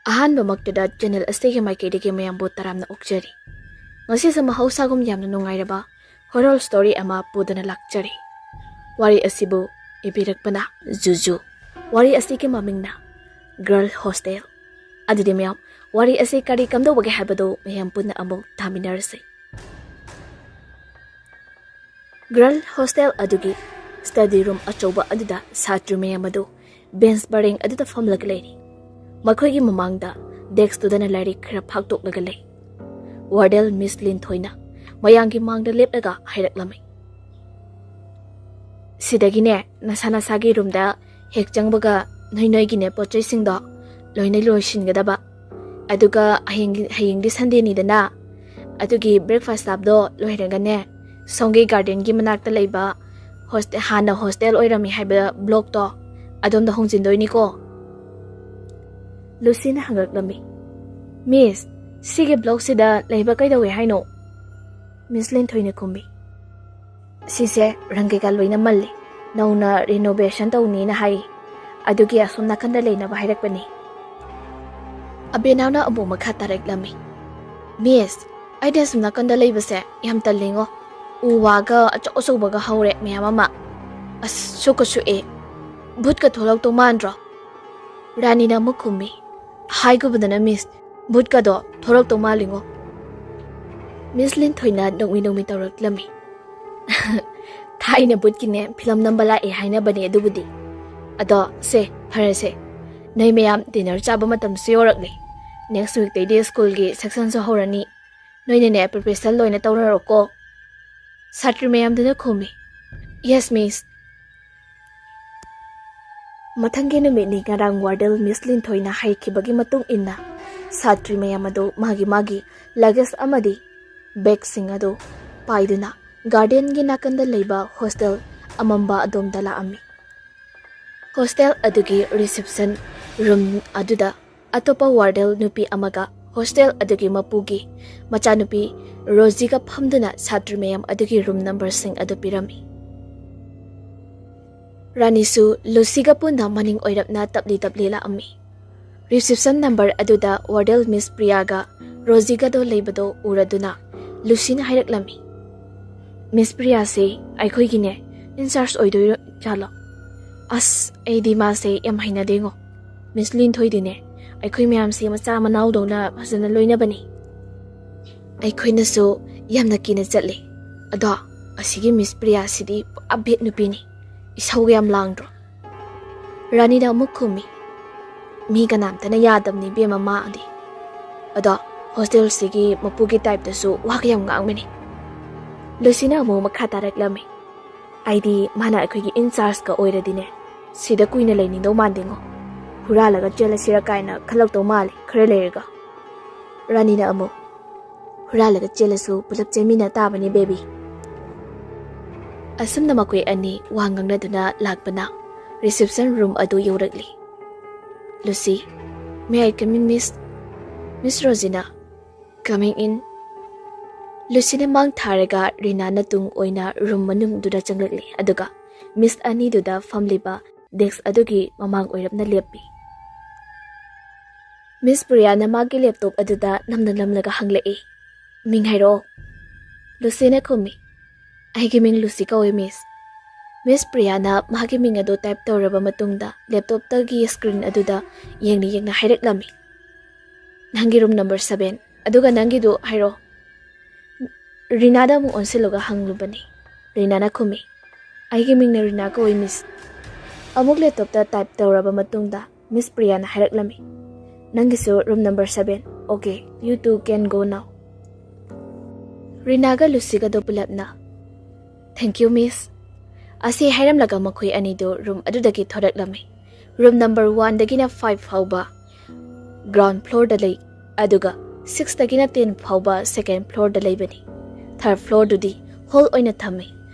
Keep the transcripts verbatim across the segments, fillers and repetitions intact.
ꯑꯍꯥꯟꯕꯃꯛꯇꯗ channel ꯑꯁꯤꯒꯤ ꯃꯥꯏꯀꯩꯗꯒꯤ ꯃꯌꯥꯝꯕꯨ ꯇꯔꯥꯝꯅ ꯑꯣꯛꯆꯔꯤ꯫ ꯉꯁꯤꯁꯨ ꯃꯍꯧꯁꯥꯒꯨꯝ ꯌꯥꯝꯅ ꯅꯨꯡꯉꯥꯏꯔꯕ horror story ꯑꯃ ꯄꯨꯗꯨꯅ ꯂꯥꯛꯆꯔꯤ꯫ ꯋꯥꯔꯤ ꯑꯁꯤꯕꯨ ꯏꯕꯤꯔꯛꯄꯅ ꯖꯨꯖꯨ꯫ ꯋꯥꯔꯤ ꯑꯁꯤꯒꯤ ꯃꯃꯤꯡꯅ Girl Hostel꯫ ꯑꯗꯨꯗꯤ ꯃꯌꯥꯝ, ꯋꯥꯔꯤ ꯑꯁꯤ ꯀꯔꯤ ꯀꯝꯗꯧꯕꯒꯦ ꯍꯥꯏꯕꯗꯨ ꯃꯌꯥꯝ ꯄꯨꯟꯅ ꯑꯃꯨꯛ ꯇꯥꯃꯤꯟꯅꯔꯁꯤ꯫ Girl Hostel ꯑꯗꯨꯒꯤ study room ꯑꯆꯧꯕ ꯑꯗꯨꯗ ꯁꯥꯇ꯭ꯔꯤ ꯃꯌꯥꯝ ꯑꯗꯨ bench ꯄꯔꯦꯡ ꯑꯗꯨꯗ ꯐꯝꯂꯒ ꯂꯩꯔꯤ꯫ ꯃꯈꯣꯏꯒꯤ ꯃꯃꯥꯡꯗ deskꯇꯨꯗꯅ ꯂꯥꯏꯔꯤꯛ ꯈꯔ ꯐꯥꯛꯇꯣꯛꯂꯒ ꯂꯩ꯫ Warden Miss ꯂꯤꯟꯊꯣꯏꯅ ꯃꯌꯥꯝꯒꯤ ꯃꯥꯡꯗ ꯂꯦꯞꯂꯒ ꯍꯥꯏꯔꯛꯂꯝꯃꯤ, "ꯁꯤꯗꯒꯤꯅꯦ, ꯅꯁꯥ ꯅꯁꯥꯒꯤ roomꯗ ꯍꯦꯛ ꯆꯪꯕꯒ ꯅꯣꯏ ꯅꯣꯏꯒꯤꯅꯦ ꯄꯣꯠ ꯆꯩꯁꯤꯡꯗꯣ ꯂꯣꯏꯅ ꯂꯣꯏꯁꯤꯟꯒꯗꯕ꯫ ꯑꯗꯨꯒ ꯍꯌꯦꯡꯒꯤ-, ꯍꯌꯦꯡꯗꯤ Sundayꯅꯤꯗꯅ, ꯑꯗꯨꯒꯤ breakfast ꯆꯥꯕꯗꯣ ꯂꯣꯏꯔꯒꯅꯦ, ꯁꯣꯝꯒꯤ gardenꯒꯤ ꯃꯅꯥꯛꯇ ꯂꯩꯕ hostel, ꯍꯥꯟꯅ hostel ꯑꯣꯏꯔꯝꯃꯤ ꯍꯥꯏꯕ blockꯇꯣ, ꯑꯗꯣꯝꯗ ꯍꯣꯡꯖꯤꯟꯗꯣꯏꯅꯤꯀꯣ?" ꯂꯨꯁꯤꯅ ꯍꯪꯂꯛꯂꯝꯃꯤ, "Miss, ꯁꯤꯒꯤ blockꯁꯤꯗ ꯂꯩꯕ ꯀꯩꯗꯧꯋꯦ ꯍꯥꯏꯅꯣ?" Miss ꯂꯤꯟꯊꯣꯏꯅ ꯈꯨꯝꯃꯤ, "ꯁꯤꯁꯦ ꯔꯪ ꯀꯩꯀꯥ ꯂꯣꯏꯅ ꯃꯜꯂꯤ, ꯅꯧꯅ renovation ꯇꯧꯅꯤꯅ ꯍꯥꯏ, ꯑꯗꯨꯒꯤ ꯑꯁꯣꯝ ꯅꯥꯀꯟꯗ ꯂꯩꯅꯕ ꯍꯥꯏꯔꯛꯄꯅꯤ꯫" ꯑꯕꯦꯅꯥꯎꯅ ꯑꯃꯨꯛ ꯃꯈꯥ ꯇꯥꯔꯛꯂꯝꯃꯤ, "Miss, ꯑꯩꯗꯤ ꯑꯁꯣꯝ ꯅꯥꯀꯟꯗ ꯂꯩꯕꯁꯦ ꯌꯥꯝ ꯇꯜꯂꯤꯉꯣ꯫ ꯎ ꯋꯥꯒ ꯑꯆꯧ ꯑꯆꯧꯕꯒ ꯍꯧꯔꯦ ꯃꯌꯥꯝ ꯑꯃ꯫ ꯑꯁ, ꯁꯨꯛꯀ ꯁꯨꯛꯑꯦ꯫ ꯚꯨꯠꯀ ꯊꯣꯛꯂꯛꯇꯧ ꯃꯥꯟꯗ꯭ꯔꯣ?" ꯔꯥꯅꯤꯅ ꯑꯃꯨꯛ ꯈꯨꯝꯃꯤ, "ꯍꯥꯏꯒꯨꯕꯗꯅ Miss, ꯚꯨꯠꯀꯗꯣ ꯊꯣꯛꯂꯛꯇꯧ ꯃꯥꯜꯂꯤꯉꯣ꯫" Miss ꯂꯤꯟꯊꯣꯏꯅ ꯅꯣꯛꯃꯤ ꯅꯣꯛꯃꯤ ꯇꯧꯔꯛꯂꯝꯃꯤ, "ꯊꯥꯏꯅ ꯚꯨꯠꯀꯤꯅꯦ film ꯅꯝꯕ ꯂꯥꯛꯑꯦ ꯍꯥꯏꯅꯕꯅꯦ ꯑꯗꯨꯕꯨꯗꯤ꯫ ꯑꯗꯣ ꯁꯦ, ꯐꯔꯦꯁꯦ, ꯅꯣꯏ ꯃꯌꯥꯝ dinner ꯆꯥꯕ ꯃꯇꯝꯁꯨ ꯌꯧꯔꯛꯂꯦ꯫ Next weekꯇꯩꯗꯤ schoolꯒꯤ sectionꯁꯨ ꯍꯧꯔꯅꯤ꯫ ꯅꯣꯏꯅꯅꯦ preparation ꯂꯣꯏꯅ ꯇꯧꯔꯔꯣꯀꯣ꯫" ꯁꯥꯇ꯭ꯔꯤ ꯃꯌꯥꯝꯗꯨꯅ ꯈꯨꯝꯃꯤ, "Yes, Miss꯫" ꯃꯊꯪꯒꯤ ꯅꯨꯃꯤꯠꯅꯤ ꯉꯔꯥꯡ Warden Miss ꯂꯤꯟꯊꯣꯏꯅ ꯍꯥꯏꯈꯤꯕꯒꯤ ꯃꯇꯨꯡ ꯏꯟꯅ ꯁꯥꯇ꯭ꯔꯤ ꯃꯌꯥꯝ ꯑꯗꯨ ꯃꯥꯒꯤ ꯃꯥꯒꯤ luggage ꯑꯃꯗꯤ bagꯁꯤꯡ ꯑꯗꯨ ꯄꯥꯏꯗꯨꯅ gardenꯒꯤ ꯅꯥꯀꯟꯗ ꯂꯩꯕ hostel ꯑꯃꯝꯕ ꯑꯗꯣꯝꯗ ꯂꯥꯛꯑꯝꯃꯤ꯫ Hostel ꯑꯗꯨꯒꯤ reception room ꯑꯗꯨꯗ ꯑꯇꯣꯞꯄ warden ꯅꯨꯄꯤ ꯑꯃꯒ hostel ꯑꯗꯨꯒꯤ ꯃꯄꯨꯒꯤ ꯃꯆꯥꯅꯨꯄꯤ ꯔꯣꯖꯤꯒ ꯐꯝꯗꯨꯅ ꯁꯥꯇ꯭ꯔꯤ ꯃꯌꯥꯝ ꯑꯗꯨꯒꯤ room numberꯁꯤꯡ ꯑꯗꯨ ꯄꯤꯔꯝꯃꯤ꯫ ꯔꯥꯅꯤꯁꯨ ꯂꯨꯁꯤꯒ ꯄꯨꯟꯅ ꯃꯅꯤꯡ ꯑꯣꯏꯔꯞꯅ ꯇꯞꯂꯤ ꯇꯞꯂꯤ ꯂꯥꯛꯑꯝꯃꯤ꯫ Reception number ꯑꯗꯨꯗ warden Miss ꯄ꯭ꯔꯤꯌꯥꯒ ꯔꯣꯖꯤꯒꯗꯣ ꯂꯩꯕꯗꯣ ꯎꯔꯗꯨꯅ ꯂꯨꯁꯤꯅ ꯍꯥꯏꯔꯛꯂꯝꯃꯤ, "Miss ꯄ꯭ꯔꯤꯌꯥꯁꯦ ꯑꯩꯈꯣꯏꯒꯤꯅꯦ in-charge ꯑꯣꯏꯗꯣꯏꯔꯣ ꯖꯥꯠꯂꯣ? ꯑꯁ, ꯑꯩꯗꯤ ꯃꯥꯁꯦ ꯌꯥꯝ ꯍꯩꯅꯗꯦꯉꯣ꯫ Miss ꯂꯤꯟꯊꯣꯏꯗꯤꯅꯦ ꯑꯩꯈꯣꯏ ꯃꯌꯥꯝꯁꯦ ꯃꯆꯥ ꯃꯅꯥꯎꯗꯧꯅ ꯐꯖꯅ ꯂꯣꯏꯅꯕꯅꯤ꯫ ꯑꯩꯈꯣꯏꯅꯁꯨ ꯌꯥꯝꯅ ꯀꯤꯅ ꯆꯠꯂꯦ꯫ ꯑꯗꯣ ꯑꯁꯤꯒꯤ Miss ꯄ꯭ꯔꯤꯌꯥꯁꯤꯗꯤ ꯄꯨꯔꯥ bad ꯅꯨꯄꯤꯅꯤ꯫ ꯏꯁꯧꯒ ꯌꯥꯝ ꯂꯥꯡꯗ꯭ꯔꯣ?" ꯔꯥꯅꯤꯅ ꯑꯃꯨꯛ ꯈꯨꯝꯃꯤ, "ꯃꯤ ꯀꯅꯥꯝꯇꯅ ꯌꯥꯗꯕꯅꯤ ꯏꯕꯦꯝꯃ ꯃꯥꯗꯤ꯫ ꯑꯗꯣ hostelꯁꯤꯒꯤ ꯃꯄꯨꯒꯤ typeꯇꯁꯨ ꯋꯥꯒ ꯌꯥꯝ ꯉꯥꯡꯕꯅꯤ꯫" ꯂꯨꯁꯤꯅ ꯑꯃꯨꯛ ꯃꯈꯥ ꯇꯥꯔꯛꯂꯝꯃꯤ, "ꯑꯩꯗꯤ ꯃꯥꯅ ꯑꯩꯈꯣꯏꯒꯤ in-chargeꯀ ꯑꯣꯏꯔꯗꯤꯅꯦ, ꯁꯤꯗ ꯀꯨꯏꯅ ꯂꯩꯅꯤꯡꯗꯧ ꯃꯥꯟꯗꯦꯉꯣ꯫ ꯍꯨꯔꯥꯜꯂꯒ ꯆꯦꯜꯂꯁꯤꯔ ꯀꯥꯏꯅ ꯈꯜꯂꯛꯇꯧ ꯃꯥꯜꯂꯦ ꯈꯔ ꯂꯩꯔꯒ꯫" ꯔꯥꯅꯤꯅ ꯑꯃꯨꯛ, "ꯍꯨꯔꯥꯜꯂꯒ ꯆꯦꯜꯂꯁꯨ ꯄꯨꯂꯞ ꯆꯦꯟꯃꯤꯟꯅ ꯇꯥꯕꯅꯤ baby꯫" ꯑꯁꯨꯝꯅ ꯃꯈꯣꯏ ꯑꯅꯤ ꯋꯥ ꯉꯥꯡꯅꯗꯨꯅ ꯂꯥꯛꯄꯅ reception room ꯑꯗꯨ ꯌꯧꯔꯛꯂꯤ꯫ "Lucy, may I come in, Miss?" "Miss ꯔꯣꯖꯤꯅ, coming in꯫" ꯂꯨꯁꯤꯅ ꯃꯥꯡ ꯊꯥꯔꯒ ꯔꯤꯅꯥꯅ ꯇꯨꯡ ꯑꯣꯏꯅ room ꯃꯅꯨꯡꯗꯨꯗ ꯆꯪꯂꯛꯂꯤ, ꯑꯗꯨꯒ Miss ꯑꯅꯤꯗꯨꯗ ꯐꯝꯂꯤꯕ desk ꯑꯗꯨꯒꯤ ꯃꯃꯥꯡ ꯑꯣꯏꯔꯞꯅ ꯂꯦꯞꯄꯤ꯫ Miss ꯄ꯭ꯔꯤꯌꯥꯅ ꯃꯥꯒꯤ laptop ꯑꯗꯨꯗ ꯅꯝꯅ ꯅꯝꯂꯒ ꯍꯪꯂꯛꯏ, "ꯃꯤꯡ ꯍꯥꯏꯔꯛꯑꯣ꯫" ꯂꯨꯁꯤꯅ ꯈꯨꯝꯃꯤ, "ꯑꯩꯒꯤ ꯃꯤꯡ ꯂꯨꯁꯤ ꯀꯧꯏ, Miss꯫" Miss ꯄ꯭ꯔꯤꯌꯥꯅ ꯃꯥꯒꯤ ꯃꯤꯡ ꯑꯗꯨ type ꯇꯧꯔꯕ ꯃꯇꯨꯡꯗ laptopꯇꯒꯤ screen ꯑꯗꯨꯗ ꯌꯦꯡꯅ ꯌꯦꯡꯅ ꯍꯥꯏꯔꯛꯂꯝꯃꯤ, "ꯅꯪꯒꯤ room number seven, ꯑꯗꯨꯒ ꯅꯪꯒꯤꯗꯨ ꯍꯥꯏꯔꯛꯑꯣ꯫" ꯔꯤꯅꯥꯗ ꯑꯃꯨꯛ ꯑꯣꯟꯁꯤꯜꯂꯒ ꯍꯪꯂꯨꯕꯅꯤ꯫ ꯔꯤꯅꯥꯅ ꯈꯨꯝꯃꯤ, "ꯑꯩꯒꯤ ꯃꯤꯡꯅ ꯔꯤꯅꯥ ꯀꯧꯏ, Miss꯫" ꯑꯃꯨꯛ laptopꯇ type ꯇꯧꯔꯕ ꯃꯇꯨꯡꯗ Miss ꯄ꯭ꯔꯤꯌꯥꯅ ꯍꯥꯏꯔꯛꯂꯝꯃꯤ, "ꯅꯪꯒꯤꯁꯨ room number seven꯫ Okay, you two can go now." ꯔꯤꯅꯥꯒ ꯂꯨꯁꯤꯒꯗꯣ ꯄꯨꯂꯞꯅ, "Thank you, Miss꯫" ꯑꯁꯤ ꯍꯥꯏꯔꯝꯂꯒ ꯃꯈꯣꯏ ꯑꯅꯤꯗꯨ room ꯑꯗꯨꯗꯒꯤ ꯊꯣꯔꯛꯂꯝꯃꯤ꯫ Room number oneꯗꯒꯤꯅ five ꯐꯥꯎꯕ ground floorꯗ ꯂꯩ, ꯑꯗꯨꯒ sixꯇꯒꯤꯅ ten ꯐꯥꯎꯕ second floorꯗ ꯂꯩꯕꯅꯤ꯫ Third floorꯗꯨꯗꯤ hall ꯑꯣꯏꯅ ꯊꯝꯃꯤ꯫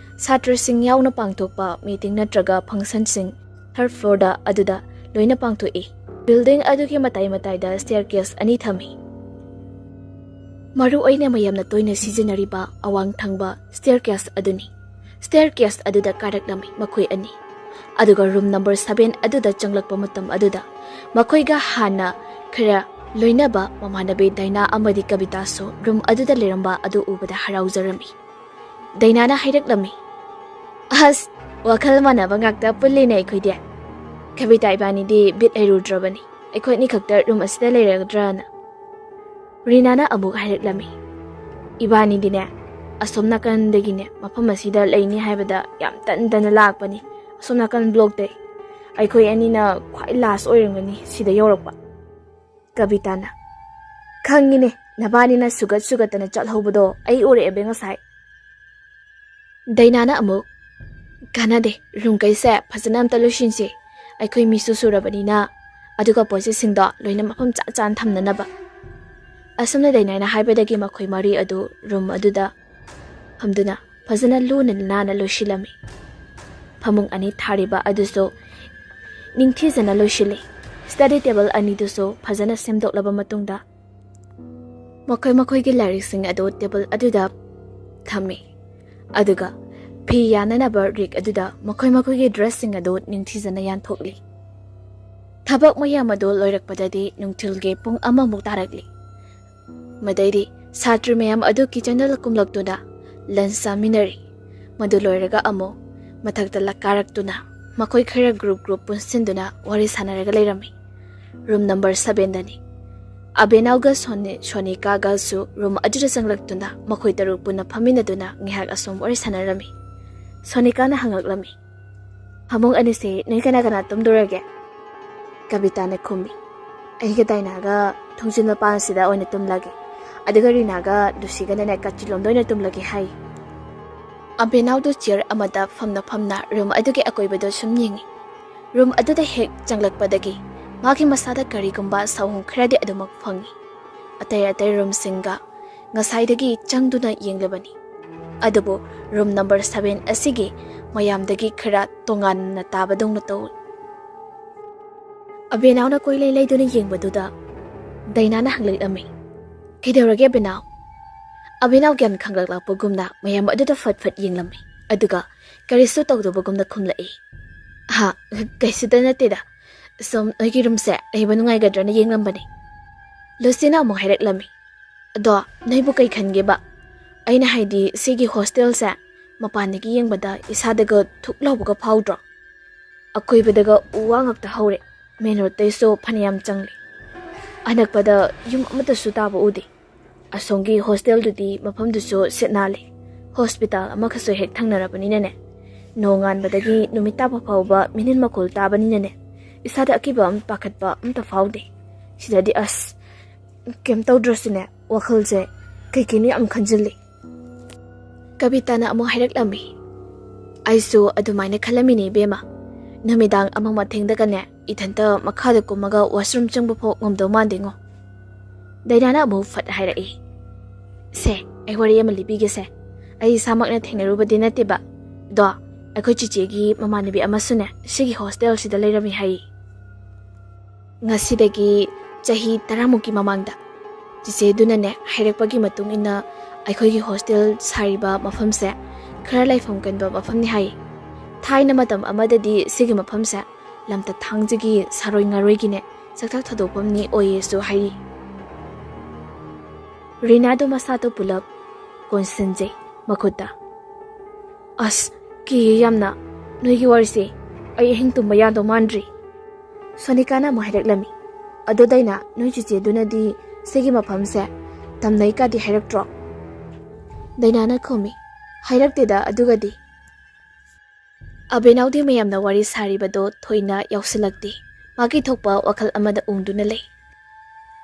ꯁꯥꯇ꯭ꯔꯁꯤꯡ ꯌꯥꯎꯅ ꯄꯥꯡꯊꯣꯛꯄ meeting ꯅꯠꯇ꯭ꯔꯒ functionꯁꯤꯡ third floorꯗ ꯑꯗꯨꯗ ꯂꯣꯏꯅ ꯄꯥꯡꯊꯣꯛꯏ꯫ Building ꯑꯗꯨꯒꯤ ꯃꯇꯥꯏ ꯃꯇꯥꯏꯗ staircase ꯑꯅꯤ ꯊꯝꯃꯤ꯫ ꯃꯔꯨ ꯑꯣꯏꯅ ꯃꯌꯥꯝꯅ ꯇꯣꯏꯅ ꯁꯤꯖꯤꯟꯅꯔꯤꯕ ꯑꯋꯥꯡ ꯊꯪꯕ staircase ꯑꯗꯨꯅꯤ꯫ Staircase ꯑꯗꯨꯗ ꯀꯥꯔꯛꯂꯝꯃꯤ ꯃꯈꯣꯏ ꯑꯅꯤ꯫ ꯑꯗꯨꯒ room number seven ꯑꯗꯨꯗ ꯆꯪꯂꯛꯄ ꯃꯇꯝ ꯑꯗꯨꯗ ꯃꯈꯣꯏꯒ ꯍꯥꯟꯅ ꯈꯔ ꯂꯣꯏꯅꯕ ꯃꯃꯥꯟꯅꯕꯤ ꯗꯥꯏꯅꯥ ꯑꯃꯗꯤ ꯀꯕꯤꯇꯥꯁꯨ ꯔꯨꯝ ꯑꯗꯨꯗ ꯂꯩꯔꯝꯕ ꯑꯗꯨ ꯎꯕꯗ ꯍꯔꯥꯎꯖꯔꯝꯃꯤ꯫ ꯗꯥꯏꯅꯥꯅ ꯍꯥꯏꯔꯛꯂꯝꯃꯤ, "ꯑꯁ, ꯋꯥꯈꯜ ꯃꯥꯟꯅꯕ ꯉꯥꯛꯇ ꯄꯨꯜꯂꯤꯅꯦ ꯑꯩꯈꯣꯏꯗꯤ꯫ ꯀꯕꯤꯇꯥ ꯏꯕꯥꯅꯤꯗꯤ ꯕꯤꯠ ꯂꯩꯔꯨꯗ꯭ꯔꯕꯅꯤ, ꯑꯩꯈꯣꯏ ꯑꯅꯤ ꯈꯛꯇ ꯔꯨꯝ ꯑꯁꯤꯗ ꯂꯩꯔꯒꯗ꯭ꯔꯅ?" ꯔꯤꯅꯥꯅ ꯑꯃꯨꯛ ꯍꯥꯏꯔꯛꯂꯝꯃꯤ, "ꯏꯕꯥꯅꯤꯗꯤꯅꯦ, ꯑꯁꯣꯝ ꯅꯥꯀꯟꯗꯒꯤꯅꯦ, ꯃꯐꯝ ꯑꯁꯤꯗ ꯂꯩꯅꯤ ꯍꯥꯏꯕꯗ ꯌꯥꯝ ꯇꯟꯗꯅ ꯂꯥꯛꯄꯅꯤ, ꯑꯁꯣꯝ ꯅꯥꯀꯟ ꯕ꯭ꯂꯣꯛꯇꯩ꯫ ꯑꯩꯈꯣꯏ ꯑꯅꯤꯅ ꯈ꯭ꯋꯥꯏ ꯂꯥꯁ ꯑꯣꯏꯔꯝꯒꯅꯤ ꯁꯤꯗ ꯌꯧꯔꯛꯄ꯫" ꯀꯕꯤꯇꯥꯅ, "ꯈꯪꯉꯤꯅꯦ, ꯅꯕꯥꯅꯤꯅ ꯁꯨꯒꯠ ꯁꯨꯒꯠꯇꯅ ꯆꯠꯍꯧꯕꯗꯣ ꯑꯩ ꯎꯔꯛꯑꯦꯕꯦ ꯉꯁꯥꯏ꯫" ꯗꯥꯏꯅꯥꯅ ꯑꯃꯨꯛ, "ꯀꯥꯟꯅꯗꯦ, ꯔꯨꯝꯈꯩꯁꯦ ꯐꯖꯅ ꯑꯝꯇ ꯂꯣꯏꯁꯤꯟꯁꯤ, ꯑꯩꯈꯣꯏ ꯃꯤꯁꯨ ꯁꯨꯔꯕꯅꯤꯅ, ꯑꯗꯨꯒ ꯄꯣꯠ ꯆꯩꯁꯤꯡꯗꯣ ꯂꯣꯏꯅ ꯃꯐꯝ ꯆꯥ ꯆꯥꯅ ꯊꯝꯅꯅꯕ꯫" ꯑꯁꯨꯝꯅ ꯗꯥꯏꯅꯥꯅ ꯍꯥꯏꯕꯗꯒꯤ ꯃꯈꯣꯏ ꯃꯔꯤ ꯑꯗꯨ ꯔꯨꯝ ꯑꯗꯨꯗ ꯐꯝꯗꯨꯅ ꯐꯖꯅ ꯂꯨꯅ ꯅꯥꯟꯅ ꯂꯣꯏꯁꯤꯜꯂꯝꯃꯤ꯫ ꯐꯃꯨꯡ ꯑꯅꯤ ꯊꯥꯔꯤꯕ ꯑꯗꯨꯁꯨ ꯅꯤꯡꯊꯤꯖꯅ ꯂꯣꯏꯁꯤꯜꯂꯤ꯫ ꯁ꯭ꯇꯗꯤ ꯇꯦꯕꯜ ꯑꯅꯤꯗꯨꯁꯨ ꯐꯖꯅ ꯁꯦꯝꯗꯣꯛꯂꯕ ꯃꯇꯨꯡꯗ ꯃꯈꯣꯏ ꯃꯈꯣꯏꯒꯤ ꯂꯥꯏꯔꯤꯛꯁꯤꯡ ꯑꯗꯨ ꯇꯦꯕꯜ ꯑꯗꯨꯗ ꯊꯝꯃꯤ꯫ ꯑꯗꯨꯒ ꯐꯤ ꯌꯥꯟꯅꯅꯕ ꯔꯦꯛ ꯑꯗꯨꯗ ꯃꯈꯣꯏ ꯃꯈꯣꯏꯒꯤ ꯗ꯭ꯔꯦꯁꯁꯤꯡ ꯑꯗꯨ ꯅꯤꯡꯊꯤꯖꯅ ꯌꯥꯟꯊꯣꯛꯂꯤ꯫ ꯊꯕꯛ ꯃꯌꯥꯝ ꯑꯗꯨ ꯂꯣꯏꯔꯛꯄꯗꯗꯤ ꯅꯨꯡꯊꯤꯜꯒꯤ ꯄꯨꯡ ꯑꯃꯃꯨꯛ ꯇꯥꯔꯛꯂꯤ꯫ ꯃꯗꯩꯗꯤ ꯁꯥꯇ꯭ꯔ ꯃꯌꯥꯝ ꯑꯗꯨ ꯀꯤꯆꯟꯗ ꯀꯨꯝꯂꯛꯇꯨꯅ ꯂꯟꯆ ꯆꯥꯃꯤꯟꯅꯔꯤ꯫ ꯃꯗꯨ ꯂꯣꯏꯔꯒ ꯑꯃꯨꯛ ꯃꯊꯛꯇ ꯂ-, ꯀꯥꯔꯛꯇꯨꯅ ꯃꯈꯣꯏ ꯈꯔ ꯒ꯭ꯔꯨꯞ ꯒ꯭ꯔꯨꯞ ꯄꯨꯟꯁꯤꯟꯗꯨꯅ ꯋꯥꯔꯤ ꯁꯥꯟꯅꯔꯒ ꯂꯩꯔꯝꯃꯤ꯫ ꯔꯨꯝ ꯅꯝꯕꯔ ꯁꯕꯦꯟꯗꯅꯤ꯫ ꯑꯕꯦꯅꯥꯎꯒ ꯁꯣꯅꯤ-, ꯁꯣꯅꯤꯀꯥꯒꯁꯨ ꯔꯨꯝ ꯑꯗꯨꯗ ꯆꯪꯂꯛꯇꯨꯅ ꯃꯈꯣꯏ ꯇꯔꯨꯛ ꯄꯨꯟꯅ ꯐꯝꯃꯤꯟꯅꯗꯨꯅ ꯉꯥꯏꯍꯥꯛ ꯑꯁꯨꯝ ꯋꯥꯔꯤ ꯁꯥꯟꯅꯔꯝꯃꯤ꯫ ꯁꯣꯅꯤꯀꯥꯅ ꯍꯪꯂꯛꯂꯝꯃꯤ, "ꯐꯃꯨꯡ ꯑꯅꯤꯁꯦ ꯅꯣꯏ ꯀꯅꯥ ꯀꯅꯥ ꯇꯨꯝꯗꯣꯔꯒꯦ?" ꯀꯕꯤꯇꯥꯅ ꯈꯨꯝꯃꯤ, "ꯑꯩꯒ ꯗꯥꯏꯅꯥꯒ ꯊꯣꯡꯖꯤꯟ ꯃꯄꯥꯟꯁꯤꯗ ꯑꯣꯏꯅ ꯇꯨꯝꯂꯒꯦ, ꯑꯗꯨꯒ ꯔꯤꯅꯥꯒ ꯂꯨꯁꯤꯒꯅꯅꯦ ꯀꯥꯆꯤꯟꯂꯣꯝꯗ ꯑꯣꯏꯅ ꯇꯨꯝꯂꯒꯦ" ꯍꯥꯏ꯫ ꯑꯕꯦꯅꯥꯎꯗꯨ ꯆꯤꯌꯔ ꯑꯃꯗ ꯐꯝꯅ ꯐꯝꯅ ꯔꯨꯝ ꯑꯗꯨꯒꯤ ꯑꯀꯣꯏꯕꯗ ꯁꯨꯝ ꯌꯦꯡꯉꯤ꯫ ꯔꯨꯝ ꯑꯗꯨꯗ ꯍꯦꯛ ꯆꯪꯂꯛꯄꯗꯒꯤ ꯃꯥꯒꯤ ꯃꯁꯥꯗ ꯀꯔꯤꯒꯨꯝꯕ ꯁꯥꯑꯣꯡ ꯈꯔꯗꯤ ꯑꯗꯨꯃꯛ ꯐꯪꯉꯤ꯫ ꯑꯇꯩ ꯑꯇꯩ ꯔꯨꯝꯁꯤꯡꯒ ꯉꯁꯥꯏꯗꯒꯤ ꯆꯪꯗꯨꯅ ꯌꯦꯡꯂꯕꯅꯤ, ꯑꯗꯨꯕꯨ ꯔꯨꯝ ꯅꯝꯕꯔ ꯁꯕꯦꯟ ꯑꯁꯤꯒꯤ ꯃꯌꯥꯝꯗꯒꯤ ꯈꯔ ꯇꯣꯉꯥꯟꯅ ꯇꯥꯕꯗꯧꯅ ꯇꯧꯏ꯫ ꯑꯕꯦꯅꯥꯎꯅ ꯀꯣꯏꯂꯩ ꯂꯩꯗꯨꯅ ꯌꯦꯡꯕꯗꯨꯗ ꯗꯥꯏꯅꯥꯅ ꯍꯪꯂꯛꯂꯝꯃꯤ, "ꯀꯩꯗꯧꯔꯒꯦ ꯑꯕꯦꯅꯥꯎ?" ꯑꯕꯦꯅꯥꯎ ꯒ꯭ꯌꯥꯟ ꯈꯪꯂꯛꯂꯛꯄꯒꯨꯝꯅ ꯃꯌꯥꯝ ꯑꯗꯨꯗ ꯐꯠ ꯐꯠ ꯌꯦꯡꯂꯝꯃꯤ, ꯑꯗꯨꯒ ꯀꯔꯤꯁꯨ ꯇꯧꯗꯕꯒꯨꯝꯅ ꯈꯨꯝꯂꯛꯏ, "ꯍꯥ, ꯀꯩꯁꯨꯇ ꯅꯠꯇꯦꯗ, ꯁꯨꯝ ꯅꯣꯏꯒꯤ ꯔꯨꯝꯁꯦ ꯂꯩꯕ ꯅꯨꯡꯉꯥꯏꯒꯗ꯭ꯔꯅ ꯌꯦꯡꯂꯝꯕꯅꯤ꯫ ꯂꯨꯁꯤꯅ ꯑꯃꯨꯛ ꯍꯥꯏꯔꯛꯂꯝꯃꯤ, "ꯑꯗꯣ ꯅꯣꯏꯕꯨ ꯀꯩ ꯈꯟꯒꯦꯕ? ꯑꯩꯅ ꯍꯥꯏꯗꯤ, ꯁꯤꯒꯤ ꯍꯣꯁꯇꯦꯜꯁꯦ ꯃꯄꯥꯟꯗꯒꯤ ꯌꯦꯡꯕꯗ ꯏꯁꯥꯗꯒ ꯊꯨꯛ ꯂꯥꯎꯕꯒ ꯐꯥꯎꯗ꯭ꯔꯣ? ꯑꯀꯣꯏꯕꯗꯒ ꯎ ꯋꯥ ꯉꯥꯛꯇ ꯍꯧꯔꯦ, ꯃꯦꯟ ꯔꯣꯗꯇꯩꯁꯨ ꯐꯅꯌꯥꯝ ꯆꯪꯂꯦ꯫ ꯑꯅꯛꯄꯗ ꯌꯨꯝ ꯑꯃꯠꯇꯁꯨ ꯇꯥꯕ ꯎꯗꯦ꯫ ꯑꯁꯣꯝꯒꯤ ꯍꯣꯁꯇꯦꯜꯗꯨꯗꯤ ꯃꯐꯝꯗꯨꯁꯨ ꯁꯤꯠ ꯅꯥꯜꯂꯦ, ꯍꯣꯁꯄꯤꯇꯥꯜ ꯑꯃꯈꯛꯁꯨ ꯍꯦꯛ ꯊꯪꯅꯔꯕꯅꯤꯅꯅꯦ꯫ ꯅꯣꯡꯉꯥꯟꯕꯗꯒꯤ ꯅꯨꯃꯤꯠ ꯇꯥꯕ ꯐꯥꯎꯕ ꯃꯤꯅꯤꯜ ꯃꯈꯣꯜ ꯇꯥꯕꯅꯤꯅꯅꯦ, ꯏꯁꯥꯗ ꯑꯀꯤꯕ ꯑꯃ, ꯄꯥꯈꯠꯄ ꯑꯝꯇ ꯐꯥꯎꯗꯦ꯫ ꯁꯤꯗꯗꯤ ꯑꯁ, ꯀꯩꯝ ꯇꯧꯗ꯭ꯔꯁꯨꯅꯦ, ꯋꯥꯈꯜꯁꯦ ꯀꯩꯀꯩꯅꯣ ꯌꯥꯝ ꯈꯟꯖꯤꯜꯂꯤ꯫" ꯀꯕꯤꯇꯥꯅ ꯑꯃꯨꯛ ꯍꯥꯏꯔꯛꯂꯝꯃꯤ, "ꯑꯩꯁꯨ ꯑꯗꯨꯃꯥꯏꯅ ꯈꯜꯂꯝꯃꯤꯅꯦ ꯏꯕꯦꯝꯃ꯫ ꯅꯨꯃꯤꯗꯥꯡ ꯑꯃ ꯃꯊꯦꯡꯗꯒꯅꯦ, ꯏꯊꯟꯇ ꯃꯈꯥꯗ ꯀꯨꯝꯃꯒ ꯋꯥꯁꯔꯨꯝ ꯆꯪꯕ ꯐꯥꯎ ꯉꯝꯗꯧ ꯃꯥꯟꯗꯦꯉꯣ꯫" ꯗꯥꯏꯅꯥꯅ ꯑꯃꯨꯛ ꯐꯠ ꯍꯥꯏꯔꯛꯏ, "ꯁꯦ, ꯑꯩ ꯋꯥꯔꯤ ꯑꯃ ꯂꯤꯕꯤꯒꯦꯁꯦ꯫ ꯑꯩ ꯏꯁꯥꯃꯛꯅ ꯊꯦꯡꯅꯔꯨꯕꯗꯤ ꯅꯠꯇꯦꯕ, ꯑꯗꯣ ꯑꯩꯈꯣꯏ ꯆꯤꯆꯦꯒꯤ ꯃꯃꯥꯟꯅꯕꯤ ꯑꯃꯁꯨꯅꯦ, ꯁꯤꯒꯤ ꯍꯣꯁꯇꯦꯜꯁꯤꯗ ꯂꯩꯔꯝꯃꯤ ꯍꯥꯏꯌꯦ꯫ ꯉꯁꯤꯗꯒꯤ ꯆꯍꯤ ꯇꯔꯥꯃꯨꯛꯀꯤ ꯃꯃꯥꯡꯗ ꯆꯤꯆꯦꯗꯨꯅꯅꯦ ꯍꯥꯏꯔꯛꯄꯒꯤ ꯃꯇꯨꯡ ꯏꯟꯅ, ꯑꯩꯈꯣꯏꯒꯤ ꯍꯣꯁꯇꯦꯜ ꯁꯥꯔꯤꯕ ꯃꯐꯝꯁꯦ ꯈꯔ ꯂꯩꯐꯝ ꯀꯟꯕ ꯃꯐꯝꯅꯤ ꯍꯥꯏꯌꯦ꯫ ꯊꯥꯏꯅ ꯃꯇꯝ ꯑꯃꯗꯗꯤ ꯁꯤꯒꯤ ꯃꯐꯝꯁꯦ ꯂꯝꯇ ꯊꯥꯡꯖꯒꯤ ꯁꯥꯔꯣꯏ ꯉꯥꯔꯣꯏꯒꯤꯅꯦ ꯆꯥꯛꯆꯥ ꯊꯧꯗꯣꯛꯐꯝꯅꯤ ꯑꯣꯏꯌꯦꯁꯨ ꯍꯥꯏꯔꯤ꯫" ꯔꯤꯅꯥꯗꯣ ꯃꯁꯥꯗꯣ ꯄꯨꯂꯞ ꯀꯣꯟꯁꯤꯟꯖꯩ ꯃꯈꯨꯠꯇ꯫ "ꯑꯁ, ꯀꯤꯌꯦ ꯌꯥꯝꯅ꯫ ꯅꯣꯏꯒꯤ ꯋꯥꯔꯤꯁꯦ ꯑꯩ ꯑꯍꯤꯡ ꯇꯨꯝꯕ ꯌꯥꯗꯧ ꯃꯥꯟꯗ꯭ꯔꯤ꯫" ꯁꯣꯅꯤꯀꯥꯅ ꯑꯃꯨꯛ ꯍꯥꯏꯔꯛꯂꯝꯃꯤ, "ꯑꯗꯣ ꯗꯥꯏꯅꯥ, ꯅꯣꯏ ꯆꯤꯆꯦꯗꯨꯅꯗꯤ ꯁꯤꯒꯤ ꯃꯐꯝꯁꯦ ꯇꯝꯅꯩ ꯀꯥꯗꯤ ꯍꯥꯏꯔꯛꯇ꯭ꯔꯣ?" ꯗꯥꯏꯅꯥꯅ ꯈꯨꯝꯃꯤ, "ꯍꯥꯏꯔꯛꯇꯦꯗ ꯑꯗꯨꯒꯗꯤ꯫" ꯑꯕꯦꯅꯥꯎꯗꯤ ꯃꯌꯥꯝꯅ ꯋꯥꯔꯤ ꯁꯥꯔꯤꯕꯗꯣ ꯊꯣꯏꯅ ꯌꯥꯎꯁꯤꯜꯂꯛꯇꯦ꯫ ꯃꯥꯒꯤ ꯊꯣꯛꯄ ꯋꯥꯈꯜ ꯑꯃꯗ ꯎꯪꯗꯨꯅ ꯂꯩ꯫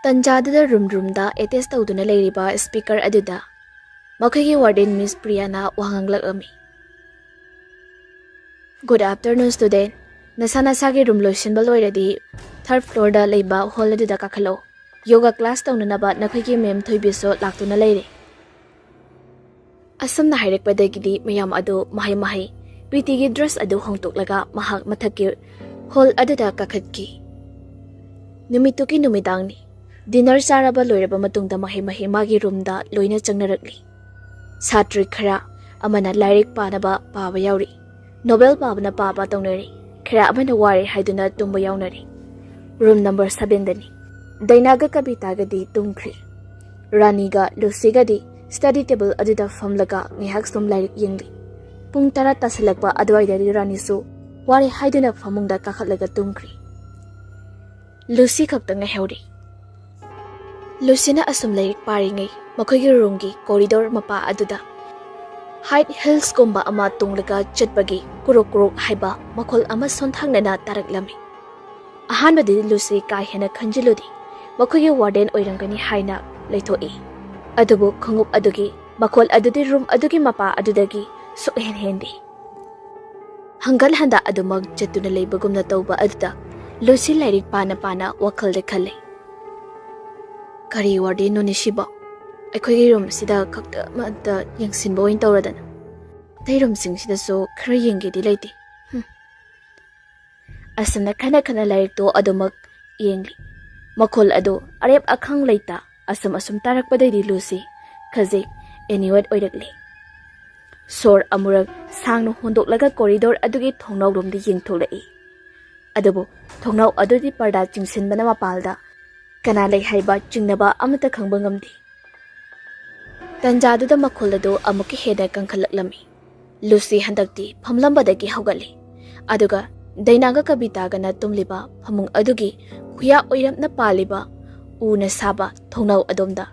ꯇꯟꯖꯥꯗꯨꯗ ꯔꯨꯝ ꯔꯨꯝꯗ ꯑꯦꯇꯦꯆ ꯇꯧꯗꯨꯅ ꯂꯩꯔꯤꯕ ꯁ꯭ꯄꯤꯀꯔ ꯑꯗꯨꯗ ꯃꯈꯣꯏꯒꯤ ꯋꯥꯔꯗꯦꯟ ꯃꯤꯁ ꯄ꯭ꯔꯤꯌꯥꯅ ꯋꯥ ꯉꯥꯡꯂꯛꯂꯝꯃꯤ꯫ "Good afternoon, student꯫ ꯅꯁꯥ ꯅꯁꯥꯒꯤ ꯔꯨꯝ ꯂꯣꯏꯁꯤꯟꯕ ꯂꯣꯏꯔꯗꯤ, ꯊꯥꯔꯗ ꯐ꯭ꯂꯣꯔꯗ ꯂꯩꯕ ꯍꯣꯜ ꯑꯗꯨꯗ ꯀꯥꯈꯠꯂꯛꯎ꯫ ꯌꯣꯒꯥ ꯀ꯭ꯂꯥꯁ ꯇꯧꯅꯅꯕ ꯅꯈꯣꯏꯒꯤ ꯃꯦꯝ ꯊꯣꯏꯕꯤꯁꯨ ꯂꯥꯛꯇꯨꯅ ꯂꯩꯔꯦ꯫" ꯑꯁꯨꯝꯅ ꯍꯥꯏꯔꯛꯄꯗꯒꯤꯗꯤ ꯃꯌꯥꯝ ꯑꯗꯨ ꯃꯍꯩ ꯃꯍꯩ ꯄ꯭ꯔꯤꯇꯤꯒꯤ ꯗ꯭ꯔꯦꯁ ꯑꯗꯨ ꯍꯣꯡꯗꯣꯛꯂꯒ ꯃꯍꯥꯛ ꯃꯊꯛꯀꯤ ꯍꯣꯜ ꯑꯗꯨꯗ ꯀꯥꯈꯠꯈꯤ꯫ ꯅꯨꯃꯤꯠꯇꯨꯒꯤ ꯅꯨꯃꯤꯗꯥꯡꯅꯤ꯫ ꯗꯤꯅꯔ ꯆꯥꯔꯕ ꯂꯣꯏꯔꯕ ꯃꯇꯨꯡꯗ ꯃꯍꯩ ꯃꯍꯩ ꯃꯥꯒꯤ ꯔꯨꯝꯗ ꯂꯣꯏꯅ ꯆꯪꯅꯔꯛꯂꯤ꯫ ꯁꯥꯇ꯭ꯔ ꯈꯔ ꯑꯃꯅ ꯂꯥꯏꯔꯤꯛ ꯄꯥꯅꯕ ꯄꯥꯕ ꯌꯥꯎꯔꯤ꯫ ꯅꯣꯕꯦꯜ ꯄꯥꯕꯅ ꯄꯥꯕ ꯇꯧꯅꯔꯤ꯫ ꯈꯔ ꯑꯃꯅ ꯋꯥꯔꯦ ꯍꯥꯏꯗꯨꯅ ꯇꯨꯝꯕ ꯌꯥꯎꯅꯔꯤ꯫ ꯔꯨꯝ ꯅꯝꯕꯔ ꯁꯚꯦꯟꯗꯅꯤ꯫ ꯗꯩꯅꯥꯒ ꯀꯕꯤꯇꯥꯒꯗꯤ ꯇꯨꯝꯈ꯭ꯔꯤ꯫ ꯔꯥꯅꯤꯒ ꯂꯨꯁꯤꯒꯗꯤ ꯁ꯭ꯇꯗꯤ ꯇꯦꯕꯜ ꯑꯗꯨꯗ ꯐꯝꯂꯒ ꯉꯥꯏꯍꯥꯛ ꯁꯨꯝ ꯂꯥꯏꯔꯤꯛ ꯌꯦꯡꯂꯤ꯫ ꯄꯨꯡ ꯇꯔꯥ ꯇꯥꯁꯤꯜꯂꯛꯄ ꯑꯗꯨꯋꯥꯏꯗꯗꯤ ꯔꯥꯅꯤꯁꯨ ꯋꯥꯔꯦ ꯍꯥꯏꯗꯨꯅ ꯐꯃꯨꯡꯗ ꯀꯥꯈꯠꯂꯒ ꯇꯨꯝꯈ꯭ꯔꯤ꯫ ꯂꯨꯁꯤ ꯈꯛꯇ ꯉꯥꯏꯍꯧꯔꯤ꯫ ꯂꯨꯁꯤꯅ ꯑꯁꯨꯝ ꯂꯥꯏꯔꯤꯛ ꯄꯥꯔꯤꯉꯩ ꯃꯈꯣꯏꯒꯤ ꯔꯨꯝꯒꯤ ꯀꯣꯔꯤꯗꯣꯔ ꯃꯄꯥ ꯑꯗꯨꯗ ꯍꯥꯏꯠ ꯍꯤꯜꯁꯀꯨꯝꯕ ꯑꯃ ꯇꯣꯡꯂꯒ ꯆꯠꯄꯒꯤ ꯀꯨꯔꯨꯛ ꯀꯨꯔꯨꯛ ꯍꯥꯏꯕ ꯃꯈꯣꯜ ꯑꯃ ꯁꯣꯟꯊꯥꯡꯅꯅ ꯇꯥꯔꯛꯂꯝꯃꯤ꯫ ꯑꯍꯥꯟꯕꯗꯤ ꯂꯨꯁꯤ ꯀꯥ ꯍꯦꯟꯅ ꯈꯟꯖꯤꯜꯂꯨꯗꯦ꯫ ꯃꯈꯣꯏꯒꯤ ꯋꯥꯔꯗꯦꯟ ꯑꯣꯏꯔꯝꯒꯅꯤ ꯍꯥꯏꯅ ꯂꯩꯊꯣꯛꯏ꯫ ꯑꯗꯨꯕꯨ ꯈꯣꯡꯎꯞ ꯑꯗꯨꯒꯤ ꯃꯈꯣꯜ ꯑꯗꯨꯗꯤ ꯔꯨꯝ ꯑꯗꯨꯒꯤ ꯃꯄꯥ ꯑꯗꯨꯗꯒꯤ ꯁꯨꯛꯍꯦꯟ ꯍꯦꯟꯗꯦ꯫ ꯍꯪꯒꯠ ꯍꯟꯗ ꯑꯗꯨꯃꯛ ꯆꯠꯇꯨꯅ ꯂꯩꯕꯒꯨꯝꯅ ꯇꯧꯕ ꯑꯗꯨꯗ ꯂꯨꯁꯤ ꯂꯥꯏꯔꯤꯛ ꯄꯥꯅ ꯄꯥꯅ ꯋꯥꯈꯜꯗ ꯈꯜꯂꯤ꯫ "ꯀꯔꯤ ꯋꯥꯔꯗꯦꯟꯅꯣꯅꯦ ꯁꯤꯕꯣ? ꯑꯩꯈꯣꯏꯒꯤ ꯔꯨꯝꯁꯤꯗ ꯈꯛꯇ ꯑꯃꯠꯇ ꯌꯦꯡꯁꯤꯟꯕ ꯑꯣꯏꯅ ꯇꯧꯔꯗꯅ꯫ ꯑꯇꯩ ꯔꯨꯝꯁꯤꯡꯁꯤꯗꯁꯨ ꯈꯔ ꯌꯦꯡꯒꯦꯗꯤ ꯂꯩꯇꯦ꯫ ꯍꯨꯝ꯫" ꯑꯁꯨꯝꯅ ꯈꯟꯅ ꯈꯟꯅ ꯂꯥꯏꯔꯤꯛꯇꯣ ꯑꯗꯨꯃꯛ ꯌꯦꯡꯂꯤ꯫ ꯃꯈꯣꯜ ꯑꯗꯨ ꯑꯔꯦꯞ ꯑꯈꯪ ꯂꯩꯇ ꯑꯁꯨꯝ ꯑꯁꯨꯝ ꯇꯥꯔꯛꯄꯗꯩꯗꯤ ꯂꯨꯁꯤ ꯈꯖꯤꯛ ꯑꯦꯅꯤꯋꯦꯠ ꯑꯣꯏꯔꯛꯂꯤ꯫ ꯁꯣꯔ ꯑꯃꯨꯔꯛ ꯁꯥꯡꯅ ꯍꯣꯟꯗꯣꯛꯂꯒ ꯀꯣꯔꯤꯗꯣꯔ ꯑꯗꯨꯒꯤ ꯊꯣꯡꯅꯥꯎꯔꯣꯝꯗ ꯌꯦꯡꯊꯣꯛꯂꯛꯏ꯫ ꯑꯗꯨꯕꯨ ꯊꯣꯡꯅꯥꯎ ꯑꯗꯨꯗꯤ ꯄꯔꯗꯥ ꯆꯤꯡꯁꯤꯟꯕꯅ ꯃꯄꯥꯜꯗ ꯀꯅꯥ ꯂꯩ ꯍꯥꯏꯕ ꯆꯤꯡꯅꯕ ꯑꯃꯠꯇ ꯈꯪꯕ ꯉꯝꯗꯦ꯫ ꯇꯟꯖꯥꯗꯨꯗ ꯃꯈꯣꯜ ꯑꯗꯨ ꯑꯃꯨꯛꯀ ꯍꯦꯟꯅ ꯀꯟꯈꯠꯂꯛꯂꯝꯃꯤ꯫ ꯂꯨꯁꯤ ꯍꯟꯗꯛꯇꯤ ꯐꯝꯂꯝꯕꯗꯒꯤ ꯍꯧꯒꯠꯂꯤ꯫ ꯑꯗꯨꯒ ꯗꯩꯅꯥꯒ ꯀꯕꯤꯇꯥꯒꯅ ꯇꯨꯝꯂꯤꯕ ꯐꯃꯨꯡ ꯑꯗꯨꯒꯤ ꯈꯨꯌꯥ ꯑꯣꯏꯔꯞꯅ ꯄꯥꯜꯂꯤꯕ ꯎꯅ ꯁꯥꯕ ꯊꯣꯡꯅꯥꯎ ꯑꯗꯣꯝꯗ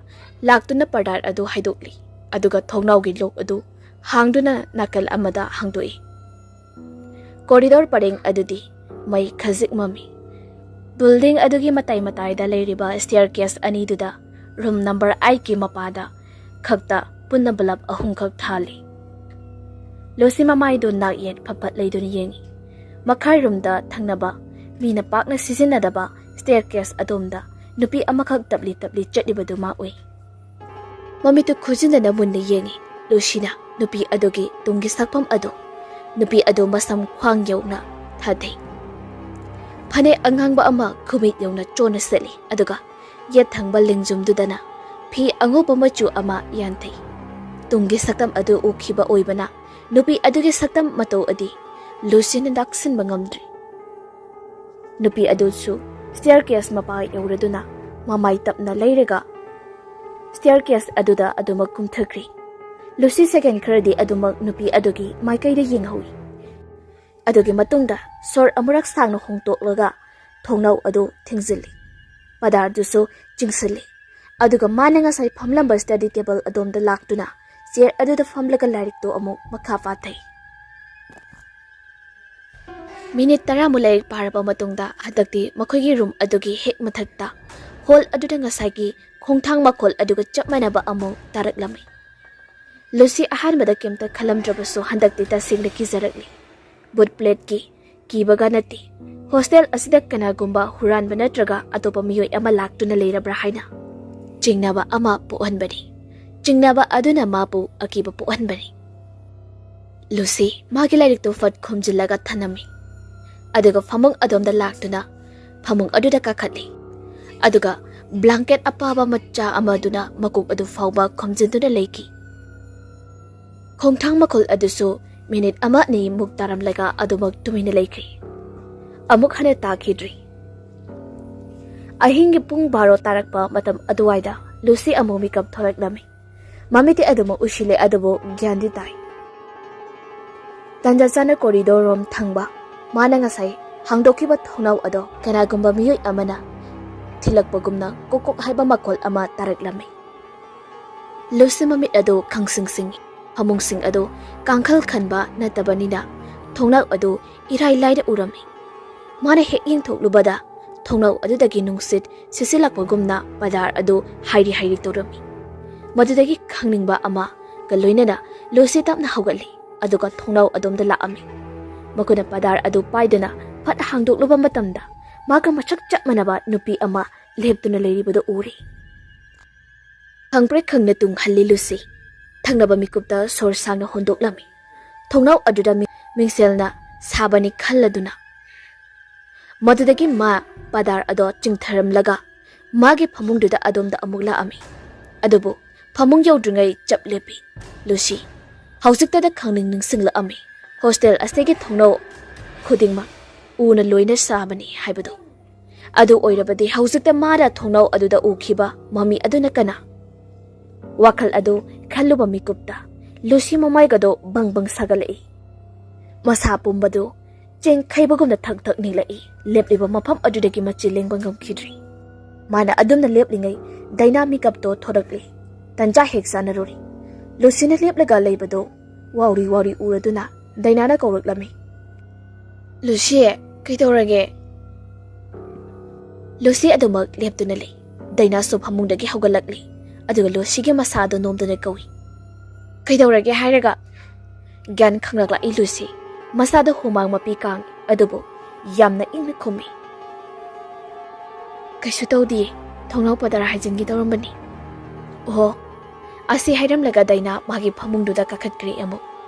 ꯂꯥꯛꯇꯨꯅ ꯄꯔꯗꯥ ꯑꯗꯨ ꯍꯥꯏꯗꯣꯛꯂꯤ꯫ ꯑꯗꯨꯒ ꯊꯣꯡꯅꯥꯎꯒꯤ ꯂꯣꯛ ꯑꯗꯨ ꯍꯥꯡꯗꯨꯅ ꯅꯥꯀꯜ ꯑꯃꯗ ꯍꯥꯡꯗꯣꯛꯏ꯫ ꯀꯣꯔꯤꯗꯣꯔ ꯄꯔꯦꯡ ꯑꯗꯨꯗꯤ ꯃꯩ ꯈꯖꯤꯛ ꯃꯝꯃꯤ꯫ ꯕꯤꯜꯗꯤꯡ ꯑꯗꯨꯒꯤ ꯃꯇꯥꯏ ꯃꯇꯥꯏꯗ ꯂꯩꯔꯤꯕ ꯁ꯭ꯇꯦꯌꯔ ꯀꯦꯁ ꯑꯅꯤꯗꯨꯗ ꯔꯨꯝ ꯅꯝꯕꯔ ꯑꯥꯏꯠꯀꯤ ꯃꯄꯥꯗ ꯈꯛꯇ ꯄꯨꯟꯅ ꯕꯂꯕ ꯑꯍꯨꯝꯈꯛ ꯊꯥꯜꯂꯤ꯫ ꯂꯨꯁꯤ ꯃꯃꯥꯏꯗꯨ ꯅꯥꯛ ꯌꯦꯠ ꯐꯠ ꯐꯠ ꯂꯩꯗꯨꯅ ꯌꯦꯡꯏ꯫ ꯃꯈꯥꯏ ꯔꯨꯝꯗ ꯊꯪꯅꯕ ꯃꯤꯅ ꯄꯥꯛꯅ ꯁꯤꯖꯤꯟꯅꯗꯕ ꯁ꯭ꯇꯦꯌꯔ ꯀꯦꯁ ꯑꯗꯣꯝꯗ ꯅꯨꯄꯤ ꯑꯃꯈꯛ ꯇꯞꯂꯤ ꯇꯞꯂꯤ ꯆꯠꯂꯤꯕꯗꯨ ꯃꯥ ꯎꯏ꯫ ꯃꯃꯤꯠꯇꯨ ꯈꯨꯖꯤꯟꯗꯅ ꯃꯨꯟꯅ ꯌꯦꯡꯏ꯫ ꯂꯨꯁꯤꯅ ꯅꯨꯄꯤ ꯑꯗꯨꯒꯤ ꯇꯨꯡꯒꯤ ꯁꯛꯐꯝ ꯑꯗꯨ, ꯅꯨꯄꯤ ꯑꯗꯨ ꯃꯁꯝ ꯈ꯭ꯋꯥꯡ ꯌꯧꯅ ꯊꯥꯗꯩ꯫ ꯐꯅꯦꯛ ꯑꯉꯥꯡꯕ ꯑꯃ ꯈꯨꯃꯤꯠ ꯌꯧꯅ ꯆꯣꯟꯅ ꯁꯦꯠꯂꯤ, ꯑꯗꯨꯒ ꯌꯦꯠ ꯊꯪꯕ ꯂꯦꯡꯖꯨꯝꯗꯨꯗꯅ ꯐꯤ ꯑꯉꯧꯕ ꯃꯆꯨ ꯑꯃ ꯌꯥꯟꯊꯩ꯫ ꯇꯨꯡꯒꯤ ꯁꯛꯇꯝ ꯑꯗꯨ ꯎꯈꯤꯕ ꯑꯣꯏꯕꯅ ꯅꯨꯄꯤ ꯑꯗꯨꯒꯤ ꯁꯛꯇꯝ ꯃꯇꯧ ꯑꯗꯤ ꯂꯨꯁꯤꯅ ꯂꯥꯛꯁꯤꯟꯕ ꯉꯝꯗ꯭ꯔꯤ꯫ ꯅꯨꯄꯤ ꯑꯗꯨꯁꯨ staircase ꯃꯄꯥ ꯌꯧꯔꯗꯨꯅ ꯃꯃꯥꯏ ꯇꯞꯅ ꯂꯩꯔꯒ staircase ꯑꯗꯨꯗ ꯑꯗꯨꯃꯛ ꯀꯨꯝꯊꯈ꯭ꯔꯤ꯫ ꯂꯨꯁꯤ second ꯈꯔꯗꯤ ꯑꯗꯨꯃꯛ ꯅꯨꯄꯤ ꯑꯗꯨꯒꯤ ꯃꯥꯏꯀꯩꯗ ꯌꯦꯡꯍꯧꯏ꯫ ꯑꯗꯨꯒꯤ ꯃꯇꯨꯡꯗ ꯁꯣꯔ ꯑꯃꯨꯔꯛ ꯁꯥꯡꯅ ꯍꯣꯡꯇꯣꯛꯂꯒ ꯊꯣꯡꯅꯥꯎ ꯑꯗꯨ ꯊꯤꯡꯖꯤꯜꯂꯤ꯫ ꯄꯗꯥꯔꯗꯨꯁꯨ ꯆꯤꯡꯁꯤꯜꯂꯤ꯫ ꯑꯗꯨꯒ ꯃꯥꯅ ꯉꯁꯥꯏ ꯐꯝꯂꯝꯕ study table ꯑꯗꯣꯝꯗ ꯂꯥꯛꯇꯨꯅ chair ꯑꯗꯨꯗ ꯐꯝꯂꯒ ꯂꯥꯏꯔꯤꯛꯇꯨ ꯑꯃꯨꯛ ꯃꯈꯥ ꯄꯥꯊꯩ꯫ ꯃꯤꯅꯤꯠ ꯇꯔꯥꯃꯨꯛ ꯂꯥꯏꯔꯤꯛ ꯄꯥꯔꯕ ꯃꯇꯨꯡꯗ ꯍꯟꯗꯛꯇꯤ ꯃꯈꯣꯏꯒꯤ room ꯑꯗꯨꯒꯤ ꯍꯦꯛ ꯃꯊꯛꯇ hall ꯑꯗꯨꯗ ꯉꯁꯥꯏꯒꯤ ꯈꯣꯡꯊꯥꯡ ꯃꯈꯣꯜ ꯑꯗꯨꯒ ꯆꯞ ꯃꯥꯟꯅꯕ ꯑꯃꯨꯛ ꯇꯥꯔꯛꯂꯝꯃꯤ꯫ ꯂꯨꯁꯤ ꯑꯍꯥꯟꯕꯗ ꯀꯩꯝꯇ ꯈꯜꯂꯝꯗ꯭ꯔꯕꯁꯨ ꯍꯟꯗꯛꯇꯤ ꯇꯁꯦꯡꯅ ꯀꯤꯖꯔꯛꯂꯤ꯫ ꯕꯨꯠ ꯄ꯭ꯂꯦꯠꯀꯤ ꯀꯤꯕꯒ ꯅꯠꯇꯦ, ꯍꯣꯁꯇꯦꯜ ꯑꯁꯤꯗ ꯀꯅꯥꯒꯨꯝꯕ ꯍꯨꯔꯥꯟꯕ ꯅꯠꯇ꯭ꯔꯒ ꯑꯇꯣꯞꯄ ꯃꯤꯑꯣꯏ ꯑꯃ ꯂꯥꯛꯇꯨꯅ ꯂꯩꯔꯕ꯭ꯔꯥ ꯍꯥꯏꯅ ꯆꯤꯡꯅꯕ ꯑꯃ ꯄꯣꯛꯍꯟꯕꯅꯤ꯫ ꯆꯤꯡꯅꯕ ꯑꯗꯨꯅ ꯃꯥꯕꯨ ꯑꯀꯤꯕ ꯄꯣꯛꯍꯟꯕꯅꯤ꯫ ꯂꯨꯁꯤ ꯃꯥꯒꯤ ꯂꯥꯏꯔꯤꯛꯇꯨ ꯐꯠ ꯈꯨꯝꯖꯤꯜꯂꯒ ꯊꯅꯝꯃꯤ, ꯑꯗꯨꯒ ꯐꯃꯨꯡ ꯑꯗꯣꯝꯗ ꯂꯥꯛꯇꯨꯅ ꯐꯃꯨꯡ ꯑꯗꯨꯗ ꯀꯥꯈꯠꯂꯤ꯫ ꯑꯗꯨꯒ blanket ꯑꯄꯥꯕ ꯃꯆꯥ ꯑꯃꯗꯨꯅ ꯃꯀꯣꯛ ꯑꯗꯨ ꯐꯥꯎꯕ ꯈꯨꯝꯖꯤꯟꯗꯨꯅ ꯂꯩꯈꯤ꯫ ꯈꯣꯡꯊꯥꯡ ꯃꯈꯣꯜ ꯑꯗꯨꯁꯨ ꯃꯤꯅꯤꯠ ꯑꯃ ꯑꯅꯤꯃꯨꯛ ꯇꯥꯔꯝꯂꯒ ꯑꯗꯨꯃꯛ ꯇꯨꯃꯤꯟꯅ ꯂꯩꯈ꯭ꯔꯤ꯫ ꯑꯃꯨꯛ ꯍꯟꯅ ꯇꯥꯈꯤꯗ꯭ꯔꯤ꯫ ꯑꯍꯤꯡꯒꯤ ꯄꯨꯡ ꯕꯥꯔꯣ ꯇꯥꯔꯛꯄ ꯃꯇꯝ ꯑꯗꯨꯋꯥꯏꯗ ꯂꯨꯁꯤ ꯑꯃꯨꯛ ꯃꯤꯀꯞ ꯊꯣꯛꯂꯛꯂꯝꯃꯤ꯫ ꯃꯃꯤꯠꯇꯤ ꯑꯗꯨꯃꯛ ꯎꯏꯁꯤꯜꯂꯦ, ꯑꯗꯨꯕꯨ ꯒ꯭ꯌꯥꯟꯗꯤ ꯇꯥꯏ꯫ ꯇꯟꯖꯥ ꯆꯥꯅ corridor ꯔꯣꯝ ꯊꯪꯕ ꯃꯥꯅ ꯉꯁꯥꯏ ꯍꯥꯡꯗꯣꯛꯈꯤꯕ ꯊꯣꯡꯅꯥꯎ ꯑꯗꯣ ꯀꯅꯥꯒꯨꯝꯕ ꯃꯤꯑꯣꯏ ꯑꯃꯅ ꯊꯤꯜꯂꯛꯄꯒꯨꯝꯅ ꯀꯣꯛ ꯀꯣꯛ ꯍꯥꯏꯕ ꯃꯈꯣꯜ ꯑꯃ ꯇꯥꯔꯛꯂꯝꯃꯤ꯫ ꯂꯨꯁꯤ ꯃꯃꯤꯠ ꯑꯗꯨ ꯈꯪꯁꯤꯡ ꯁꯤꯡꯏ꯫ ꯐꯃꯨꯡꯁꯤꯡ ꯑꯗꯨ ꯀꯥꯡꯈꯜ ꯈꯟꯕ ꯅꯠꯇꯕꯅꯤꯅ ꯊꯣꯡꯅꯥꯎ ꯑꯗꯨ ꯏꯔꯥꯏ ꯂꯥꯏꯅ ꯎꯔꯝꯃꯤ꯫ ꯃꯥꯅ ꯍꯦꯛ ꯌꯦꯡꯊꯣꯛꯂꯨꯕꯗ ꯊꯣꯡꯅꯥꯎ ꯑꯗꯨꯗꯒꯤ ꯅꯨꯡꯁꯤꯠ ꯁꯤꯠꯆꯤꯜꯂꯛꯄꯒꯨꯝꯅ ꯄꯗꯥꯔ ꯑꯗꯨ ꯍꯥꯏꯔꯤ ꯍꯥꯏꯔꯤ ꯇꯧꯔꯝꯃꯤ꯫ ꯃꯗꯨꯗꯒꯤ ꯈꯪꯅꯤꯡꯕ ꯑꯃꯒ ꯂꯣꯏꯅꯅ ꯂꯨꯁꯤ ꯇꯞꯅ ꯍꯧꯒꯠꯂꯤ, ꯑꯗꯨꯒ ꯊꯣꯡꯅꯥꯎ ꯑꯗꯣꯝꯗ ꯂꯥꯛꯑꯝꯃꯤ꯫ ꯃꯈꯣꯏꯅ ꯄꯗꯥꯔ ꯑꯗꯨ ꯄꯥꯏꯗꯨꯅ ꯐꯠ ꯍꯥꯡꯗꯣꯛꯂꯨꯕ ꯃꯇꯝꯗ ꯃꯥꯒ ꯃꯁꯛ ꯆꯞ ꯃꯥꯟꯅꯕ ꯅꯨꯄꯤ ꯑꯃ ꯂꯦꯞꯇꯨꯅ ꯂꯩꯔꯤꯕꯗꯨ ꯎꯔꯤ꯫ ꯈꯪꯄ꯭ꯔꯦꯛ ꯈꯪꯅ ꯇꯨꯡ ꯍꯜꯂꯤ ꯂꯨꯁꯤ꯫ ꯊꯪꯅꯕ ꯃꯤꯀꯨꯞꯇ ꯁꯣꯔ ꯁꯥꯡꯅ ꯍꯣꯟꯗꯣꯛꯂꯝꯃꯤ꯫ ꯊꯣꯡꯅꯥꯎ ꯑꯗꯨꯗ ꯃꯤ-, ꯃꯤꯡꯁꯦꯜꯅ ꯁꯥꯕꯅꯤ ꯈꯜꯂꯗꯨꯅ꯫ ꯃꯗꯨꯗꯒꯤ ꯃꯥ ꯄꯗꯥꯔ ꯑꯗꯣ ꯆꯤꯡꯊꯔꯝꯂꯒ ꯃꯥꯒꯤ ꯐꯃꯨꯡꯗꯨꯗ ꯑꯗꯣꯝꯗ ꯑꯃꯨꯛ ꯂꯥꯛꯑꯝꯃꯤ꯫ ꯑꯗꯨꯕꯨ ꯐꯃꯨꯡ ꯌꯧꯗ꯭ꯔꯤꯉꯩ ꯆꯞ ꯂꯦꯞꯄꯤ ꯂꯨꯁꯤ꯫ ꯍꯧꯖꯤꯛꯇꯗ ꯈꯪꯅꯤꯡ ꯅꯤꯡꯁꯤꯡꯂꯛꯑꯝꯃꯤ꯫ ꯍꯣꯁꯇꯦꯜ ꯑꯁꯤꯒꯤ ꯊꯣꯡꯅꯥꯎ ꯈꯨꯗꯤꯡꯃꯛ ꯎꯅ ꯂꯣꯏꯅ ꯁꯥꯕꯅꯤ ꯍꯥꯏꯕꯗꯨ꯫ ꯑꯗꯨ ꯑꯣꯏꯔꯕꯗꯤ ꯍꯧꯖꯤꯛꯇ ꯃꯥꯅ ꯊꯣꯡꯅꯥꯎ ꯑꯗꯨꯗ ꯎꯈꯤꯕ ꯃꯃꯤ ꯑꯗꯨꯅ ꯀꯅꯥ? ꯋꯥꯈꯜ ꯑꯗꯨ ꯈꯜꯂꯨꯕ ꯃꯤꯀꯨꯞꯇ ꯂꯨꯁꯤ ꯃꯃꯥꯏꯒꯗꯣ ꯕꯪ ꯕꯪ ꯁꯥꯒꯠꯂꯛꯏ꯫ ꯃꯁꯥ ꯄꯨꯝꯕꯗꯨ ꯆꯦꯡꯈꯩꯕꯒꯨꯝꯅ ꯊꯛ ꯊꯛ ꯅꯤꯛꯂꯛꯏ꯫ ꯂꯦꯞꯂꯤꯕ ꯃꯐꯝ ꯑꯗꯨꯗꯒꯤ ꯃꯆꯤ ꯂꯦꯡꯕ ꯉꯝꯈꯤꯗ꯭ꯔꯤ꯫ ꯃꯥꯅ ꯑꯗꯨꯝꯅ ꯂꯦꯞꯂꯤꯉꯩ ꯗꯥꯏꯅꯥ ꯃꯤꯀꯞꯇꯣ ꯊꯣꯔꯛꯂꯤ꯫ ꯇꯟꯖꯥ ꯍꯦꯛ ꯆꯥꯅꯔꯨꯔꯤ꯫ ꯂꯨꯁꯤꯅ ꯂꯦꯞꯂꯒ ꯂꯩꯕꯗꯨ ꯋꯥꯎꯔꯤ ꯋꯥꯎꯔꯤ ꯎꯔꯗꯨꯅ ꯗꯥꯏꯅꯥꯅ ꯀꯧꯔꯛꯂꯝꯃꯤ꯫ "ꯂꯨꯁꯤ, ꯀꯩꯗꯧꯔꯒꯦ?" ꯂꯨꯁꯤ ꯑꯗꯨꯃꯛ ꯂꯦꯞꯇꯨꯅ ꯂꯩ꯫ ꯗꯥꯏꯅꯥꯁꯨ ꯐꯃꯨꯡꯗꯒꯤ ꯍꯧꯒꯠꯂꯛꯂꯤ꯫ ꯑꯗꯨꯒ ꯂꯨꯁꯤꯒꯤ ꯃꯁꯥꯗꯨ ꯅꯣꯝꯗꯨꯅ ꯀꯧꯏ꯫ "ꯀꯩꯗꯧꯔꯒꯦ ꯍꯥꯏꯔꯒ?" ꯒ꯭ꯌꯥꯟ ꯈꯪꯂꯛꯂꯛꯏ ꯂꯨꯁꯤ꯫ ꯃꯁꯥꯗ ꯍꯨꯃꯥꯡ ꯃꯄꯤ ꯀꯥꯡꯏ, ꯑꯗꯨꯕꯨ ꯌꯥꯝꯅ ꯏꯪꯅ ꯈꯨꯝꯃꯤ꯫ "ꯀꯩꯁꯨ ꯇꯧꯗꯤꯌꯦ, ꯊꯣꯡꯅꯥꯎ ꯄꯗꯔ ꯍꯥꯏꯖꯤꯟꯒꯦ ꯇꯧꯔꯝꯕꯅꯤ꯫" "ꯑꯣꯍꯣ꯫" ꯑꯁꯤ ꯍꯥꯏꯔꯝꯂꯒ ꯗꯥꯏꯅꯥ ꯃꯥꯒꯤ ꯐꯃꯨꯡꯗꯨꯗ ꯀꯥꯈꯠꯈ꯭ꯔꯦ ꯑꯃꯨꯛ꯫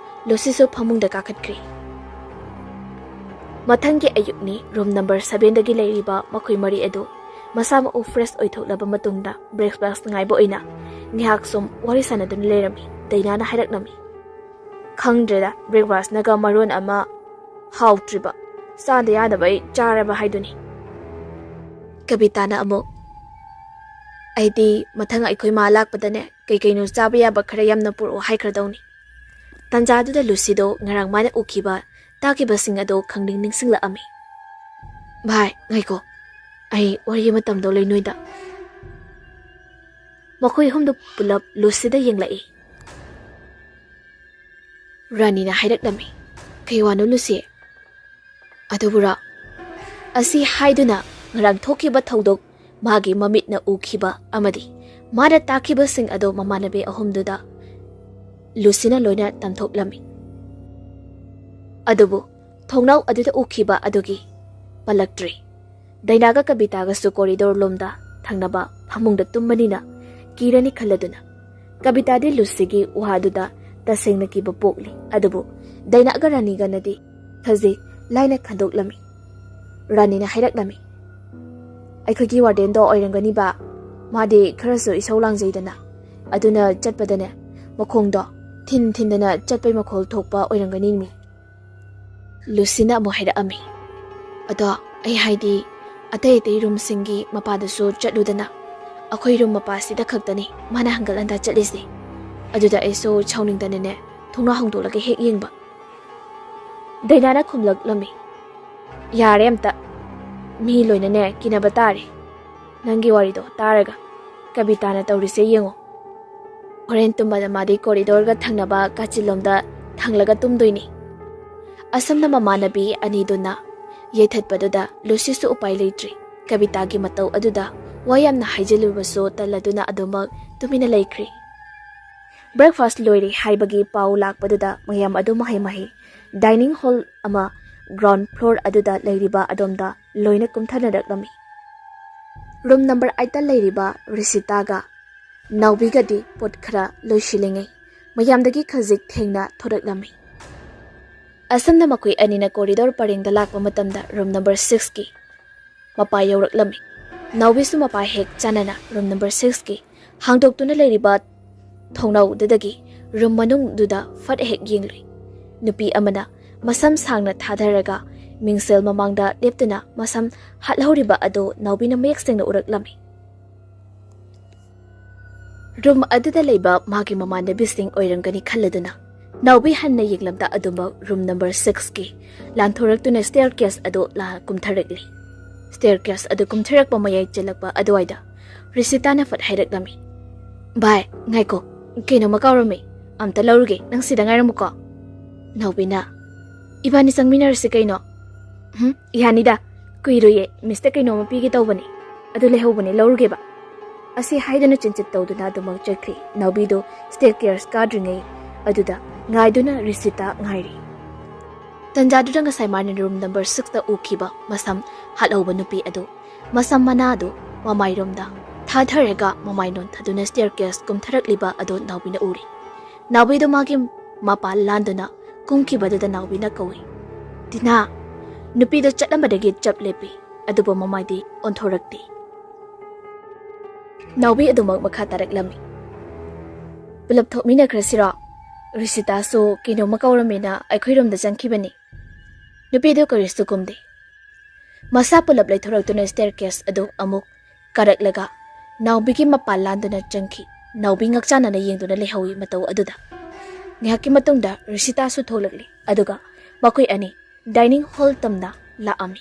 ꯂꯨꯁꯤꯁꯨ ꯐꯃꯨꯡꯗ ꯀꯥꯈꯠꯈ꯭ꯔꯦ꯫ ꯃꯊꯪꯒꯤ ꯑꯌꯨꯛꯅꯤ꯫ ꯔꯨꯝ ꯅꯝꯕꯔ ꯁꯚꯦꯟꯗꯒꯤ ꯂꯩꯔꯤꯕ ꯃꯈꯣꯏ ꯃꯔꯤ ꯑꯗꯨ ꯃꯁꯥ ꯃꯎ ꯐ꯭ꯔꯦꯁ ꯑꯣꯏꯊꯣꯛꯂꯕ ꯃꯇꯨꯡꯗ ꯕ꯭ꯔꯦꯛꯐꯥꯁ ꯉꯥꯏꯕ ꯑꯣꯏꯅ ꯉꯥꯏꯍꯥꯛ ꯁꯨꯝ ꯋꯥꯔꯤ ꯁꯥꯟꯅꯗꯨꯅ ꯂꯩꯔꯝꯃꯤ꯫ ꯗꯥꯏꯅꯥꯅ ꯍꯥꯏꯔꯛꯂꯝꯃꯤ꯫ "ꯈꯪꯗ꯭ꯔꯦꯗ, ꯕ꯭ꯔꯦꯛꯐꯥꯁꯅꯒ ꯃꯔꯣꯟ ꯑꯃ ꯍꯥꯎꯇ꯭ꯔꯤꯕ, ꯆꯥꯗ ꯌꯥꯗꯕ ꯑꯩ ꯆꯥꯔꯕ ꯍꯥꯏꯗꯨꯅꯤ꯫" ꯀꯕꯤꯇꯥꯅ ꯑꯃꯨꯛ, "ꯑꯩꯗꯤ ꯃꯊꯪ ꯑꯩꯈꯣꯏ ꯃꯥ ꯂꯥꯛꯄꯗꯅꯦ ꯀꯩ ꯀꯩꯅꯣ ꯆꯥꯕ ꯌꯥꯕ ꯈꯔ ꯌꯥꯝꯅ ꯄꯨꯔꯛꯑꯣ ꯍꯥꯏꯈ꯭ꯔꯗꯧꯅꯤ꯫" ꯇꯥꯟꯖꯥꯗꯨꯗ ꯂꯨꯁꯤꯗꯣ ꯉꯔꯥꯡ ꯃꯥꯅ ꯎꯈꯤꯕ, ꯇꯥꯈꯤꯕꯁꯤꯡ ꯑꯗꯣ ꯈꯪꯅꯤꯡ ꯅꯤꯡꯁꯤꯡꯂꯛꯑꯝꯃꯤ꯫ "ꯚꯥꯏ, ꯉꯥꯏꯈꯣ, ꯑꯩ ꯋꯥꯔꯤ ꯑꯃ ꯇꯝꯗꯧ ꯂꯩ ꯅꯣꯏꯗ꯫" ꯃꯈꯣꯏ ꯑꯍꯨꯝꯗꯨ ꯄꯨꯂꯞ ꯂꯨꯁꯤꯗ ꯌꯦꯡꯂꯛꯏ꯫ ꯔꯥꯅꯤꯅ ꯍꯥꯏꯔꯛꯂꯝꯃꯤ꯫ "ꯀꯩ ꯋꯥꯅꯣ ꯂꯨꯁꯤ?" "ꯑꯗꯨꯕꯨꯔꯣ?" ꯑꯁꯤ ꯍꯥꯏꯗꯨꯅ ꯉꯔꯥꯡ ꯊꯣꯛꯈꯤꯕ ꯊꯧꯗꯣꯛ, ꯃꯥꯒꯤ ꯃꯃꯤꯠꯅ ꯎꯈꯤꯕ ꯑꯃꯗꯤ ꯃꯥꯅ ꯇꯥꯈꯤꯕꯁꯤꯡ ꯑꯗꯨ ꯃꯃꯥꯟꯅꯕꯤ ꯑꯍꯨꯝꯗꯨꯗ ꯂꯨꯁꯤꯅ ꯂꯣꯏꯅ ꯇꯝꯊꯣꯛꯂꯝꯃꯤ꯫ ꯑꯗꯨꯕꯨ ꯊꯣꯡꯅꯥꯎ ꯑꯗꯨꯗ ꯎꯈꯤꯕ ꯑꯗꯨꯒꯤ ꯄꯜꯂꯛꯇ꯭ꯔꯤ꯫ ꯗꯥꯏꯅꯥꯒ ꯀꯕꯤꯇꯥꯒꯁꯨ ꯀꯣꯔꯤꯗꯣꯔ ꯂꯣꯝꯗ ꯊꯪꯅꯕ ꯐꯃꯨꯡꯗ ꯇꯨꯝꯕꯅꯤꯅ ꯀꯤꯔꯅꯤ ꯈꯜꯂꯗꯨꯅ꯫ ꯀꯕꯤꯇꯥꯗꯤ ꯂꯨꯁꯤꯒꯤ ꯋꯥꯗꯨꯗ ꯇꯁꯦꯡꯅ ꯀꯤꯕ ꯄꯣꯛꯂꯤ꯫ ꯑꯗꯨꯕꯨ ꯗꯥꯏꯅꯥꯒ ꯔꯥꯅꯤꯒꯅꯗꯤ ꯈꯖꯤꯛ ꯂꯥꯏꯅ ꯈꯟꯗꯣꯛꯂꯝꯃꯤ꯫ ꯔꯥꯅꯤꯅ ꯍꯥꯏꯔꯛꯂꯝꯃꯤ, "ꯑꯩꯈꯣꯏꯒꯤ ꯋꯥꯔꯗꯦꯟꯗꯣ ꯑꯣꯏꯔꯝꯒꯅꯤꯕ꯫ ꯃꯥꯗꯤ ꯈꯔꯁꯨ ꯏꯁꯧ ꯂꯥꯡꯖꯩꯗꯅ꯫ ꯑꯗꯨꯅ ꯆꯠꯄꯗꯅꯦ, ꯃꯈꯣꯡꯗꯣ ꯊꯤꯟ ꯊꯤꯟꯗꯅ ꯆꯠꯄꯩ ꯃꯈꯣꯜ ꯊꯣꯛꯄ ꯑꯣꯏꯔꯝꯒꯅꯤ ꯃꯤ꯫" ꯂꯨꯁꯤꯅ ꯑꯃꯨꯛ ꯍꯥꯏꯔꯛꯑꯝꯃꯤ, ꯑꯗꯣ ꯑꯩ ꯍꯥꯏꯗꯤ, ꯑꯇꯩ ꯑꯇꯩ ꯔꯨꯝꯁꯤꯡꯒꯤ ꯃꯄꯥꯗꯁꯨ ꯆꯠꯂꯨꯗꯅ꯫ ꯑꯩꯈꯣꯏ ꯔꯨꯝ ꯃꯄꯥꯁꯤꯗ ꯈꯛꯇꯅꯤ ꯃꯥꯅ ꯍꯪꯒꯠ ꯍꯟꯗ ꯆꯠꯂꯤꯁꯦ꯫ ꯑꯗꯨꯗ ꯑꯩꯁꯨ ꯁꯥꯎꯅꯤꯡꯗꯅꯅꯦ ꯊꯣꯡꯅꯥꯎ ꯍꯥꯡꯗꯣꯛꯂꯒ ꯍꯦꯛ ꯌꯦꯡꯕ꯫ ꯗꯩꯅꯥꯅ ꯈꯨꯝꯂꯛꯂꯝꯃꯤ, "ꯌꯥꯔꯦ ꯑꯝꯇ꯫ ꯃꯤ ꯂꯣꯏꯅꯅꯦ ꯀꯤꯅꯕ ꯇꯥꯔꯦ ꯅꯪꯒꯤ ꯋꯥꯔꯤꯗꯣ ꯇꯥꯔꯒ꯫ ꯀꯕꯤꯇꯥꯅ ꯇꯧꯔꯤꯁꯦ ꯌꯦꯡꯉꯣ꯫ ꯍꯣꯔꯦꯟ ꯇꯨꯝꯕꯗ ꯃꯥꯗꯤ ꯀꯣꯔꯤꯗꯣꯔꯒ ꯊꯪꯅꯕ ꯀꯥꯆꯤꯟꯂꯣꯝꯗ ꯊꯪꯂꯒ ꯇꯨꯝꯗꯣꯏꯅꯤ꯫" ꯑꯁꯨꯝꯅ ꯃꯃꯥꯟꯅꯕꯤ ꯑꯅꯤꯗꯨꯅ ꯌꯩꯊꯠꯄꯗꯨꯗ ꯂꯨꯁꯤꯁꯨ ꯎꯄꯥꯏ ꯂꯩꯇ꯭ꯔꯤ꯫ ꯀꯕꯤꯇꯥꯒꯤ ꯃꯇꯧ ꯑꯗꯨꯗ ꯋꯥ ꯌꯥꯝꯅ ꯍꯥꯏꯖꯤꯜꯂꯨꯕꯁꯨ ꯇꯜꯂꯗꯨꯅ ꯑꯗꯨꯃꯛ ꯇꯨꯃꯤꯟꯅ ꯂꯩꯈ꯭ꯔꯤ꯫ ꯕ꯭ꯔꯦꯛꯐꯥꯁ ꯂꯣꯏꯔꯦ ꯍꯥꯏꯕꯒꯤ ꯄꯥꯎ ꯂꯥꯛꯄꯗꯨꯗ ꯃꯌꯥꯝ ꯑꯗꯨ ꯃꯍꯩ ꯃꯍꯩ ꯗꯥꯏꯅꯤꯡ ꯍꯣꯜ ꯑꯃ ꯒ꯭ꯔꯥꯎꯟ ꯐ꯭ꯂꯣꯔ ꯑꯗꯨꯗ ꯂꯩꯔꯤꯕ ꯑꯗꯣꯝꯗ ꯂꯣꯏꯅ ꯀꯨꯝꯊꯅꯔꯛꯂꯝꯃꯤ꯫ ꯔꯨꯝ ꯅꯝꯕꯔ ꯑꯥꯏꯠꯇ ꯂꯩꯔꯤꯕ ꯔꯤꯁꯤꯇꯥꯒ ꯅꯥꯎꯕꯤꯒꯗꯤ ꯄꯣꯠ ꯈꯔ ꯂꯣꯏꯁꯤꯜꯂꯤꯉꯩ ꯃꯌꯥꯝꯗꯒꯤ ꯈꯖꯤꯛ ꯊꯦꯡꯅ ꯊꯣꯔꯛꯂꯝꯃꯤ꯫ ꯑꯁꯨꯝꯅ ꯃꯈꯣꯏ ꯑꯅꯤꯅ ꯀꯣꯔꯤꯗꯣꯔ ꯄꯔꯦꯡꯗ ꯂꯥꯛꯄ ꯃꯇꯝꯗ ꯔꯨꯝ ꯅꯝꯕꯔ ꯁꯤꯛꯁꯀꯤ ꯃꯄꯥ ꯌꯧꯔꯛꯂꯝꯃꯤ꯫ ꯅꯥꯎꯕꯤꯁꯨ ꯃꯄꯥ ꯍꯦꯛ ꯆꯥꯟꯅꯅ ꯔꯨꯝ ꯅꯝꯕꯔ ꯁꯤꯛꯁꯀꯤ ꯍꯥꯡꯗꯣꯛꯇꯨꯅ ꯂꯩꯔꯤꯕ ꯊꯣꯡꯅꯥꯎꯗꯨꯗꯒꯤ ꯔꯨꯝ ꯃꯅꯨꯡꯗꯨꯗ ꯐꯠ ꯍꯦꯛ ꯌꯦꯡꯂꯨꯏ꯫ ꯅꯨꯄꯤ ꯑꯃꯅ ꯃꯁꯝ ꯁꯥꯡꯅ ꯊꯥꯗꯔꯒ ꯃꯤꯡꯁꯦꯜ ꯃꯃꯥꯡꯗ ꯂꯦꯞꯇꯨꯅ ꯃꯁꯝ ꯍꯥꯠꯍꯧꯔꯤꯕ ꯑꯗꯨ ꯅꯥꯎꯕꯤꯅ ꯃꯌꯦꯛ ꯁꯦꯡꯅ ꯎꯔꯛꯂꯝꯃꯤ꯫ ꯔꯨꯝ ꯑꯗꯨꯗ ꯂꯩꯕ ꯃꯥꯒꯤ ꯃꯃꯥꯟꯅꯕꯤꯁꯤꯡ ꯑꯣꯏꯔꯝꯒꯅꯤ ꯈꯜꯂꯗꯨꯅ ꯅꯥꯎꯕꯤ ꯍꯟꯅ ꯌꯦꯡꯂꯝꯗ ꯑꯗꯨꯃꯛ ꯔꯨꯝ ꯅꯝꯕꯔ ꯁꯤꯛꯁꯀꯤ ꯂꯥꯟꯊꯣꯔꯛꯇꯨꯅ ꯁ꯭ꯇꯦꯌꯔ ꯀꯦꯁ ꯑꯗꯨ ꯂꯥ-, ꯀꯨꯝꯊꯔꯛꯂꯤ꯫ ꯁ꯭ꯇꯦꯌꯔ ꯀꯦꯁ ꯑꯗꯨ ꯀꯨꯝꯊꯔꯛꯄ ꯃꯌꯥꯏ ꯆꯜꯂꯛꯄ ꯑꯗꯨꯋꯥꯏꯗ ꯔꯤꯁꯤꯇꯥꯅ ꯐꯠ ꯍꯥꯏꯔꯛꯂꯝꯃꯤ, "ꯚꯥꯏ, ꯉꯥꯏꯈꯣ, ꯀꯩꯅꯣꯝꯃ ꯀꯥꯎꯔꯝꯃꯤ꯫ ꯑꯝꯇ ꯂꯧꯔꯨꯒꯦ, ꯅꯪ ꯁꯤꯗ ꯉꯥꯏꯔꯝꯃꯨꯀꯣ꯫" ꯅꯥꯎꯕꯤꯅ, "ꯏꯕꯥꯅꯤ ꯆꯪꯃꯤꯟꯅꯔꯁꯤ ꯀꯩꯅꯣ?" "ꯎꯝ, ꯌꯥꯅꯤꯗ꯫ ꯀꯨꯏꯔꯣꯏꯌꯦ, ꯃꯤꯁꯇ ꯀꯩꯅꯣꯝꯃ ꯄꯤꯒꯦ ꯇꯧꯕꯅꯦ꯫ ꯑꯗꯨ ꯂꯩꯍꯧꯕꯅꯦ, ꯂꯧꯔꯨꯒꯦꯕ꯫" ꯑꯁꯤ ꯍꯥꯏꯗꯨꯅ ꯆꯤꯟꯆꯤꯠ ꯇꯧꯗꯨꯅ ꯑꯗꯨꯃꯛ ꯆꯠꯈ꯭ꯔꯤ꯫ ꯅꯥꯎꯕꯤꯗꯨ ꯁ꯭ꯇꯦꯌꯔ ꯀꯦꯁ ꯀꯥꯗ꯭ꯔꯤꯉꯩ ꯑꯗꯨꯗ ꯉꯥꯏꯗꯨꯅ ꯔꯤꯁꯤꯇꯥ ꯉꯥꯏꯔꯤ꯫ ꯇꯟꯖꯥꯗꯨꯗ ꯉꯁꯥꯏ ꯃꯥꯅ ꯔꯨꯝ ꯅꯝꯕꯔ ꯁꯤꯛꯁꯇ ꯎꯈꯤꯕ ꯃꯁꯝ ꯍꯥꯠꯍꯧꯕ ꯅꯨꯄꯤ ꯑꯗꯨ, ꯃꯁꯝ ꯃꯅꯥꯗꯨ ꯃꯃꯥꯏꯔꯣꯝꯗ ꯊꯥꯗꯔꯒ ꯃꯃꯥꯏ ꯅꯣꯟꯊꯗꯨꯅ ꯁ꯭ꯇꯦꯌꯔ ꯀꯦꯁ ꯀꯨꯝꯊꯔꯛꯂꯤꯕ ꯑꯗꯨ ꯅꯥꯎꯕꯤꯅ ꯎꯔꯤ꯫ ꯅꯥꯎꯕꯤꯗꯨ ꯃꯥꯒꯤ ꯃꯄꯥ ꯂꯥꯟꯗꯨꯅ ꯀꯨꯝꯈꯤꯕꯗꯨꯗ ꯅꯥꯎꯕꯤꯅ ꯀꯧꯏ, "ꯇꯤꯅꯥ!" ꯅꯨꯄꯤꯗꯨ ꯆꯠꯂꯝꯕꯗꯒꯤ ꯆꯞ ꯂꯦꯞꯄꯤ, ꯑꯗꯨꯕꯨ ꯃꯃꯥꯏꯗꯤ ꯑꯣꯟꯊꯣꯔꯛꯇꯦ꯫ ꯅꯥꯎꯕꯤ ꯑꯗꯨꯃꯛ ꯃꯈꯥ ꯇꯥꯔꯛꯂꯝꯃꯤ, "ꯄꯨꯂꯞ ꯊꯣꯛꯃꯤꯟꯅꯈ꯭ꯔꯁꯤꯔꯣ? ꯔꯤꯁꯤꯇꯥꯁꯨ ꯀꯩꯅꯣꯝꯃ ꯀꯧꯔꯝꯃꯦꯅ ꯑꯩꯈꯣꯏ ꯔꯨꯝꯗ ꯆꯪꯈꯤꯕꯅꯤ꯫" ꯅꯨꯄꯤꯗꯨ ꯀꯔꯤꯁꯨ ꯈꯨꯝꯗꯦ꯫ ꯃꯁꯥ ꯄꯨꯂꯞ ꯂꯩꯊꯣꯔꯛꯇꯨꯅ staircase ꯑꯗꯨ ꯑꯃꯨꯛ ꯀꯥꯔꯛꯂꯒ ꯅꯥꯎꯕꯤꯒꯤ ꯃꯄꯥ ꯂꯥꯟꯗꯨꯅ ꯆꯪꯈꯤ꯫ ꯅꯥꯎꯕꯤ ꯉꯛꯆꯥꯟꯅꯅ ꯌꯦꯡꯗꯨꯅ ꯂꯩꯍꯧꯏ ꯃꯇꯧ ꯑꯗꯨꯗ꯫ ꯉꯥꯏꯍꯥꯛꯀꯤ ꯃꯇꯨꯡꯗ ꯔꯤꯁꯤꯇꯥꯁꯨ ꯊꯣꯛꯂꯛꯂꯤ, ꯑꯗꯨꯒ ꯃꯈꯣꯏ ꯑꯅꯤ dining hall ꯇꯝꯅ ꯂꯥꯛꯑꯝꯃꯤ꯫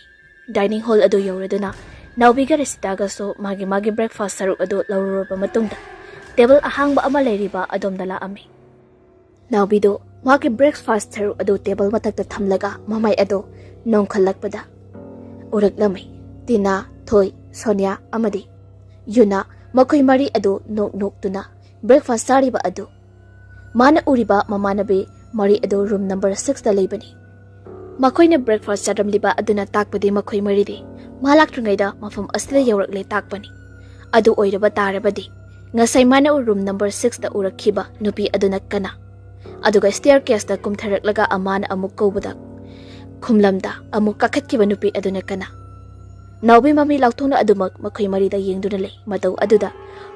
Dining hall ꯑꯗꯨ ꯌꯧꯔꯗꯨꯅ ꯅꯥꯎꯕꯤꯒ ꯔꯤꯁꯤꯇꯥꯒꯁꯨ ꯃꯥꯒꯤ ꯃꯥꯒꯤ breakfast ꯁꯔꯨꯛ ꯑꯗꯨ ꯂꯧꯔꯨꯔꯕ ꯃꯇꯨꯡꯗ table ꯑꯍꯥꯡꯕ ꯑꯃ ꯂꯩꯔꯤꯕ ꯑꯗꯣꯝꯗ ꯂꯥꯛꯑꯝꯃꯤ꯫ ꯅꯥꯎꯕꯤꯗꯨ ꯃꯥꯒꯤ breakfast ꯁꯔꯨꯛ ꯑꯗꯨ table ꯃꯊꯛꯇ ꯊꯝꯂꯒ ꯃꯃꯥꯏ ꯑꯗꯨ ꯅꯣꯡꯈꯠꯂꯛꯄꯗ ꯎꯔꯛꯂꯝꯃꯤ꯫ ꯇꯤꯅꯥ, ꯊꯣꯏ, ꯁꯣꯅꯤꯌꯥ ꯑꯃꯗꯤ ꯌꯨꯅꯥ, ꯃꯈꯣꯏ ꯃꯔꯤ ꯑꯗꯨ ꯅꯣꯛ ꯅꯣꯛꯇꯨꯅ breakfast ꯆꯥꯔꯤꯕ ꯑꯗꯨ ꯃꯥꯅ ꯎꯔꯤꯕ ꯃꯃꯥꯟꯅꯕꯤ ꯃꯔꯤ ꯑꯗꯨ room number six ꯇ ꯂꯩꯕꯅꯤ꯫ ꯃꯈꯣꯏꯅ breakfast ꯆꯥꯔꯝꯂꯤꯕ ꯑꯗꯨꯅ ꯇꯥꯛꯄꯗꯤ ꯃꯈꯣꯏ ꯃꯔꯤꯗꯤ ꯃꯥ ꯂꯥꯛꯇ꯭ꯔꯤꯉꯩꯗ ꯃꯐꯝ ꯑꯁꯤꯗ ꯌꯧꯔꯛꯂꯦ ꯇꯥꯛꯄꯅꯤ꯫ ꯑꯗꯨ ꯑꯣꯏꯔꯕ ꯇꯥꯔꯕꯗꯤ ꯉꯁꯥꯏ ꯃꯥꯅ room number six ꯇ ꯎꯔꯛꯈꯤꯕ ꯅꯨꯄꯤ ꯑꯗꯨꯅ ꯀꯅꯥ? ꯑꯗꯨꯒ staircase ꯇ ꯀꯨꯝꯊꯔꯛꯂꯒ ꯑꯃꯥꯅ ꯑꯃꯨꯛ ꯀꯧꯕꯗ ꯈꯨꯝꯂꯝꯗ ꯑꯃꯨꯛ ꯀꯥꯈꯠꯈꯤꯕ ꯅꯨꯄꯤ ꯑꯗꯨꯅ ꯀꯅꯥ? ꯅꯥꯎꯕꯤ ꯃꯃꯤ ꯂꯥꯎꯊꯣꯛꯅ ꯑꯗꯨꯃꯛ ꯃꯈꯣꯏ ꯃꯔꯤꯗ ꯌꯦꯡꯗꯨꯅ ꯂꯩ꯫ ꯃꯇꯧ ꯑꯗꯨꯗ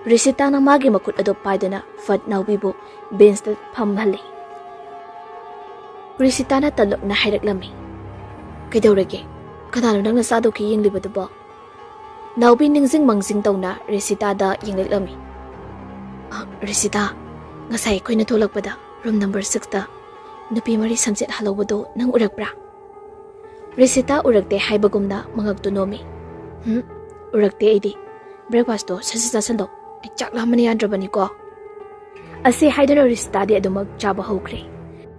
ꯔꯤꯁꯤꯇꯥꯅ ꯃꯥꯒꯤ ꯃꯈꯨꯠ ꯑꯗꯨ ꯄꯥꯏꯗꯨꯅ ꯐꯠ ꯅꯥꯎꯕꯤꯕꯨ bench ꯇ ꯐꯝꯍꯜꯂꯤ꯫ ꯔꯤꯁꯤꯇꯥꯅ ꯇꯂꯨꯛꯅ ꯍꯥꯏꯔꯛꯂꯝꯃꯤ, "ꯀꯩꯗꯧꯔꯒꯦ? ꯀꯅꯥꯅꯣ ꯅꯪꯅ ꯆꯥꯗꯧꯈꯤ ꯌꯦꯡꯂꯤꯕꯗꯨꯕꯣ?" ꯅꯥꯎꯕꯤ ꯅꯤꯡꯖꯤꯡ ꯃꯪꯖꯤꯡ ꯇꯧꯅ ꯔꯤꯁꯤꯇꯥꯗ ꯌꯦꯡꯂꯛꯂꯝꯃꯤ꯫ "ꯑ, ꯔꯤꯁꯤꯇꯥ, ꯉꯁꯥꯏ ꯑꯩꯈꯣꯏꯅ ꯊꯣꯛꯂꯛꯄꯗ room number six ꯇ ꯅꯨꯄꯤ ꯃꯔꯤ ꯁꯝꯆꯦꯠ ꯍꯥꯜꯍꯧꯕꯗꯣ ꯅꯪ ꯎꯔꯛꯄ꯭ꯔꯥ?" ꯔꯤꯁꯤꯇꯥ ꯎꯔꯛꯇꯦ ꯍꯥꯏꯕꯒꯨꯝꯅ ꯃꯉꯛꯇꯨ ꯅꯣꯝꯃꯤ꯫ "ꯍꯨꯝ, ꯎꯔꯛꯇꯦ ꯑꯩꯗꯤ꯫ Breakfast ꯇꯣ ꯁꯠ ꯁꯠ ꯆꯥꯁꯜꯂꯣ꯫ ꯑꯩ ꯆꯥꯛ ꯂꯥꯝꯕꯅ ꯌꯥꯗ꯭ꯔꯕꯅꯤꯀꯣ꯫" ꯑꯁꯤ ꯍꯥꯏꯗꯨꯅ ꯔꯤꯁꯤꯇꯥꯗꯤ ꯑꯗꯨꯃꯛ ꯆꯥꯕ ꯍꯧꯈ꯭ꯔꯦ꯫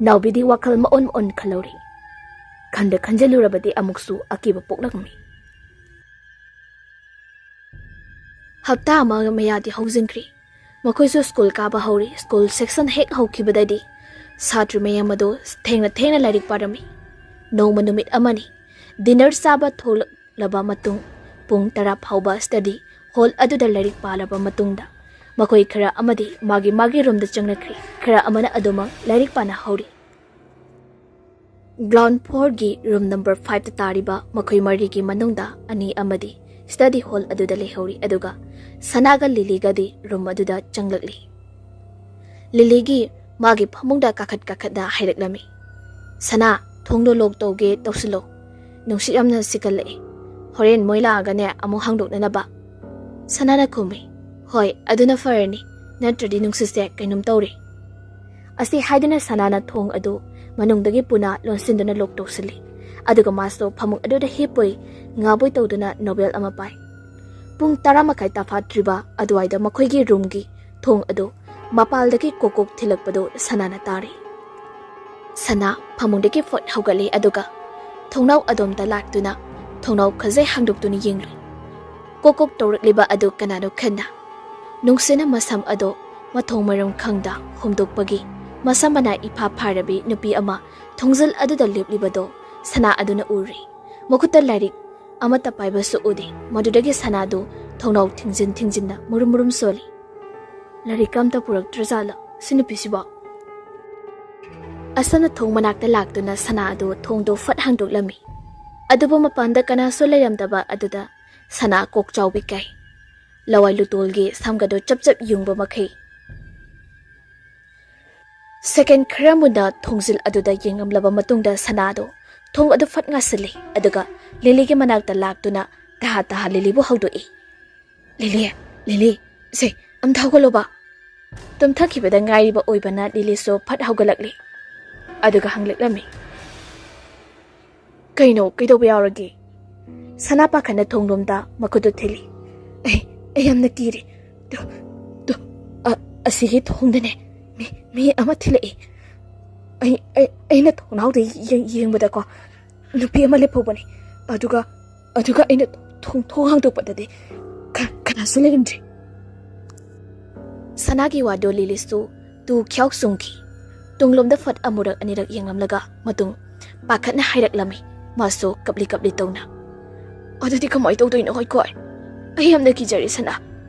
ꯅꯥꯎꯕꯤꯗꯤ ꯋꯥꯈꯜ ꯃꯑꯣꯟ ꯃꯑꯣꯟ ꯈꯜꯍꯧꯔꯤ꯫ ꯈꯟꯗ ꯈꯟꯖꯤꯜꯂꯨꯔꯕꯗꯤ ꯑꯃꯨꯛꯁꯨ ꯑꯀꯤꯕ ꯄꯣꯛꯂꯛꯃꯤ꯫ ꯍꯞꯇꯥ ꯑꯃ ꯃꯌꯥꯗꯤ ꯍꯧꯖꯤꯟꯈ꯭ꯔꯤ꯫ ꯃꯈꯣꯏꯁꯨ ꯁ꯭ꯀꯨꯜ ꯀꯥꯕ ꯍꯧꯔꯤ꯫ ꯁ꯭ꯀꯨꯜ session ꯍꯦꯛ ꯍꯧꯈꯤꯕꯗꯗꯤ ꯁꯥꯇ꯭ꯔ ꯃꯌꯥꯝ ꯑꯗꯨ ꯊꯦꯡꯅ ꯊꯦꯡꯅ ꯂꯥꯏꯔꯤꯛ ꯄꯥꯔꯝꯃꯤ꯫ ꯅꯣꯡꯃ ꯅꯨꯃꯤꯠ ꯑꯃꯅꯤ, dinner ꯆꯥꯕ ꯊꯣꯛꯂꯛꯂꯕ ꯃꯇꯨꯡ ꯄꯨꯡ ꯇꯔꯥ ꯐꯥꯎꯕ study hall ꯑꯗꯨꯗ ꯂꯥꯏꯔꯤꯛ ꯄꯥꯔꯕ ꯃꯇꯨꯡꯗ ꯃꯈꯣꯏ ꯈꯔ ꯑꯃꯗꯤ ꯃꯥꯒꯤ ꯃꯥꯒꯤ room ꯗ ꯆꯪꯅꯈ꯭ꯔꯤ꯫ ꯈꯔ ꯑꯃꯅ ꯑꯗꯨꯃꯛ ꯂꯥꯏꯔꯤꯛ ꯄꯥꯅ ꯍꯧꯔꯤ꯫ Ground floor ꯒꯤ room number five ꯇ ꯇꯥꯔꯤꯕ ꯃꯈꯣꯏ ꯃꯔꯤꯒꯤ ꯃꯅꯨꯡꯗ ꯑꯅꯤ ꯑꯃꯗꯤ study hall ꯑꯗꯨꯗ ꯂꯩꯍꯧꯔꯤ, ꯑꯗꯨꯒ ꯁꯅꯥꯒ ꯂꯤꯂꯤꯒꯗꯤ room ꯑꯗꯨꯗ ꯆꯪꯂꯛꯂꯤ꯫ ꯂꯤꯂꯤꯒꯤ ꯃꯥꯒꯤ ꯐꯃꯨꯡꯗ ꯀꯥꯈꯠ ꯀꯥꯈꯠꯅ ꯍꯥꯏꯔꯛꯂꯝꯃꯤ, "ꯁꯅꯥ, ꯊꯣꯡꯗꯣ lock ꯇꯧꯒꯦ ꯇꯧꯁꯤꯜꯂꯣ꯫ ꯅꯨꯡꯁꯤꯠ ꯌꯥꯝꯅ ꯁꯤꯠꯀꯜꯂꯛꯏ꯫ ꯍꯣꯔꯦꯟ ꯃꯣꯏ ꯂꯥꯛꯑꯒꯅꯦ ꯑꯃꯨꯛ ꯍꯥꯡꯗꯣꯛꯅꯅꯕ꯫ ꯁꯅꯥꯅ ꯈꯨꯝꯃꯤ, "ꯍꯣꯏ, ꯑꯗꯨꯅ ꯐꯔꯅꯤ, ꯅꯠꯇ꯭ꯔꯗꯤ ꯅꯨꯡꯁꯤꯠꯁꯦ ꯀꯩꯅꯣꯝ ꯇꯧꯔꯦ"꯫ ꯑꯁꯤ ꯍꯥꯏꯗꯨꯅ ꯁꯅꯥꯅ ꯊꯣꯡ ꯑꯗꯨ ꯃꯅꯨꯡꯗꯒꯤ ꯄꯨꯅ ꯂꯣꯟꯁꯤꯟꯗꯨꯅ ꯂꯣꯛ ꯇꯧꯁꯤꯜꯂꯤ꯫ ꯑꯗꯨꯒ ꯃꯥꯁꯨ ꯐꯃꯨꯡ ꯑꯗꯨꯗ ꯍꯤꯞꯄꯣꯏ ꯉꯥꯕꯣꯏ ꯇꯧꯗꯨꯅ ꯅꯣꯕꯦꯜ ꯑꯃ ꯄꯥꯏ꯫ ꯄꯨꯡ ꯇꯔꯥ ꯃꯈꯥꯏ ꯇꯥꯐꯥꯠꯇ꯭ꯔꯤꯕ ꯑꯗꯨꯋꯥꯏꯗ ꯃꯈꯣꯏꯒꯤ ꯔꯨꯝꯒꯤ ꯊꯣꯡ ꯑꯗꯨ ꯃꯄꯥꯜꯗꯒꯤ ꯀꯣꯛ ꯀꯣꯛ ꯊꯤꯜꯂꯛꯄꯗꯨ ꯁꯅꯥꯅ ꯇꯥꯔꯤ꯫ ꯁꯅꯥ ꯐꯃꯨꯡꯗꯒꯤ ꯐꯣꯠ ꯍꯧꯒꯠꯂꯤ, ꯑꯗꯨꯒ ꯊꯣꯡꯅꯥꯎ ꯑꯗꯣꯝꯗ ꯂꯥꯛꯇꯨꯅ ꯊꯣꯡꯅꯥꯎ ꯈꯖꯩ ꯍꯥꯡꯗꯣꯛꯇꯨꯅ ꯌꯦꯡꯂꯨꯏ꯫ ꯀꯣꯛ ꯀꯣꯛ ꯇꯧꯔꯛꯂꯤꯕ ꯑꯗꯨ ꯀꯅꯥꯅꯣ ꯈꯟꯅ, ꯅꯨꯡꯁꯤꯅ ꯃꯁꯝ ꯑꯗꯣ ꯃꯊꯣꯡ ꯃꯔꯝ ꯈꯪꯗ ꯍꯣꯝꯗꯣꯛꯄꯒꯤ ꯃꯁꯝ ꯃꯅꯥ ꯏꯐꯥ ꯐꯥꯔꯕꯤ ꯅꯨꯄꯤ ꯑꯃ ꯊꯣꯡꯖꯤꯜ ꯑꯗꯨꯗ ꯂꯦꯞꯂꯤꯕꯗꯣ ꯁꯅꯥ ꯑꯗꯨꯅ ꯎꯔꯤ꯫ ꯃꯈꯨꯠꯇ ꯂꯥꯏꯔꯤꯛ ꯑꯃꯠꯇ ꯄꯥꯏꯕꯁꯨ ꯎꯗꯦ꯫ ꯃꯗꯨꯗꯒꯤ ꯁꯅꯥꯗꯨ ꯊꯣꯡꯅꯥꯎ ꯊꯤꯡꯖꯤꯟ ꯊꯤꯡꯖꯤꯟꯅ ꯃꯨꯔꯨꯝ ꯃꯨꯔꯨꯝ ꯁꯣꯜꯂꯤ꯫ "ꯂꯥꯏꯔꯤꯛꯀ ꯑꯝꯇ ꯄꯨꯔꯛꯇ꯭ꯔꯖꯥꯠꯂꯣ ꯁꯤ ꯅꯨꯄꯤꯁꯤꯕꯣ?" ꯑꯁꯅ ꯊꯣꯡ ꯃꯅꯥꯛꯇ ꯂꯥꯛꯇꯨꯅ ꯁꯅꯥ ꯑꯗꯨ ꯊꯣꯡꯗꯣ ꯐꯠ ꯍꯥꯡꯗꯣꯛꯂꯝꯃꯤ꯫ ꯑꯗꯨꯕꯨ ꯃꯄꯥꯟꯗ ꯀꯅꯥꯁꯨ ꯂꯩꯔꯝꯗꯕ ꯑꯗꯨꯗ ꯁꯅꯥ ꯀꯣꯛ ꯆꯥꯎꯕꯤ ꯀꯥꯏ꯫ ꯂꯋꯥꯏ ꯂꯨꯇꯣꯜꯒꯤ ꯁꯝꯒꯗꯣ ꯆꯞ ꯆꯞ ꯌꯨꯡꯕ ꯃꯈꯩ꯫ ꯁꯦꯀꯦꯟ ꯈꯔ ꯃꯨꯟꯅ ꯊꯣꯡꯖꯤꯜ ꯑꯗꯨꯗ ꯌꯦꯡꯉꯝꯂꯕ ꯃꯇꯨꯡꯗ ꯁꯅꯥꯗꯣ ꯊꯣꯡ ꯑꯗꯨ ꯐꯠ ꯉꯥꯁꯤꯜꯂꯤ, ꯑꯗꯨꯒ ꯂꯤꯂꯤꯒꯤ ꯃꯅꯥꯛꯇ ꯂꯥꯛꯇꯨꯅ ꯇꯍꯥ ꯇꯍꯥ ꯂꯤꯂꯤꯕꯨ ꯍꯧꯗꯣꯛꯏ꯫ "ꯂꯤꯂꯤ, ꯂꯤꯂꯤ, ꯁꯦ, ꯑꯝꯊ ꯍꯧꯒꯠꯂꯣꯕ꯫" ꯇꯨꯝꯊꯈꯤꯕꯗ ꯉꯥꯏꯔꯤꯕ ꯑꯣꯏꯕꯅ ꯂꯤꯂꯤꯁꯨ ꯐꯠ ꯍꯧꯒꯠꯂꯛꯂꯤ꯫ ꯑꯗꯨꯒ ꯍꯪꯂꯛꯂꯝꯃꯤ, "ꯀꯩꯅꯣ, ꯀꯩꯗꯧꯕ ꯌꯥꯎꯔꯒꯦ?" ꯁꯅꯥ ꯄꯥꯈꯠꯅ ꯊꯣꯡꯂꯣꯝꯗ ꯃꯈꯨꯠꯇꯨ ꯊꯤꯜꯂꯤ꯫ "ꯑꯩ, ꯑꯩ ꯌꯥꯝꯅ ꯀꯤꯔꯦ꯫ ꯇꯨ, ꯇꯨ, ꯑ-, ꯑꯁꯤꯒꯤ ꯊꯣꯡꯗꯅꯦ ꯃꯤ, ꯃꯤ ꯑꯃ ꯊꯤꯜꯂꯛꯏ꯫ ꯑꯩ, ꯑꯩ, ꯑꯩꯅ ꯊꯣꯡꯅꯥꯎꯗ ꯌꯦꯡ-, ꯌꯦꯡꯕꯗꯀꯣ, ꯅꯨꯄꯤ ꯑꯃ ꯂꯦꯞꯍꯧꯕꯅꯤ꯫ ꯑꯗꯨꯒ, ꯑꯗꯨꯒ ꯑꯩꯅ ꯊꯣꯡ, ꯊꯣꯡ ꯍꯥꯡꯗꯣꯛꯄꯗꯗꯤ ꯀ-, ꯀꯅꯥꯁꯨ ꯂꯩꯔꯝꯗ꯭ꯔꯦ꯫" ꯁꯅꯥꯒꯤ ꯋꯥꯗꯣ ꯂꯤꯂꯤꯁꯨ ꯇꯨ ꯈ꯭ꯌꯥꯎ ꯆꯨꯡꯈꯤ꯫ ꯇꯨꯡꯂꯣꯝꯗ ꯐꯠ ꯑꯃꯨꯔꯛ ꯑꯅꯤꯔꯛ ꯌꯦꯡꯂꯝꯂꯒ ꯃꯇꯨꯡ ꯄꯥꯈꯠꯅ ꯍꯥꯏꯔꯛꯂꯝꯃꯤ, ꯃꯥꯁꯨ ꯀꯞꯂꯤ ꯀꯞꯂꯤ ꯇꯧꯅ꯫ "ꯑꯗꯨꯗꯤ ꯀꯃꯥꯏ ꯇꯧꯗꯣꯏꯅꯣ ꯑꯩꯈꯣꯏ? ꯑꯩ ꯌꯥꯝꯅ ꯀꯤꯖꯔꯦ ꯁꯅꯥ꯫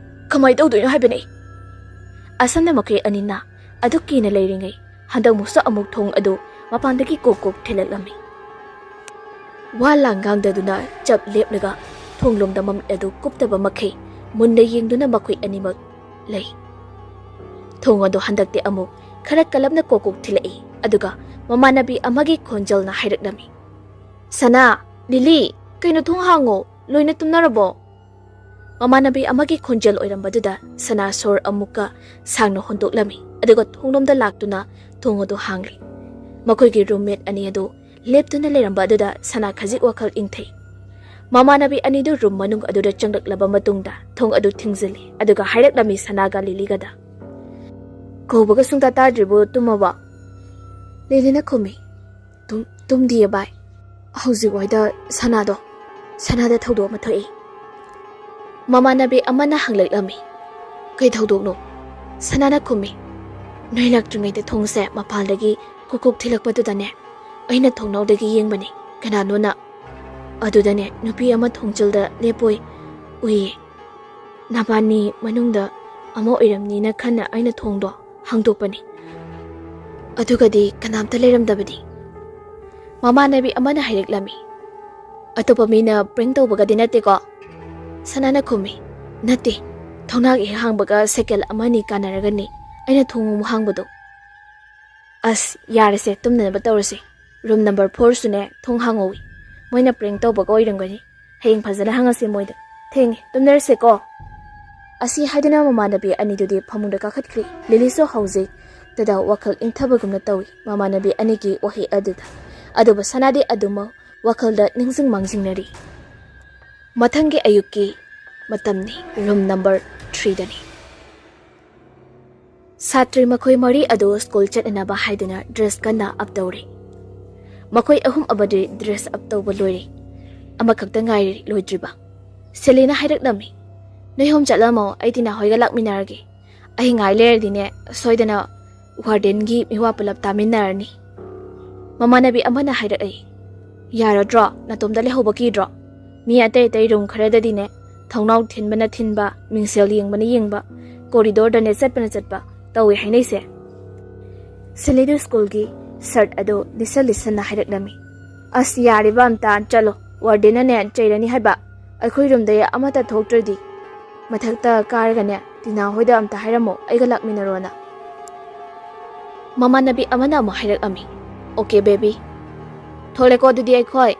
ꯀꯃꯥꯏ ꯇꯧꯗꯣꯏꯅꯣ ꯍꯥꯏꯕꯅꯦ?" ꯑꯁꯝꯅ ꯃꯈꯣꯏ ꯑꯅꯤꯅ ꯑꯗꯨꯛ ꯀꯤꯅ ꯂꯩꯔꯤꯉꯩ, ꯍꯟꯗꯛꯃꯨꯛꯁꯨ ꯑꯃꯨꯛ ꯊꯣꯡ ꯑꯗꯨ ꯃꯄꯥꯟꯗꯒꯤ ꯀꯣꯛ ꯀꯣꯛ ꯊꯤꯜꯂꯛꯂꯝꯃꯤ꯫ ꯋꯥ ꯂꯥꯡ ꯉꯥꯡꯗꯗꯨꯅ ꯆꯞ ꯂꯦꯞꯂꯒ ꯊꯣꯡꯂꯣꯝꯗ ꯃꯃꯤꯠ ꯑꯗꯨ ꯀꯨꯞꯇꯕ ꯃꯈꯩ ꯃꯨꯟꯅ ꯌꯦꯡꯗꯨꯅ ꯃꯈꯣꯏ ꯑꯅꯤꯃꯛ ꯂꯩ꯫ ꯊꯣꯡ ꯑꯗꯨ ꯍꯟꯗꯛꯇꯤ ꯑꯃꯨꯛ ꯈꯔ ꯀꯜꯂꯞꯅ ꯀꯣꯛ ꯀꯣꯛ ꯊꯤꯜꯂꯛꯏ, ꯑꯗꯨꯒ ꯃꯃꯥꯟꯅꯕꯤ ꯑꯃꯒꯤ ꯈꯣꯟꯖꯦꯜꯅ ꯍꯥꯏꯔꯛꯂꯝꯃꯤ, "ꯁꯅꯥ, ꯂꯤꯂꯤ, ꯀꯩꯅꯣ, ꯊꯣꯡ ꯍꯥꯡꯉꯣ꯫ ꯂꯣꯏꯅ ꯇꯨꯝꯅꯔꯕꯣ?" ꯃꯃꯥꯟꯅꯕꯤ ꯑꯃꯒꯤ ꯈꯣꯟꯖꯦꯜ ꯑꯣꯏꯔꯝꯕꯗꯨꯗ ꯁꯅꯥ ꯁꯣꯔ ꯑꯃꯨꯛꯀ ꯁꯥꯡꯅ ꯍꯣꯟꯗꯣꯛꯂꯝꯃꯤ, ꯑꯗꯨꯒ ꯊꯣꯡꯂꯣꯝꯗ ꯂꯥꯛꯇꯨꯅ ꯊꯣꯡ ꯑꯗꯨ ꯍꯥꯡꯂꯤ꯫ ꯃꯈꯣꯏꯒꯤ ꯔꯨꯝꯃꯦꯠ ꯑꯅꯤ ꯑꯗꯨ ꯂꯦꯞꯇꯨꯅ ꯂꯩꯔꯝꯕ ꯑꯗꯨꯗ ꯁꯅꯥ ꯈꯖꯤꯛ ꯋꯥꯈꯜ ꯏꯪꯊꯩ꯫ ꯃꯃꯥꯟꯅꯕꯤ ꯑꯅꯤꯗꯨ ꯔꯨꯝ ꯃꯅꯨꯡ ꯑꯗꯨꯗ ꯆꯪꯂꯛꯂꯕ ꯃꯇꯨꯡꯗ ꯊꯣꯡ ꯑꯗꯨ ꯊꯤꯡꯖꯤꯜꯂꯤ, ꯑꯗꯨꯒ ꯍꯥꯏꯔꯛꯂꯝꯃꯤ ꯁꯅꯥꯒ ꯂꯤꯂꯤꯒꯗ, "ꯀꯧꯕꯒ ꯁꯨꯡꯇꯥ ꯇꯥꯗ꯭ꯔꯤꯕꯣ? ꯇꯨꯝꯃꯕꯣ?" ꯂꯤꯂꯤꯅ ꯈꯨꯝꯃꯤ, "ꯇꯨꯝ-, ꯇꯨꯝꯗꯤꯌꯦ ꯚꯥꯏ꯫ ꯍꯧꯖꯤꯛ ꯋꯥꯏꯗ ꯁꯅꯥꯗꯣ, ꯁꯅꯥꯗ ꯊꯧꯗꯣꯛ ꯑꯃ ꯊꯣꯛꯏ꯫" ꯃꯃꯥꯟꯅꯕꯤ ꯑꯃꯅ ꯍꯪꯂꯛꯂꯝꯃꯤ, "ꯀꯩ ꯊꯧꯗꯣꯛꯅꯣ?" ꯁꯅꯥꯅ ꯈꯨꯝꯃꯤ, "ꯅꯣꯏ ꯂꯥꯛꯇ꯭ꯔꯤꯉꯩꯗ ꯊꯣꯡꯁꯦ ꯃꯄꯥꯜꯗꯒꯤ ꯀꯨꯛ ꯀꯨꯛ ꯊꯤꯜꯂꯛꯄꯗꯨꯗꯅꯦ, ꯑꯩꯅ ꯊꯣꯡꯅꯥꯎꯗꯒꯤ ꯌꯦꯡꯕꯅꯤ, ꯀꯅꯥꯅꯣꯅ꯫ ꯑꯗꯨꯗꯅꯦ, ꯅꯨꯄꯤ ꯑꯃ ꯊꯣꯡꯖꯤꯜꯗ ꯂꯦꯞꯄꯣꯏ ꯎꯏꯌꯦ꯫ ꯅꯕꯥꯅꯤ ꯃꯅꯨꯡꯗ ꯑꯃ ꯑꯣꯏꯔꯝꯅꯤꯅ ꯈꯟꯅ ꯑꯩꯅ ꯊꯣꯡꯗꯣ ꯍꯥꯡꯗꯣꯛꯄꯅꯤ꯫ ꯑꯗꯨꯒꯗꯤ ꯀꯅꯥꯝꯇ ꯂꯩꯔꯝꯗꯕꯅꯤ꯫" ꯃꯃꯥꯟꯅꯕꯤ ꯑꯃꯅ ꯍꯥꯏꯔꯛꯂꯝꯃꯤ, "ꯑꯇꯣꯞꯄ ꯃꯤꯅ ꯄ꯭ꯔꯦꯡ ꯇꯧꯕꯒꯗꯤ ꯅꯠꯇꯦꯀꯣ?" ꯁꯅꯥꯅ ꯈꯨꯝꯃꯤ, "ꯅꯠꯇꯦ, ꯊꯣꯡꯅꯥꯎ ꯍꯦꯛ ꯍꯥꯡꯕꯒ ꯁꯦꯀꯦꯟ ꯑꯃꯅꯤ ꯀꯥꯟꯅꯔꯒꯅꯤ ꯑꯩꯅ ꯊꯣꯡ ꯑꯃꯨꯛ ꯍꯥꯡꯕꯗꯣ꯫" "ꯑꯁ, ꯌꯥꯔꯦꯁꯦ, ꯇꯨꯝꯅꯅꯕ ꯇꯧꯔꯁꯦ꯫ ꯔꯨꯝ ꯅꯝꯕꯔ ꯐꯣꯔꯁꯨꯅꯦ, ꯊꯣꯡ ꯍꯥꯡꯍꯧꯋꯤ꯫ ꯃꯣꯏꯅ ꯄ꯭ꯔꯦꯡ ꯇꯧꯕꯒ ꯑꯣꯏꯔꯝꯒꯅꯤ꯫ ꯍꯌꯦꯡ ꯐꯖꯅ ꯍꯪꯉꯁꯤ ꯃꯣꯏꯗ꯫ ꯊꯦꯡꯉꯦ, ꯇꯨꯝꯅꯔꯁꯦꯀꯣ꯫" ꯑꯁꯤ ꯍꯥꯏꯗꯨꯅ ꯃꯃꯥꯟꯅꯕꯤ ꯑꯅꯤꯗꯨꯗꯤ ꯐꯃꯨꯡꯗ ꯀꯥꯈꯠꯈ꯭ꯔꯤ꯫ ꯂꯤꯂꯤꯁꯨ ꯍꯧꯖꯤꯛꯇꯗ ꯋꯥꯈꯜ ꯏꯪꯊꯕꯒꯨꯝꯅ ꯇꯧꯏ ꯃꯃꯥꯟꯅꯕꯤ ꯑꯅꯤꯒꯤ ꯋꯥꯍꯩ ꯑꯗꯨꯗ꯫ ꯑꯗꯨꯕꯨ ꯁꯅꯥꯗꯤ ꯑꯗꯨꯃꯛ ꯋꯥꯈꯜꯗ ꯅꯤꯡꯁꯤꯡ ꯃꯥꯡꯖꯤꯡꯅꯔꯤ꯫ ꯃꯊꯪꯒꯤ ꯑꯌꯨꯛꯀꯤ ꯃꯇꯝꯅꯤ꯫ Room number ꯊ꯭ꯔꯤꯗꯅꯤ꯫ ꯁꯥꯇ꯭ꯔꯤ ꯃꯈꯣꯏ ꯃꯔꯤ ꯑꯗꯨ ꯁ꯭ꯀꯨꯜ ꯆꯠꯅꯅꯕ ꯍꯥꯏꯗꯨꯅ ꯗ꯭ꯔꯦꯁ ꯀꯟꯅ ꯑꯞ ꯇꯧꯔꯤ꯫ ꯃꯈꯣꯏ ꯑꯍꯨꯝ ꯑꯃꯗꯤ ꯗ꯭ꯔꯦꯁ ꯑꯞ ꯇꯧꯕ ꯂꯣꯏꯔꯦ꯫ ꯑꯃꯈꯛꯇ ꯉꯥꯏꯔꯤ ꯂꯣꯏꯗ꯭ꯔꯤꯕ꯫ ꯁꯦꯂꯤꯅ ꯍꯥꯏꯔꯛꯂꯝꯃꯤ, "ꯅꯣꯏ ꯑꯍꯨꯝ ꯆꯠꯂꯝꯃꯣ, ꯑꯩ ꯇꯤꯅꯥ ꯍꯣꯏꯒ ꯂꯥꯛꯃꯤꯟꯅꯔꯒꯦ꯫ ꯑꯩ ꯉꯥꯏ ꯂꯩꯔꯗꯤꯅꯦ, ꯁꯣꯏꯗꯅ ꯋꯥꯔꯗꯦꯟꯒꯤ ꯃꯤꯋꯥ ꯄꯨꯂꯞ ꯇꯥꯃꯤꯟꯅꯔꯅꯤ꯫" ꯃꯃꯥꯟꯅꯕꯤ ꯑꯃꯅ ꯍꯥꯏꯔꯛꯏ, "ꯌꯥꯔꯗ꯭ꯔꯣ? ꯅꯇꯣꯝꯇ ꯂꯩꯍꯧꯕ ꯀꯤꯗ꯭ꯔꯣ? ꯃꯤ ꯑꯇꯩ ꯑꯇꯩ ꯔꯨꯝ ꯈꯔꯗꯗꯤꯅꯦ, ꯊꯣꯡꯅꯥꯎ ꯊꯤꯟꯕꯅ ꯊꯤꯟꯕ, ꯃꯤꯡꯁꯦꯜ ꯌꯦꯡꯕꯅ ꯌꯦꯡꯕ, ꯀꯣꯔꯤꯗꯣꯔꯗꯅꯦ ꯆꯠꯄꯅ ꯆꯠꯄ ꯇꯧꯏ ꯍꯥꯏꯅꯩꯁꯦ꯫" ꯁꯦꯂꯤꯗꯨ ꯁ꯭ꯀꯨꯜꯒꯤ ꯁꯔꯠ ꯑꯗꯨ ꯂꯤꯠꯁꯟ ꯂꯤꯠꯁꯟꯅ ꯍꯥꯏꯔꯛꯂꯝꯃꯤ꯫ "ꯑꯁ, ꯌꯥꯔꯤꯕ ꯑꯝꯇ ꯆꯠꯂꯣ, ꯋꯥꯔꯗꯦꯟꯅꯅꯦ ꯆꯩꯔꯅꯤ ꯍꯥꯏꯕ꯫ ꯑꯩꯈꯣꯏ ꯔꯨꯝꯗꯩ ꯑꯃꯠꯇ ꯊꯣꯛꯇ꯭ꯔꯗꯤ꯫ ꯃꯊꯛꯇ ꯀꯥꯔꯒꯅꯦ ꯇꯤꯅꯥ ꯍꯣꯏꯗ ꯑꯝꯇ ꯍꯥꯏꯔꯝꯃꯣ, ꯑꯩꯒ ꯂꯥꯛꯃꯤꯟꯅꯔꯣꯅ꯫" ꯃꯃꯥꯟꯅꯕꯤ ꯑꯃꯅ ꯑꯃꯨꯛ ꯍꯥꯏꯔꯛꯂꯝꯃꯤ, "ꯑꯣꯀꯦ ꯕꯦꯕꯤ, ꯊꯣꯛꯂꯦꯀꯣ ꯑꯗꯨꯗꯤ ꯑꯩꯈꯣꯏ꯫"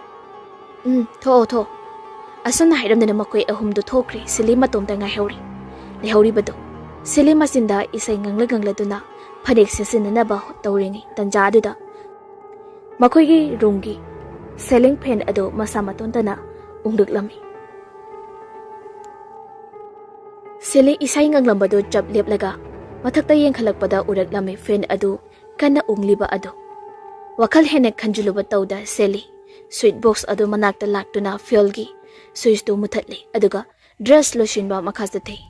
"ꯎꯝ, ꯊꯣꯛꯑꯣ, ꯊꯣꯛꯑꯣ꯫" ꯑꯁꯨꯝꯅ ꯍꯥꯏꯔꯝꯗꯅ ꯃꯈꯣꯏ ꯑꯍꯨꯝꯗꯨ ꯊꯣꯛꯈ꯭ꯔꯦ꯫ ꯁꯦꯂꯤ ꯃꯇꯣꯝꯇ ꯉꯥꯏꯍꯧꯔꯤ꯫ ꯂꯩꯍꯧꯔꯤꯕꯗꯨ ꯁꯦꯂꯤ ꯃꯆꯤꯟꯗ ꯏꯁꯩ ꯉꯪꯂ ꯉꯪꯂꯗꯨꯅ ꯐꯅꯦꯛ ꯁꯦꯠꯆꯤꯟꯅꯅꯕ ꯇꯧꯔꯤꯉꯩ ꯇꯟꯖꯥ ꯑꯗꯨꯗ ꯃꯈꯣꯏꯒꯤ ꯔꯨꯝꯒꯤ ꯁꯦꯂꯤꯡ ꯐꯦꯟ ꯑꯗꯨ ꯃꯁꯥ ꯃꯇꯣꯟꯇꯅ ꯎꯪꯂꯛꯂꯝꯃꯤ꯫ ꯁꯦꯂꯤ ꯏꯁꯩ ꯉꯪꯂꯝꯕꯗꯨ ꯆꯞ ꯂꯦꯞꯂꯒ ꯃꯊꯛꯇ ꯌꯦꯡꯈꯠꯂꯛꯄꯗ ꯎꯔꯛꯂꯝꯃꯤ ꯐꯦꯟ ꯑꯗꯨ ꯀꯟꯅ ꯎꯪꯂꯤꯕ ꯑꯗꯨ꯫ ꯋꯥꯈꯜ ꯍꯦꯟꯅ ꯈꯟꯖꯤꯜꯂꯨꯕ ꯇꯧꯗ ꯁꯦꯂꯤ ꯁ꯭ꯋꯤꯠ ꯕꯣꯛꯁ ꯑꯗꯨ ꯃꯅꯥꯛꯇ ꯂꯥꯛꯇꯨꯅ ꯐꯤꯌꯣꯜꯒꯤ ꯁ꯭ꯋꯤꯆꯇꯨ ꯃꯨꯊꯠꯂꯤ, ꯑꯗꯨꯒ ꯗ꯭ꯔꯦꯁ ꯂꯣꯏꯁꯤꯟꯕ ꯃꯈꯥ ꯆꯠꯊꯩ꯫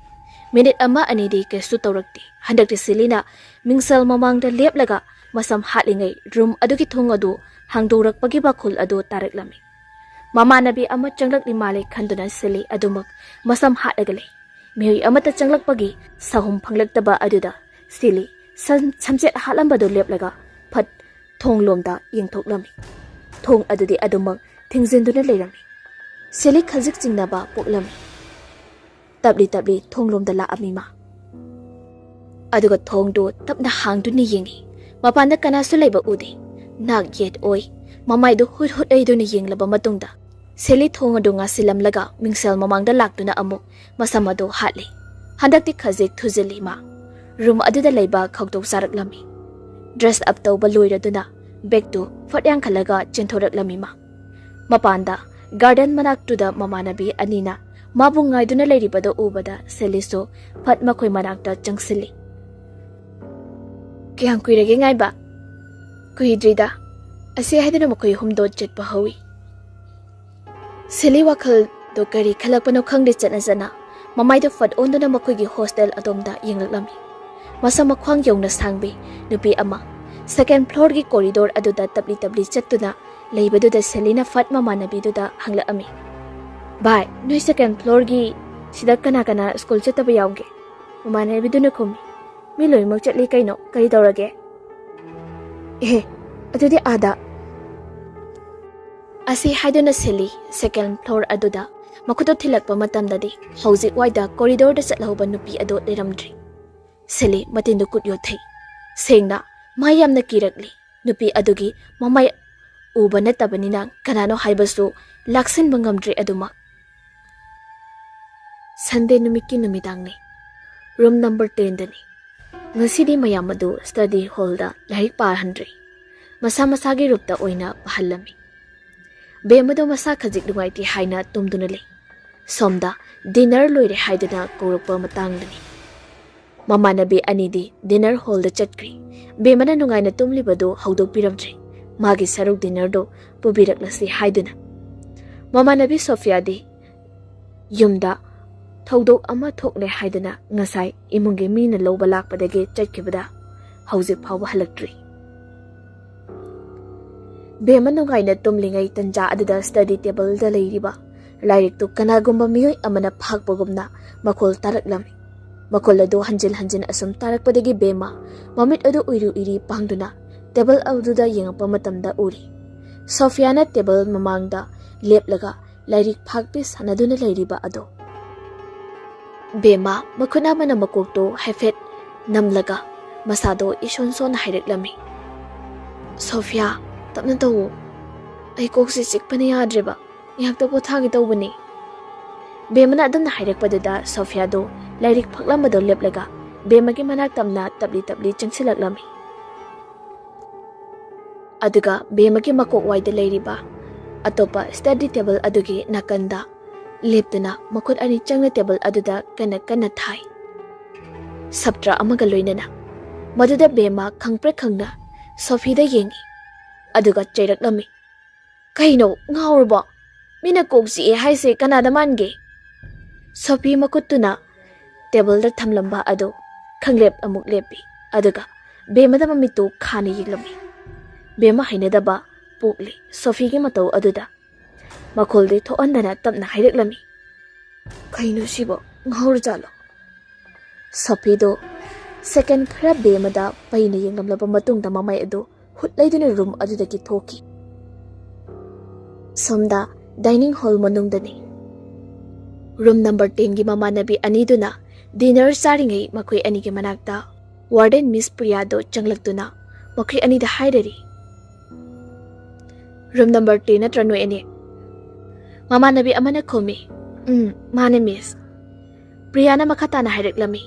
ꯃꯤꯅꯤꯠ ꯑꯃ ꯑꯅꯤꯗꯤ ꯀꯩꯁꯨ ꯇꯧꯔꯛꯇꯦ꯫ ꯍꯟꯗꯛꯇꯤ ꯁꯦꯂꯤꯅ ꯃꯤꯡꯁꯦꯜ ꯃꯃꯥꯡꯗ ꯂꯦꯞꯂꯒ ꯃꯁꯝ ꯍꯥꯠꯂꯤꯉꯩ ꯔꯨꯝ ꯑꯗꯨꯒꯤ ꯊꯣꯡ ꯑꯗꯨ ꯍꯥꯡꯗꯣꯔꯛꯄꯒꯤ ꯃꯈꯣꯜ ꯑꯗꯨ ꯇꯥꯔꯛꯂꯝꯃꯤ꯫ ꯃꯃꯥꯟꯅꯕꯤ ꯑꯃ ꯆꯪꯂꯛꯂꯤ ꯃꯥꯜꯂꯦ ꯈꯟꯗꯨꯅ ꯁꯦꯂꯤ ꯑꯗꯨꯃꯛ ꯃꯁꯝ ꯍꯥꯠꯂꯒ ꯂꯩ꯫ ꯃꯤꯑꯣꯏ ꯑꯃꯠꯇ ꯆꯪꯂꯛꯄꯒꯤ ꯁꯍꯨꯝ ꯐꯪꯂꯛꯇꯕ ꯑꯗꯨꯗ ꯁꯦꯂꯤ ꯁꯝ-, ꯁꯝꯆꯦꯠ ꯍꯥꯠꯂꯝꯕꯗꯨ ꯂꯦꯞꯂꯒ ꯐꯠ ꯊꯣꯡꯂꯣꯝꯗ ꯌꯦꯡꯊꯣꯛꯂꯝꯃꯤ꯫ ꯊꯣꯡ ꯑꯗꯨꯗꯤ ꯑꯗꯨꯃꯛ ꯊꯤꯡꯖꯤꯟꯗꯨꯅ ꯂꯩꯔꯝꯃꯤ꯫ ꯁꯦꯂꯤ ꯈꯖꯤꯛ ꯆꯤꯡꯅꯕ ꯄꯣꯛꯂꯝꯃꯤ꯫ ꯇꯞꯂꯤ ꯇꯞꯂꯤ ꯊꯣꯡꯂꯣꯝꯗ ꯂꯥꯛꯑꯝꯃꯤ ꯃꯥ꯫ ꯑꯗꯨꯒ ꯊꯣꯡꯗꯨ ꯇꯞꯅ ꯍꯥꯡꯗꯨꯅ ꯌꯦꯡꯉꯤ꯫ ꯃꯄꯥꯟꯗ ꯀꯅꯥꯁꯨ ꯂꯩꯕ ꯎꯗꯦ꯫ ꯅꯥꯛ ꯌꯦꯠ ꯑꯣꯏ꯫ ꯃꯃꯥꯏꯗꯨ ꯍꯨꯠ ꯍꯨꯠ ꯍꯩꯗꯨꯅ ꯌꯦꯡꯂꯕ ꯃꯇꯨꯡꯗ ꯁꯦꯂꯤ ꯊꯣꯡ ꯑꯗꯨ ꯉꯥꯁꯤꯜꯂꯝꯂꯒ ꯃꯤꯡꯁꯦꯜ ꯃꯃꯥꯡꯗ ꯂꯥꯛꯇꯨꯅ ꯑꯃꯨꯛ ꯃꯁꯝ ꯑꯗꯨ ꯍꯥꯠꯂꯤ꯫ ꯍꯟꯗꯛꯇꯤ ꯈꯖꯤꯛ ꯊꯨꯖꯤꯜꯂꯤ ꯃꯥ꯫ ꯔꯨꯝ ꯑꯗꯨꯗ ꯂꯩꯕ ꯈꯧꯇꯣꯛ ꯆꯥꯔꯛꯂꯝꯃꯤ꯫ ꯗ꯭ꯔꯦꯁ ꯑꯞ ꯇꯧꯕ ꯂꯣꯏꯔꯗꯨꯅ ꯕꯦꯒꯇꯨ ꯐꯠ ꯌꯥꯡꯈꯠꯂꯒ ꯆꯦꯟꯊꯣꯔꯛꯂꯝꯃꯤ ꯃꯥ꯫ ꯃꯄꯥꯟꯗ ꯒꯥꯔꯗꯦꯟ ꯃꯅꯥꯛꯇꯨꯗ ꯃꯃꯥꯟꯅꯕꯤ ꯑꯅꯤꯅ ꯃꯥꯕꯨ ꯉꯥꯏꯗꯨꯅ ꯂꯩꯔꯤꯕꯗꯨ ꯎꯕꯗ ꯁꯦꯂꯤꯁꯨ ꯐꯠ ꯃꯈꯣꯏ ꯃꯅꯥꯛꯇ ꯆꯪꯁꯤꯜꯂꯤ꯫ "ꯀꯌꯥꯝ ꯀꯨꯏꯔꯒꯦ ꯉꯥꯏꯕ?" "ꯀꯨꯏꯗ꯭ꯔꯤꯗ꯫" ꯑꯁꯤ ꯍꯥꯏꯗꯨꯅ ꯃꯈꯣꯏ ꯑꯍꯨꯝꯗꯣ ꯆꯠꯄ ꯍꯧꯏ꯫ ꯁꯦꯂꯤ ꯋꯥꯈꯜꯗꯣ ꯀꯔꯤ ꯈꯜꯂꯛꯄꯅꯣ ꯈꯪꯗꯦ, ꯆꯠꯅ ꯆꯠꯅ ꯃꯃꯥꯏꯗꯣ ꯐꯠ ꯑꯣꯟꯗꯨꯅ ꯃꯈꯣꯏꯒꯤ ꯍꯣꯁꯇꯦꯜ ꯑꯗꯣꯝꯗ ꯌꯦꯡꯂꯛꯂꯝꯃꯤ꯫ ꯃꯁꯝ ꯃꯈ꯭ꯋꯥꯡ ꯌꯧꯅ ꯁꯥꯡꯕꯤ ꯅꯨꯄꯤ ꯑꯃ ꯁꯦꯀꯦꯟ ꯐ꯭ꯂꯣꯔꯒꯤ ꯀꯣꯔꯤꯗꯣꯔ ꯑꯗꯨꯗ ꯇꯞꯂꯤ ꯇꯞꯂꯤ ꯆꯠꯇꯨꯅ ꯂꯩꯕꯗꯨꯗ ꯁꯦꯂꯤꯅ ꯐꯠ ꯃꯃꯥꯟꯅꯕꯤꯗꯨꯗ ꯍꯪꯂꯛꯑꯝꯃꯤ, "ꯚꯥꯏ, ꯅꯣꯏ ꯁꯦꯀꯦꯟ ꯐ꯭ꯂꯣꯔꯒꯤ ꯁꯤꯗ ꯀꯅꯥ ꯀꯅꯥ ꯁ꯭ꯀꯨꯜ ꯆꯠꯇꯕ ꯌꯥꯎꯒꯦ?" ꯃꯃꯥꯟꯅꯕꯤꯗꯨꯅ ꯈꯨꯝꯃꯤ, "ꯃꯤ ꯂꯣꯏꯅꯃꯛ ꯆꯠꯂꯤ ꯀꯩꯅꯣ, ꯀꯔꯤ ꯇꯧꯔꯒꯦ?" "ꯑꯦꯍꯦ, ꯑꯗꯨꯗꯤ ꯑꯥꯗ꯫" ꯑꯁꯤ ꯍꯥꯏꯗꯨꯅ ꯁꯦꯂꯤ ꯁꯦꯀꯦꯟ ꯐ꯭ꯂꯣꯔ ꯑꯗꯨꯗ ꯃꯈꯨꯠꯇꯨ ꯊꯤꯜꯂꯛꯄ ꯃꯇꯝꯗꯗꯤ ꯍꯧꯖꯤꯛ ꯋꯥꯏꯗ ꯀꯣꯔꯤꯗꯣꯔꯗ ꯆꯠꯍꯧꯕ ꯅꯨꯄꯤ ꯑꯗꯨ ꯂꯩꯔꯝꯗ꯭ꯔꯤ꯫ ꯁꯦꯂꯤ ꯃꯇꯤꯟꯗꯨ ꯀꯨꯠ ꯌꯣꯠꯊꯩ꯫ ꯁꯦꯡꯅ ꯃꯥ ꯌꯥꯝꯅ ꯀꯤꯔꯛꯂꯤ꯫ ꯅꯨꯄꯤ ꯑꯗꯨꯒꯤ ꯃꯃꯥꯏ ꯎꯕ ꯅꯠꯇꯕꯅꯤꯅ ꯀꯅꯥꯅꯣ ꯍꯥꯏꯕꯁꯨ ꯂꯥꯛꯁꯤꯟꯕ ꯉꯝꯗ꯭ꯔꯤ꯫ ꯑꯗꯨꯃꯛ ꯁꯟꯗꯦ ꯅꯨꯃꯤꯠꯀꯤ ꯅꯨꯃꯤꯗꯥꯡꯅꯤ꯫ Room number ꯇꯦꯟꯗꯅꯤ꯫ ꯉꯁꯤꯗꯤ ꯃꯌꯥꯝ ꯑꯗꯨ ꯁ꯭ꯇꯗꯤ ꯍꯣꯜꯗ ꯂꯥꯏꯔꯤꯛ ꯄꯥꯍꯟꯗ꯭ꯔꯤ꯫ ꯃꯁꯥ ꯃꯁꯥꯒꯤ ꯔꯨꯝꯗ ꯑꯣꯏꯅ ꯄꯥꯍꯜꯂꯝꯃꯤ꯫ ꯕꯦꯝꯃꯗꯣ ꯃꯁꯥ ꯈꯖꯤꯛ ꯅꯨꯡꯉꯥꯏꯇꯦ ꯍꯥꯏꯅ ꯇꯨꯝꯗꯨꯅ ꯂꯩ꯫ ꯁꯣꯝꯗ ꯗꯤꯅꯔ ꯂꯣꯏꯔꯦ ꯍꯥꯏꯗꯨꯅ ꯀꯧꯔꯛꯄ ꯃꯇꯥꯡꯗꯅꯤ꯫ ꯃꯃꯥꯟꯅꯕꯤ ꯑꯅꯤꯗꯤ ꯗꯤꯅꯔ ꯍꯣꯜꯗ ꯆꯠꯈ꯭ꯔꯤ꯫ ꯕꯦꯝꯃꯅ ꯅꯨꯡꯉꯥꯏꯅ ꯇꯨꯝꯂꯤꯕꯗꯨ ꯍꯧꯗꯣꯛꯄꯤꯔꯝꯗ꯭ꯔꯤ꯫ ꯃꯥꯒꯤ ꯁꯔꯨꯛ ꯗꯤꯅꯔꯗꯨ ꯄꯨꯕꯤꯔꯛꯂꯁꯤ ꯍꯥꯏꯗꯨꯅ꯫ ꯃꯃꯥꯟꯅꯕꯤ ꯁꯣꯐꯤꯌꯥꯗꯤ ꯌꯨꯝꯗ ꯊꯧꯗꯣꯛ ꯑꯃ ꯊꯣꯛꯂꯦ ꯍꯥꯏꯗꯨꯅ ꯉꯁꯥꯏ ꯏꯃꯨꯡꯒꯤ ꯃꯤꯅ ꯂꯧꯕ ꯂꯥꯛꯄꯗꯒꯤ ꯆꯠꯈꯤꯕꯗ ꯍꯧꯖꯤꯛ ꯐꯥꯎꯕ ꯍꯜꯂꯛꯇ꯭ꯔꯤ꯫ ꯕꯦꯝꯃ ꯅꯨꯡꯉꯥꯏꯅ ꯇꯨꯝꯂꯤꯉꯩ ꯇꯟꯖꯥ ꯑꯗꯨꯗ ꯁ꯭ꯇꯗꯤ ꯇꯦꯕꯜꯗ ꯂꯩꯔꯤꯕ ꯂꯥꯏꯔꯤꯛꯇꯨ ꯀꯅꯥꯒꯨꯝꯕ ꯃꯤꯑꯣꯏ ꯑꯃꯅ ꯐꯥꯛꯄꯒꯨꯝꯅ ꯃꯈꯣꯜ ꯇꯥꯔꯛꯂꯝꯃꯤ꯫ ꯃꯈꯣꯜ ꯑꯗꯨ ꯍꯟꯖꯤꯟ ꯍꯟꯖꯤꯟ ꯑꯁꯨꯝ ꯇꯥꯔꯛꯄꯗꯒꯤ ꯕꯦꯝꯃ ꯃꯃꯤꯠ ꯑꯗꯨ ꯎꯏꯔꯤ ꯎꯏꯔꯤ ꯄꯥꯡꯗꯨꯅ ꯇꯦꯕꯜ ꯑꯗꯨꯗ ꯌꯦꯡꯉꯛꯄ ꯃꯇꯝꯗ ꯎꯔꯤ꯫ ꯁꯣꯐꯤꯌꯥꯅ ꯇꯦꯕꯜ ꯃꯃꯥꯡꯗ ꯂꯦꯞꯂꯒ ꯂꯥꯏꯔꯤꯛ ꯐꯥꯛꯄꯤ ꯁꯥꯟꯅꯗꯨꯅ ꯂꯩꯔꯤꯕ ꯑꯗꯣ꯫ ꯕꯦꯝꯃ ꯃꯈꯨꯠ ꯑꯃꯅ ꯃꯀꯣꯛꯇꯨ ꯍꯥꯏꯐꯦꯠ ꯅꯝꯂꯒ ꯃꯁꯥꯗꯣ ꯏꯁꯣꯟ ꯁꯣꯟꯅ ꯍꯥꯏꯔꯛꯂꯝꯃꯤ, "ꯁꯣꯐꯤꯌꯥ, ꯇꯞꯅ ꯇꯧꯋꯣ꯫ ꯑꯩ ꯀꯣꯛꯁꯦ ꯆꯤꯛꯄꯅ ꯌꯥꯗ꯭ꯔꯦꯕ꯫ ꯉꯥꯏꯍꯥꯛꯇ ꯄꯣꯊꯥꯒꯦ ꯇꯧꯕꯅꯤ꯫" ꯕꯦꯝꯃꯅ ꯑꯗꯨꯝꯅ ꯍꯥꯏꯔꯛꯄꯗꯨꯗ ꯁꯣꯐꯤꯌꯥꯗꯣ ꯂꯥꯏꯔꯤꯛ ꯐꯥꯛꯂꯝꯕꯗꯣ ꯂꯦꯞꯂꯒ ꯕꯦꯝꯃꯒꯤ ꯃꯅꯥꯛ ꯇꯝꯅ ꯇꯞꯂꯤ ꯇꯞꯂꯤ ꯆꯪꯁꯤꯜꯂꯛꯂꯝꯃꯤ꯫ ꯑꯗꯨꯒ ꯕꯦꯝꯃꯒꯤ ꯃꯀꯣꯛ ꯋꯥꯏꯗ ꯂꯩꯔꯤꯕ ꯑꯇꯣꯞꯄ ꯁ꯭ꯇꯗꯤ ꯇꯦꯕꯜ ꯑꯗꯨꯒꯤ ꯅꯥꯀꯟꯗ ꯂꯦꯞꯇꯨꯅ ꯃꯈꯨꯠ ꯑꯅꯤ ꯆꯪꯅ ꯇꯦꯕꯜ ꯑꯗꯨꯗ ꯀꯟꯅ ꯀꯟꯅ ꯊꯥꯏ꯫ ꯁꯥꯇ꯭ꯔ ꯑꯃꯒ ꯂꯣꯏꯅꯅ꯫ ꯃꯗꯨꯗ ꯕꯦꯝꯃ ꯈꯪꯄ꯭ꯔꯦꯛ ꯈꯪꯅ ꯁꯣꯐꯤꯗ ꯌꯦꯡꯉꯤ꯫ ꯑꯗꯨꯒ ꯆꯩꯔꯛꯂꯝꯃꯤ, "ꯀꯩꯅꯣ, ꯉꯥꯎꯔꯕꯣ? ꯃꯤꯅ ꯀꯣꯛ ꯆꯤꯛꯑꯦ ꯍꯥꯏꯁꯦ ꯀꯅꯥꯗ ꯃꯥꯟꯒꯦ?" ꯁꯣꯐꯤ ꯃꯈꯨꯠꯇꯨꯅ ꯇꯦꯕꯜꯗ ꯊꯝꯂꯝꯕ ꯑꯗꯨ ꯈꯪꯂꯦꯞ ꯑꯃꯨꯛ ꯂꯦꯞꯄꯤ꯫ ꯑꯗꯨꯒ ꯕꯦꯝꯃꯗ ꯃꯃꯤꯠꯇꯨ ꯈꯥꯅ ꯌꯦꯡꯂꯝꯃꯤ꯫ ꯕꯦꯝꯃ ꯍꯩꯅꯗꯕ ꯄꯣꯛꯂꯤ ꯁꯣꯐꯤꯒꯤ ꯃꯇꯧ ꯑꯗꯨꯗ꯫ ꯃꯈꯣꯜꯗꯤ ꯊꯣꯛꯍꯟꯗꯅ ꯇꯞꯅ ꯍꯥꯏꯔꯛꯂꯝꯃꯤ, "ꯀꯩꯅꯣ ꯁꯤꯕꯣ? ꯉꯥꯎꯔꯖꯥꯠꯂꯣ?" ꯁꯣꯐꯤꯗꯣ ꯁꯦꯀꯦꯟ ꯈꯔ ꯕꯦꯝꯃꯗ ꯄꯩꯅ ꯌꯦꯡꯂꯝꯂꯕ ꯃꯇꯨꯡꯗ ꯃꯃꯥꯏ ꯑꯗꯨ ꯍꯨꯠ ꯂꯩꯗꯨꯅ ꯔꯨꯝ ꯑꯗꯨꯗꯒꯤ ꯊꯣꯛꯈꯤ꯫ ꯁꯣꯝꯗ ꯗꯥꯏꯅꯤꯡ ꯍꯣꯜ ꯃꯅꯨꯡꯗꯅꯤ꯫ ꯔꯨꯝ ꯅꯝꯕꯔ ꯇꯦꯟꯒꯤ ꯃꯃꯥꯟꯅꯕꯤ ꯑꯅꯤꯗꯨꯅ ꯗꯤꯅꯔ ꯆꯥꯔꯤꯉꯩ ꯃꯈꯣꯏ ꯑꯅꯤꯒꯤ ꯃꯅꯥꯛꯇ ꯋꯥꯔꯗꯦꯟ ꯃꯤꯁ ꯄ꯭ꯔꯤꯌꯥꯗꯣ ꯆꯪꯂꯛꯇꯨꯅ ꯃꯈꯣꯏ ꯑꯅꯤꯗ ꯍꯥꯏꯔꯔꯤ, "ꯔꯨꯝ ꯅꯝꯕꯔ ꯇꯦꯟ ꯅꯠꯇ꯭ꯔ ꯅꯣꯏ ꯑꯅꯤ?" ꯃꯃꯥꯟꯅꯕꯤ ꯑꯃꯅ ꯈꯨꯝꯃꯤ, "ꯎꯝ, ꯃꯥꯅꯦ ꯃꯤꯁ꯫ ꯔꯤꯌꯥꯅ ꯃꯈꯥ ꯇꯥꯅ ꯍꯥꯏꯔꯛꯂꯝꯃꯤ,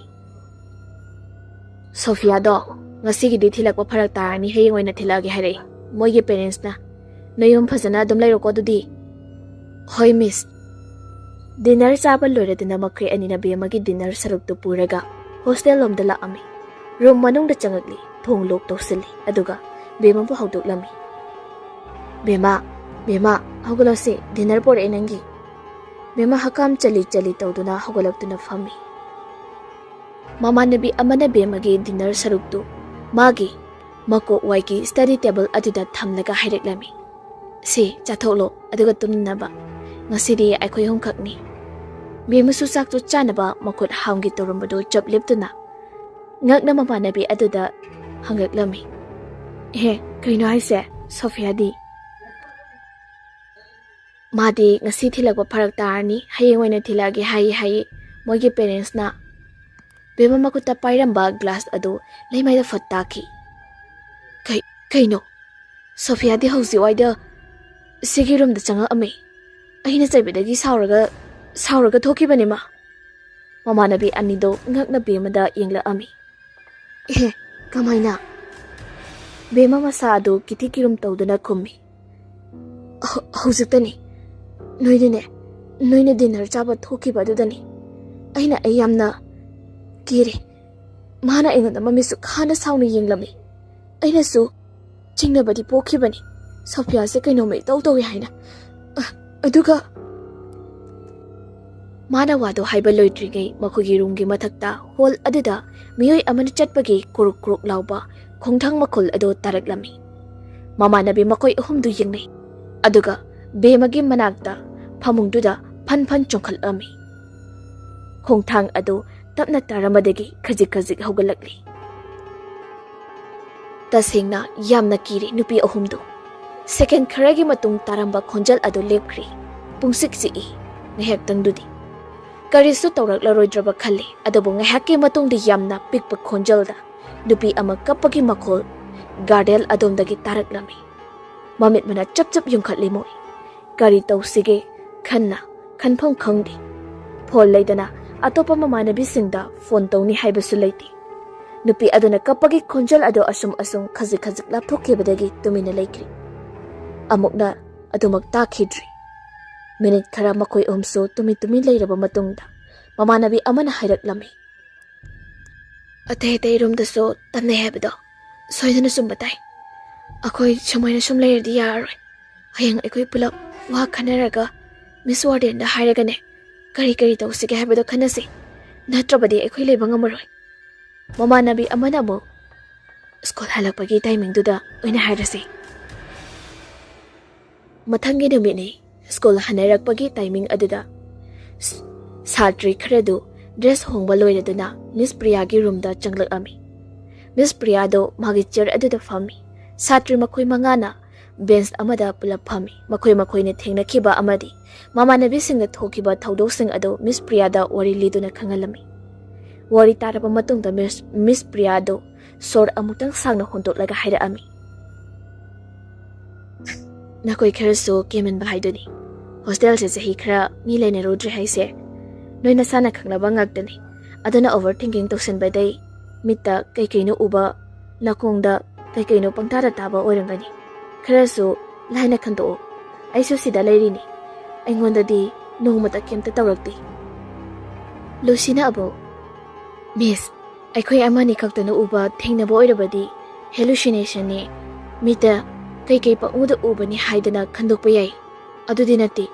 "ꯁꯣꯐꯤꯌꯥꯗꯣ ꯉꯁꯤꯒꯤꯗꯤ ꯊꯤꯜꯂꯛꯄ ꯐꯔꯛ ꯇꯥꯔꯅꯤ, ꯍꯌꯦꯡ ꯑꯣꯏꯅ ꯊꯤꯜꯂꯛꯑꯒꯦ ꯍꯥꯏꯔꯛꯏ ꯃꯣꯏꯒꯤ ꯄꯦꯔꯦꯟꯁꯅ꯫ ꯅꯌꯨꯝ ꯐꯖꯅ ꯑꯗꯨꯝ ꯂꯩꯔꯣꯀꯣ ꯑꯗꯨꯗꯤ꯫" "ꯍꯣꯏ ꯃꯤꯁ꯫" ꯗꯤꯅꯔ ꯆꯥꯕ ꯂꯣꯏꯔꯗꯨꯅ ꯃꯈꯣꯏ ꯑꯅꯤꯅ ꯕꯦꯝꯃꯒꯤ ꯗꯤꯅꯔ ꯁꯔꯨꯛꯇꯨ ꯄꯨꯔꯒ ꯍꯣꯁꯇꯦꯜ ꯂꯣꯝꯗ ꯂꯥꯛꯑꯝꯃꯤ꯫ ꯔꯨꯝ ꯃꯅꯨꯡꯗ ꯆꯪꯉꯛꯂꯤ, ꯊꯣꯡ ꯂꯣꯛ ꯇꯧꯁꯤꯜꯂꯤ, ꯑꯗꯨꯒ ꯕꯦꯝꯃꯕꯨ ꯍꯧꯗꯣꯛꯂꯝꯃꯤ꯫ "ꯕꯦꯝꯃ, ꯕꯦꯝꯃ, ꯍꯧꯒꯠꯂꯣꯁꯦ, ꯗꯤꯅꯔ ꯄꯣꯔꯛꯑꯦ ꯅꯪꯒꯤ꯫" ꯕꯦꯝꯃ ꯍꯀꯥꯝ ꯆꯜꯂꯤ ꯆꯜꯂꯤ ꯇꯧꯗꯨꯅ ꯍꯧꯒꯠꯂꯛꯇꯨꯅ ꯐꯝꯃꯤ꯫ ꯃꯃꯥꯟꯅꯕꯤ ꯑꯃꯅ ꯕꯦꯝꯃꯒꯤ ꯗꯤꯅꯔ ꯁꯔꯨꯛꯇꯨ ꯃꯥꯒꯤ ꯃꯀꯣꯛ ꯋꯥꯏꯒꯤ ꯁ꯭ꯇꯗꯤ ꯇꯦꯕꯜ ꯑꯗꯨꯗ ꯊꯝꯂꯒ ꯍꯥꯏꯔꯛꯂꯝꯃꯤ, "ꯁꯤ ꯆꯥꯊꯣꯛꯂꯣ, ꯑꯗꯨꯒ ꯇꯨꯝꯅꯕ꯫ ꯉꯁꯤꯗꯤ ꯑꯩꯈꯣꯏ ꯑꯍꯨꯝꯈꯛꯅꯤ꯫" ꯕꯦꯝꯃꯁꯨ ꯆꯥꯛꯇꯨ ꯆꯥꯅꯕ ꯃꯈꯨꯠ ꯍꯥꯝꯒꯦ ꯇꯧꯔꯝꯕꯗꯨ ꯆꯞ ꯂꯦꯞꯇꯨꯅ ꯉꯛꯅ ꯃꯃꯥꯟꯅꯕꯤ ꯑꯗꯨꯗ ꯍꯪꯂꯛꯂꯝꯃꯤ, "ꯑꯦ, ꯀꯩꯅꯣ ꯍꯥꯏꯁꯦ? ꯁꯣꯐꯤꯌꯥꯗꯤ?" "ꯃꯥꯗꯤ ꯉꯁꯤ ꯊꯤꯜꯂꯛꯄ ꯐꯔꯛ ꯇꯥꯔꯅꯤ, ꯍꯌꯦꯡ ꯑꯣꯏꯅ ꯊꯤꯜꯂꯛꯑꯒꯦ ꯍꯥꯏꯌꯦ ꯍꯥꯏꯌꯦ ꯃꯣꯏꯒꯤ ꯄꯦꯔꯦꯟꯁꯅ꯫" ꯕꯦꯝꯃ ꯃꯈꯨꯠꯇ ꯄꯥꯏꯔꯝꯕ ꯒ꯭ꯂꯥꯁ ꯑꯗꯨ ꯂꯩꯃꯥꯏꯗ ꯐꯠ ꯇꯥꯈꯤ꯫ "ꯀꯩ-, ꯀꯩꯅꯣ? ꯁꯣꯐꯤꯌꯥꯗꯤ ꯍꯧꯖꯤꯛ ꯋꯥꯏꯗ ꯁꯤꯒꯤ ꯔꯨꯝꯗ ꯆꯪꯉꯛꯑꯝꯃꯤ꯫ ꯑꯩꯅ ꯆꯩꯕꯗꯒꯤ ꯁꯥꯎꯔꯒ, ꯁꯥꯎꯔꯒ ꯊꯣꯛꯈꯤꯕꯅꯤ ꯃꯥ꯫" ꯃꯃꯥꯟꯅꯕꯤ ꯑꯅꯤꯗꯣ ꯉꯛꯅ ꯕꯦꯝꯃꯗ ꯌꯦꯡꯂꯛꯑꯝꯃꯤ꯫ "ꯑꯦ, ꯀꯃꯥꯏꯅ?" ꯕꯦꯝꯃ ꯃꯁꯥ ꯑꯗꯨ ꯀꯤꯊꯤ ꯀꯤꯔꯨꯝ ꯇꯧꯗꯨꯅ ꯈꯨꯝꯃꯤ꯫ "ꯍꯧ-, ꯍꯧꯖꯤꯛꯇꯅꯤ꯫ ꯅꯣꯏꯅꯅꯦ, ꯅꯣꯏꯅ ꯗꯤꯅꯔ ꯆꯥꯕ ꯊꯣꯛꯈꯤꯕ ꯑꯗꯨꯗꯅꯤ꯫ ꯑꯩꯅ, ꯑꯩ ꯌꯥꯝꯅ ꯀꯤꯔꯦ꯫ ꯃꯥꯅ ꯑꯩꯉꯣꯟꯗ ꯃꯃꯤꯠꯁꯨ ꯈꯥꯅ ꯁꯥꯎꯅ ꯌꯦꯡꯂꯝꯃꯤ꯫ ꯑꯩꯅꯁꯨ ꯆꯤꯡꯅꯕꯗꯤ ꯄꯣꯛꯈꯤꯕꯅꯤ, ꯁꯣꯐꯤꯌꯥꯁꯦ ꯀꯩꯅꯣꯝꯃ ꯏꯇꯧ ꯇꯧꯏ ꯍꯥꯏꯅ꯫ ꯑ-, ꯑꯗꯨꯒ" ꯃꯥꯅ ꯋꯥꯗꯣ ꯍꯥꯏꯕ ꯂꯣꯏꯗ꯭ꯔꯤꯉꯩ ꯃꯈꯣꯏꯒꯤ ꯔꯨꯝꯒꯤ ꯃꯊꯛꯇ ꯍꯣꯜ ꯑꯗꯨꯗ ꯃꯤꯑꯣꯏ ꯑꯃꯅ ꯆꯠꯄꯒꯤ ꯀꯨꯔꯨꯛ ꯀꯨꯔꯨꯛ ꯂꯥꯎꯕ ꯈꯣꯡꯊꯥꯡ ꯃꯈꯣꯜ ꯑꯗꯨ ꯇꯥꯔꯛꯂꯝꯃꯤ꯫ ꯃꯃꯥꯟꯅꯕꯤ ꯃꯈꯣꯏ ꯑꯍꯨꯝꯗꯨ ꯌꯦꯡꯅꯩ, ꯑꯗꯨꯒ ꯕꯦꯝꯃꯒꯤ ꯃꯅꯥꯛꯇ ꯐꯃꯨꯡꯗꯨꯗ ꯐꯟ ꯐꯟ ꯆꯣꯡꯈꯠꯂꯝꯃꯤ꯫ ꯈꯣꯡꯊꯥꯡ ꯑꯗꯨ ꯇꯞꯅ ꯇꯥꯔꯝꯕꯗꯒꯤ ꯈꯖꯤꯛ ꯈꯖꯤꯛ ꯍꯧꯒꯠꯂꯛꯂꯤ꯫ ꯇꯁꯦꯡꯅ ꯌꯥꯝꯅ ꯀꯤꯔꯦ ꯅꯨꯄꯤ ꯑꯍꯨꯝꯗꯨ꯫ ꯁꯦꯀꯦꯟ ꯈꯔꯒꯤ ꯃꯇꯨꯡ ꯇꯥꯔꯝꯕ ꯈꯣꯟꯖꯦꯜ ꯑꯗꯨ ꯂꯦꯞꯈ꯭ꯔꯦ꯫ ꯄꯨꯡꯁꯤꯛ ꯆꯤꯛꯏ꯫ ꯉꯥꯏꯍꯥꯛꯇꯪꯗꯨꯗꯤ ꯀꯔꯤꯁꯨ ꯇꯧꯔꯛꯂꯔꯣꯏꯗ꯭ꯔꯕ ꯈꯜꯂꯤ, ꯑꯗꯨꯕꯨ ꯉꯥꯏꯍꯥꯛꯀꯤ ꯃꯇꯨꯡꯗ ꯌꯥꯝꯅ ꯄꯤꯛꯄ ꯈꯣꯟꯖꯦꯜꯗ ꯅꯨꯄꯤ ꯑꯃ ꯀꯞꯄꯒꯤ ꯃꯈꯣꯜ ꯒꯥꯔꯗꯦꯜ ꯑꯗꯣꯝꯗꯒꯤ ꯇꯥꯔꯛꯂꯝꯃꯤ꯫ ꯃꯃꯤꯠ ꯃꯅꯥ ꯆꯞ ꯆꯞ ꯌꯨꯡꯈꯠꯂꯤ ꯃꯣꯏ꯫ ꯀꯔꯤ ꯇꯧꯁꯤꯒꯦ ꯈꯟꯅ ꯈꯟꯐꯝ ꯈꯪꯗꯦ꯫ ꯐꯣꯟ ꯂꯩꯗꯅ ꯑꯇꯣꯞꯄ ꯃꯃꯥꯟꯅꯕꯤꯁꯤꯡꯗ ꯐꯣꯟ ꯇꯧꯅꯤ ꯍꯥꯏꯕꯁꯨ ꯂꯩꯇꯦ꯫ ꯅꯨꯄꯤ ꯑꯗꯨꯅ ꯀꯞꯄꯒꯤ ꯈꯣꯟꯖꯦꯜ ꯑꯗꯨ ꯑꯁꯨꯝ ꯑꯁꯨꯝ ꯈꯖꯤꯛ ꯈꯖꯤꯛ ꯂꯥꯞꯊꯣꯛꯈꯤꯕꯗꯒꯤ ꯇꯨꯃꯤꯟꯅ ꯂꯩꯈ꯭ꯔꯤ꯫ ꯑꯃꯨꯛꯅ ꯑꯗꯨꯃꯛ ꯇꯥꯈꯤꯗ꯭ꯔꯤ꯫ ꯃꯤꯅꯤꯠ ꯈꯔ ꯃꯈꯣꯏ ꯑꯍꯨꯝꯁꯨ ꯇꯨꯃꯤꯟ ꯇꯨꯃꯤꯟ ꯂꯩꯔꯕ ꯃꯇꯨꯡꯗ ꯃꯃꯥꯟꯅꯕꯤ ꯑꯃꯅ ꯍꯥꯏꯔꯛꯂꯝꯃꯤ, "ꯑꯇꯩ ꯑꯇꯩ ꯔꯨꯝꯗꯁꯨ ꯇꯝꯅꯩ ꯍꯥꯏꯕꯗꯣ ꯁꯣꯏꯗꯅ ꯆꯨꯝꯕ ꯇꯥꯏ꯫ ꯑꯩꯈꯣꯏ ꯁꯨꯃꯥꯏꯅ ꯁꯨꯝ ꯂꯩꯔꯗꯤ ꯌꯥꯔꯔꯣꯏ꯫ ꯍꯌꯦꯡ ꯑꯩꯈꯣꯏ ꯄꯨꯂꯞ ꯋꯥ ꯈꯟꯅꯔꯒ ꯃꯤꯁ ꯋꯥꯔꯗꯦꯟꯗ ꯍꯥꯏꯔꯒꯅꯦ, ꯀꯔꯤ ꯀꯔꯤ ꯇꯧꯁꯤꯒꯦ ꯍꯥꯏꯕꯗꯣ ꯈꯟꯅꯁꯤ꯫ ꯅꯠꯇ꯭ꯔꯕꯗꯤ ꯑꯩꯈꯣꯏ ꯂꯩꯕ ꯉꯝꯃꯔꯣꯏ꯫" ꯃꯃꯥꯟꯅꯕꯤ ꯑꯃꯅ ꯑꯃꯨꯛ, "ꯁ꯭ꯀꯨꯜ ꯍꯜꯂꯛꯄꯒꯤ ꯇꯥꯏꯃꯤꯡꯗꯨꯗ ꯑꯣꯏꯅ ꯍꯥꯏꯔꯁꯤ꯫" ꯃꯊꯪꯒꯤ ꯅꯨꯃꯤꯠꯅꯤ꯫ ꯁ꯭ꯀꯨꯜ ꯍꯟꯅꯔꯛꯄꯒꯤ ꯇꯥꯏꯃꯤꯡ ꯑꯗꯨꯗ ꯁ-, ꯁꯥꯇ꯭ꯔꯤ ꯈꯔꯗꯨ ꯗ꯭ꯔꯦꯁ ꯍꯣꯡꯕ ꯂꯣꯏꯔꯗꯨꯅ ꯃꯤꯁ ꯄ꯭ꯔꯤꯌꯥꯒꯤ ꯔꯨꯝꯗ ꯆꯪꯂꯛꯂꯝꯃꯤ꯫ ꯃꯤꯁ ꯄ꯭ꯔꯤꯌꯥꯗꯣ ꯃꯥꯒꯤ ꯆꯤꯌꯔ ꯑꯗꯨꯗ ꯐꯝꯃꯤ꯫ ꯁꯥꯇ꯭ꯔꯤ ꯃꯈꯣꯏ ꯃꯉꯥꯅ ꯕꯦꯟꯆ ꯑꯃꯗ ꯄꯨꯂꯞ ꯐꯝꯃꯤ꯫ ꯃꯈꯣꯏ ꯃꯈꯣꯏꯅ ꯊꯦꯡꯅꯈꯤꯕ ꯑꯃꯗꯤ ꯃꯃꯥꯟꯅꯕꯤꯁꯤꯡꯗ ꯊꯣꯛꯈꯤꯕ ꯊꯧꯗꯣꯛꯁꯤꯡ ꯑꯗꯨ ꯃꯤꯁ ꯄ꯭ꯔꯤꯌꯥꯗ ꯋꯥꯔꯤ ꯂꯤꯗꯨꯅ ꯈꯪꯍꯜꯂꯝꯃꯤ꯫ ꯋꯥꯔꯤ ꯇꯥꯔꯕ ꯃꯇꯨꯡꯗ ꯃꯤꯁ, ꯃꯤꯁ ꯄ꯭ꯔꯤꯌꯥꯗꯣ ꯁꯣꯔ ꯑꯃꯨꯛꯇꯪ ꯁꯥꯡꯅ ꯍꯣꯟꯗꯣꯛꯂꯒ ꯍꯥꯏꯔꯛꯑꯝꯃꯤ, "ꯅꯈꯣꯏ ꯈꯔꯁꯨ ꯀꯦꯃꯦꯟꯕ ꯍꯥꯏꯗꯨꯅꯤ꯫ ꯍꯣꯁꯇꯦꯜꯁꯦ ꯆꯍꯤ ꯈꯔ ꯃꯤ ꯂꯩꯅꯔꯨꯗ꯭ꯔꯦ ꯍꯥꯏꯁꯦ ꯅꯣꯏ ꯅꯁꯥꯅ ꯈꯪꯅꯕ ꯉꯥꯛꯇꯅꯤ꯫ ꯑꯗꯨꯅ ꯑꯣꯚꯔ ꯊꯤꯡꯀꯤꯡ ꯇꯧꯁꯟꯕꯗꯩ ꯃꯤꯠꯇ ꯀꯩꯀꯩꯅꯣ ꯎꯕ, ꯅꯥꯀꯣꯡꯗ ꯀꯩꯀꯩꯅꯣ ꯄꯪꯇꯥꯗ ꯇꯥꯕ ꯑꯣꯏꯔꯝꯒꯅꯤ꯫ ꯈꯔꯁꯨ ꯂꯥꯏꯅ ꯈꯟꯗꯣꯛꯑꯣ꯫ ꯑꯩꯁꯨ ꯁꯤꯗ ꯂꯩꯔꯤꯅꯤ꯫ ꯑꯩꯉꯣꯟꯗꯗꯤ ꯅꯣꯡꯃꯇ ꯀꯩꯝꯇ ꯇꯧꯔꯛꯇꯦ꯫" ꯂꯨꯁꯤꯅ ꯑꯃꯨꯛ, "ꯃꯤꯁ, ꯑꯩꯈꯣꯏ ꯑꯃꯅꯤ ꯈꯛꯇꯅ ꯎꯕ ꯊꯦꯡꯅꯕ ꯑꯣꯏꯔꯕꯗꯤ ꯍꯦꯂꯨꯁꯤꯅꯦꯁꯟꯅꯤ, ꯃꯤꯠꯇ ꯀꯩꯀꯩ ꯄꯪꯎꯗ ꯎꯕꯅꯤ ꯍꯥꯏꯗꯅ ꯈꯟꯗꯣꯛꯄ ꯌꯥꯏ꯫ ꯑꯗꯨꯗꯤ ꯅꯠꯇꯦ꯫